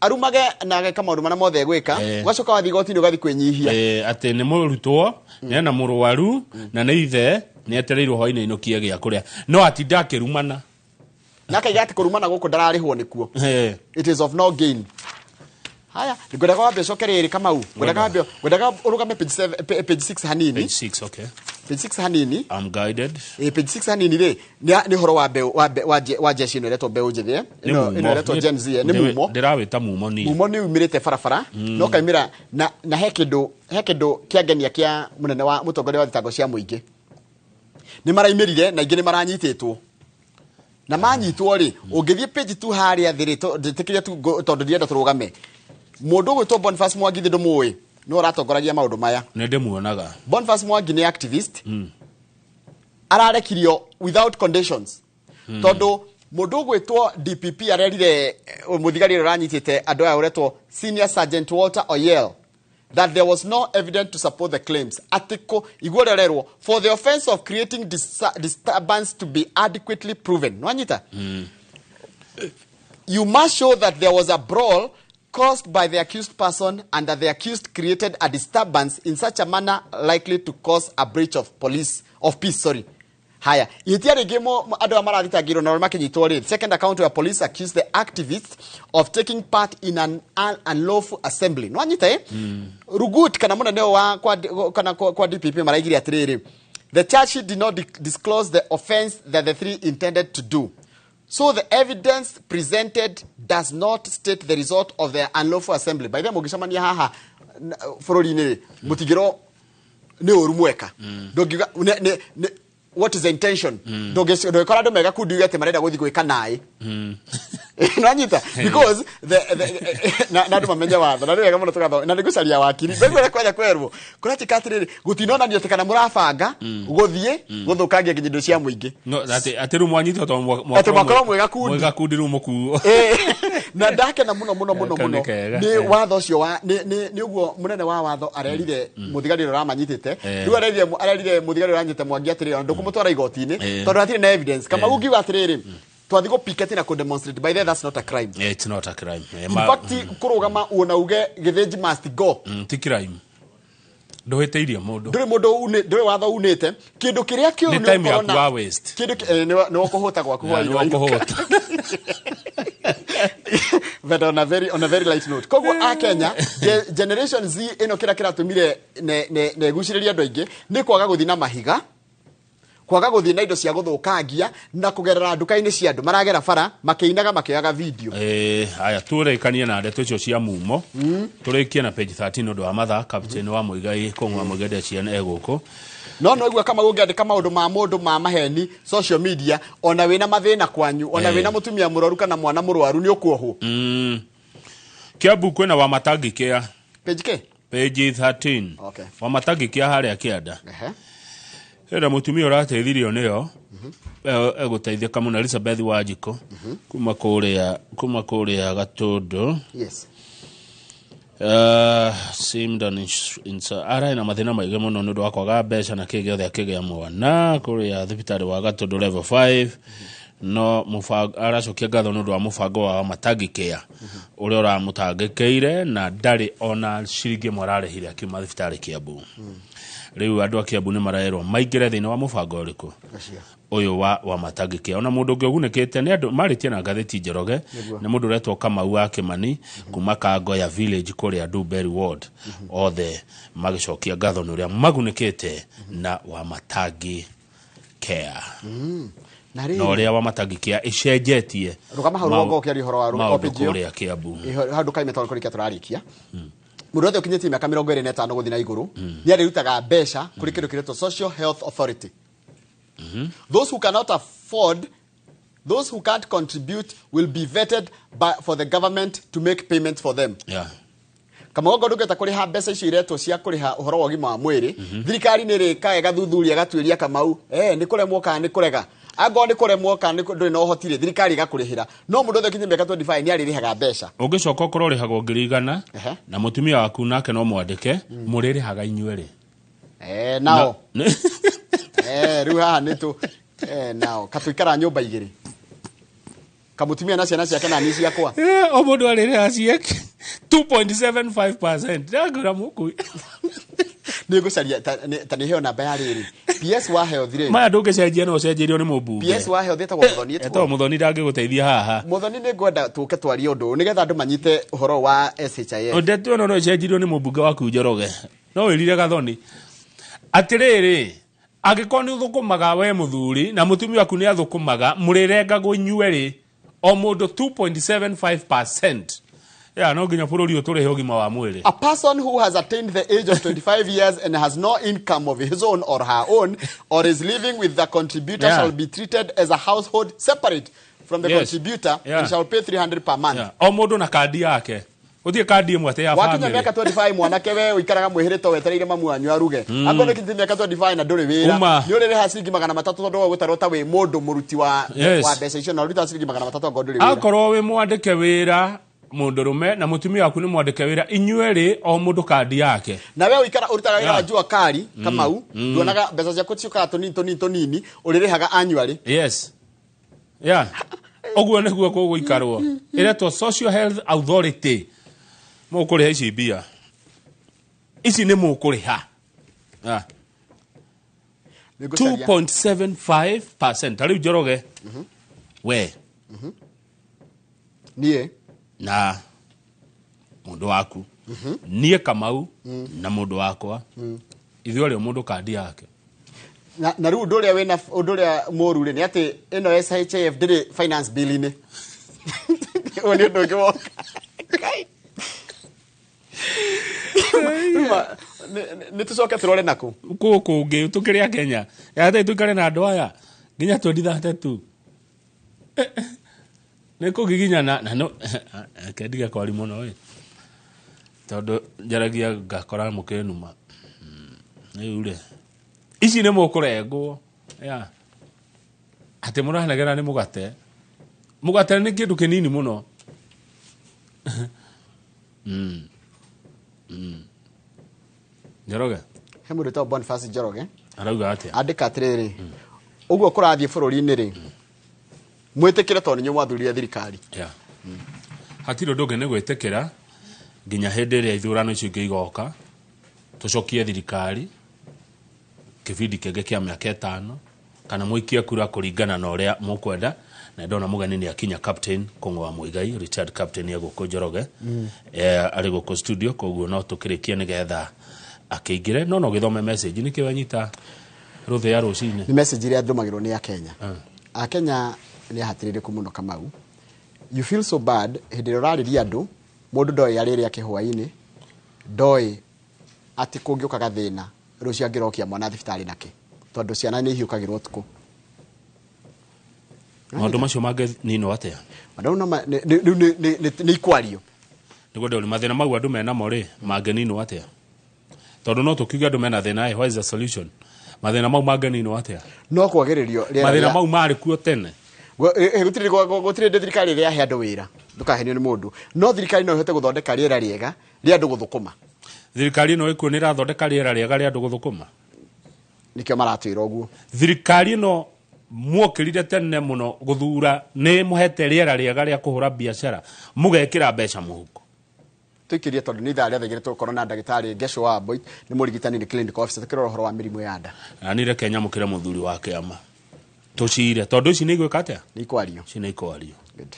Arumage na ageka maũndũ marĩa mothe egwĩka, ũgacoka wathiĩ igoti-inĩ ũgathiĩ kwĩnyihia. Atĩ nĩ mũrutwo, nĩ ena mũrwaru na nĩ ithe, nĩ etereirwo hwainĩ ainũkie gĩa kũrĩa, no atinda akĩrumana. Na akaiga atĩ kũrumana gũkũ ndararĩhwo nĩkuo. It is of no gain. Haya, ngwendaga wambe ũcoke rĩrĩ, Kamau, ngwendaga wambe, ngwendaga ũrũgame page 7, page 6 hanini. Page 6, okay. Page 6 hanini. I'm guided. Page 6 hanini rĩ, nĩ ũhoro wa mbeũ wa jeshi ĩno ĩretwo mbeũ njĩthĩ, ĩno ĩretwo Gen Z, nĩ mumo. Ndĩrawĩta mumo niĩ. Mumo nĩ umĩrĩte barabara. No kaimĩra na he kĩndũ kĩangenia kĩa mũnene wa mũtongoria wa thitango cia mũingĩ. Nĩ maraimĩrire na ingĩ nĩ maranyitĩtwo, na manyitwo rĩ, ũngĩthiĩ page 2 harĩa thĩ rĩ, ndĩtĩkĩria tu tondũ ndirenda tũrũgame. Mũndũ ũgwĩtwo Boniface Mwangi thĩ ndũmũĩ, nĩ ũratongoragia maũndũ maya. Nĩ ndĩmuonaga. Boniface Mwangi nĩ activist. Ararekirio without conditions tondũ mũndũ ũgwĩtwo DPP arerire mũthigari ũrĩa ũranyitĩte andũ aya, ũretwo Senior Sergeant Walter Oyel, that there was no evidence to support the claims. Atĩ kũ igua ũrĩa ũrerwo, for the offence of creating disturbance to be adequately proven, nwanyita, you must show that there was a brawl caused by the accused person and that the accused created a disturbance in such a manner likely to cause a breach of police of peace, sorry. Haya, ihĩtia rĩngĩ andũ aya marathitangĩirwo na makĩnyitwo rĩ, second account where police accused the activists of taking part in an unlawful assembly, nwanyita, eh? Rugut kana mũnene ũyũ wa kwa, kana kwa DPP maraigire atĩrĩrĩ, the charge sheet did not disclose the offense that the three intended to do, so the evidence presented does not state the result of their unlawful assembly. By the way, mũngĩcemania haha bũrũri-inĩ rĩ, mũtingĩrwo nĩ ũru mweka. Ndũngiuga what is the intention. Ndũngĩkora andũ mega kundi uge atĩ marenda gũthiĩ gwĩka naĩ, nanyita, because the na andũ mamenye watho na nĩ wega mũno tũgathoma na nĩ ngũcaria wakiri ndaigua kwanja kwerwo kũratuĩka atĩrĩrĩ, gũtinonanio atĩ kana mũrabanga gũthiĩ gũthũkangia nginya indo cia mũingĩ. No atĩ rĩu mwanyitwo tondũ Atĩ mwakorwo mwĩ gakundi. Mwĩ gakundi rĩu mũkuo. Na ndakena mũno mũno mũno Kau nĩ mũno kega, nĩ watho ũcio wa nĩ ũguo mũnene wa watho arerire mũthigari ũrĩa ũramanyitĩte. Rĩu arerire mũthigari ũrĩa ũranyitĩte Mwangi atĩrĩrĩ, ona ndũkũmũtwara igoti-inĩ tondũ hatirĩ na evidence. Kama ũngiuga atĩrĩrĩ, twathiĩ gũ picket na kũ demonstrate, by the way, that's not a crime. It's not a crime. In fact, kũrũgama uona uge Gĩthĩnji must go. Ti crime, ndũhĩtĩirie mũndũ. Ndũrĩ mũndũ ndũrĩ watho unĩte kĩndũ kĩrĩa kĩũru. Nĩ time ũkorwo yaku wa waste. Kĩndũ nĩ ũkũhũta gwaku Na, nĩ hwaĩ-inĩ. ũkũhũta. But on a very light note, koguo a Kenya, Generation Z ĩno, kĩrĩa kĩratũmire ne gucĩrĩria andũ aingĩ nĩ kwaga gũthiĩ na mahiga, kwaga gũthiĩ na indo cia gũthũkangia na kũgerera nduka-inĩ cia andũ, maragera bara makĩinaga makĩoyaga video. Haya, tũrĩkanie na ndeto icio cia mumo, tũrĩkie na page 13 ũndũ wa mathaa. Captain wa Muigai Kũng'wa Muigai Ndeciana e gũkũ. No igua kama ũngĩandĩka maũndũ ma mũndũ ma maheni social media, ona wĩna mathĩna kwanyu, ona wĩna mũtumia mũrwaru kana mwana mũrwaru, nĩ ũkuohwo. Kiambu kwĩna Wamatangi Care. Page k? Page 13. Okay. Wamatangi Care harĩa kĩanda. Hena mũtumia ũrateithirio nĩyo, egũteithĩka mũno, Elizabeth Wanjikũ kuma kũrĩa Gatũndũ. Seemed an ararĩ na mathĩna maingĩ mũno nĩ ũndũ wa kwaga mbeca na kĩ gĩothe akĩgĩa mwana kũrĩa thibitarĩ wa Gatũndũ level 5, no mũbango aracokia ngatho nĩ ũndũ wa mũbango wa Wamatangi Care ũrĩa ũramũtangĩkĩire, na ndarĩ ona ciringi ĩmwe ararĩhire akiuma thibitarĩ Kiambu. Rĩu andũ a Kiambu nĩ marerwo maingĩre thĩinĩ wa mũbango ũrĩkũ? Ũcio. Ũyũ wa Wamatangi Care. Ona mũndũ ũngĩ ũgunĩkĩte nĩ andũ marĩtie na ngathĩti Njoroge. Nĩ mũndũ ũretwo Kamau wa Kĩmani kuma Kangoya village kũrĩa Ndumberi ward, othe magĩcokia ngatho nĩ ũrĩa magunĩkĩte na Wamatangi Care Na na rĩrĩ, ũrĩa Wamatangi Care ĩcenjetie rũgama hau rũgongo ũkĩaria ũhoro wa maũndũ page ĩyo. kũrĩa Kiambu. Hau ndũkaime tondũ kũrĩkia tũrarĩkia. Mũndũ wothe ũkinyĩtie mĩaka 25 gũthiĩ na igũrũ nĩ arĩrutaga mbeca kũrĩ kĩndũ kĩretwo Social Health Authority. Those who cannot afford, those who can't contribute will be vetted for the government to make payments for them. Kamagongo, ndũngĩhota kũrĩha mbeca icio iretwo cia kũrĩha ũhoro wa ũgima wa mwĩrĩ, thirikari nĩ ĩrĩkaga ĩgathuthuria ĩgatuĩria Kamau nĩ kũremwo kana nĩ kũrega. Angorwo nĩ kũremwo kana ndũrĩ na ũhoti rĩ, thirikari ĩgakũrĩhĩra. No mũndũ wothe ũkinyĩtie mĩaka 25 nĩ arĩrĩhaga mbeca. Ũngĩcoka ũkorwo ũrĩhagwo 100,000 na mũtumia waku nake no mwandĩke, mũrĩrĩhaga inyuerĩ. Eh, nao. Eh, rĩu haha nĩ tũ nao katũikara nyũmba igĩrĩ, kamũtumia na ciana ciake na niĩ ciakwa. O mũndũ arĩrĩha ciake 2.75%. Ndangĩra mũkui. Nĩ ngũcaria ta nĩ heo namba ya rĩrĩ, PS wa health rĩ. Maya ndũngĩcenjia, no ũcenjerio nĩ mũmbunge. PS wa health etagwo Mũthoni. Etagwo Mũthoni, ndangĩgũteithia haha. Mũthoni, nĩ ngwenda tũke twarie ũndũ ũyũ nĩgetha andũ manyite ũhoro wa SHIF. Ndeto ĩno no ĩcenjirio nĩ mũmbunge waku Njoroge, no wĩrire Gathoni atĩrĩrĩ, angĩkorwo nĩ ũthũkũmaga we mũthuri na mũtumia waku nĩ athũkũmaga, mũrĩrengagwo inyuerĩ o mũndũ 2.75%. Ya no nginya bũrũri ũyũ tũrĩhe ũgima wa mwĩrĩ. A person who has attained the age of 25 years and has no income of his own or her own or is living with the contributor shall be treated as a household separate from the contributor and shall pay 300 per month. Yeah. O mũndũ na kandi yake, ũthiĩ kandi ĩmwe atĩ ya Wakinya family. mĩaka 25, mwanake, we ũikaraga mwĩhĩrĩte wetereire mamu wanyu aruge. Angorwo nĩkinyĩtie mĩaka 25 na ndũrĩ wĩra, Uma. nĩ ũrĩrĩha ciringi 300 tondũ we gũtarwo ta wĩ mũndũ mũruti wa wa mbeca icio, na ũrutaga ciringi 300 angorwo ndũrĩ wĩra. Akorwo wĩ mwandĩke wĩra mũndũrũme na mũtumia waku nĩ mwandĩke wĩra, inyuerĩ o mũndũ kandi yake. Na we ũikara ũrutaga wĩra wa jua kari, Kamau, nduonaga mbeca ciaku ciũkaga tũnini tũnini tũnini, ũrĩrĩhaga annually. Yes, yeah, ũguo nĩguo gũgũikarwo. Ĩretwo Social Health Authority. Mũkũrĩha ici mbia ici, nĩ mũkũrĩha. Nĩngũcaria. 2.75%. Ta rĩu Njoroge, we Niĩ na mũndũ waku, niĩ Kamau na mũndũ wakwa, ithuĩ arĩ o mũndũ kandi yake. Na rĩu ũndũ ũrĩa wĩna ũndũ ũrĩa mũru rĩ, nĩ atĩ ĩno SHIF ndĩrĩ finance bill-inĩ. Ũyũ nĩ ũndũ ũngĩ woka. Rĩu nĩ tũcoke tũrore nakũ. Kũũ kũngĩ tũkĩrĩa Kenya yatĩ tũikare na andũ aya nginya 2032 nĩ kũgiginyana na no reke ndige kwari mũno ĩ, tondũ njaragia ngakora mũkĩnuma. Rĩu rĩ, ici nĩ mũkũrengwo ya atĩ mũranegera nĩ mũgate. Mũgate nĩ kĩndũ kĩnini mũno. Njoroge. He mũndũ wĩtagwo Boniface Njoroge. Arauga atĩa? Andĩka atĩrĩrĩ, ũguo kũrathiĩ bũrũri-inĩ rĩ, mwĩtĩkĩre tondũ nĩ mwathurire thirikari. Yeah. Hatirĩ ũndũ ũngĩ, nĩ gwĩtĩkĩra nginya hĩndĩ ĩrĩa ithurano icio ingĩ igoka, tũcokie thirikari kĩbindi kĩngĩ kĩa mĩaka 5, kana mũikie kura kũringana na ũrĩa mũkwenda. Na ndona mũgeni nĩ akinya, Captain Kũng'o wa Mũigai, retired captain ya gũkũ Njoroge. Arĩ gũkũ studio, koguo no tũkĩrĩkie nĩgetha akĩingĩre, no no gĩthome message nĩkĩ wanyita rũthĩa rũcinĩ. Nĩ message iria ndũmagĩrwo nĩ Akenya. Akenya nĩ ahatĩrĩrĩku mũno, Kamau. You feel so bad hĩndĩ ĩrĩa ũrarĩria andũ, mũndũ ndoĩ arĩrĩa kĩhwainĩ, ndoĩ atĩ kũngĩũka gathĩna rũciũ angĩrokia mwana thibitarĩ nake, tondũ ciana nĩ ihiũkagĩrwo ũtukũ. Maũndũ macio mangĩninwo atĩa? Maũndũ no rĩu nĩ ikwario. Nĩguo ndĩrĩ mathĩna mau andũ menamo rĩ, mangĩninwo atĩa? Tondũ no tũkiuge andũ mena thĩna ĩ, what is the solution? Mathĩna mau mangĩninwo atĩa? No kwagĩrĩrio rĩera Mathĩna mau marĩ kuo tene. Gũtirĩ hĩndĩ thirikari ĩrĩa yahe andũ wĩra, ndũkahenio nĩ mũndũ, no thirikari no ĩhote gũthondeka rĩera rĩega rĩa andũ gũthũkũma. Thirikari ĩno ĩkuo nĩ ĩrathondeka rĩera rĩega rĩa andũ gũthũkũma? Nĩkĩo maratwĩra ũguo. Thirikari ĩno muokĩrire tene mũno gũthura nĩ mũhete rĩera rĩega rĩa kũhũra biacara, mũgekĩra mbeca mũhuko. Tũikĩrie tondũ nĩ ithaa rĩa 3:00 tũgũkorwo na ndagĩtarĩ Ngesho wa Boy, nĩ mũrigitani, nĩ clinical officer, tũkĩrora ũhoro wa mĩrimũ ya nda. Na nĩ reke nyamũkĩre mũthuri wa kĩama tũcire, tondũ ici nĩ igwĩka atĩa? Nĩ ikwario. Ici nĩ ikwario. Good.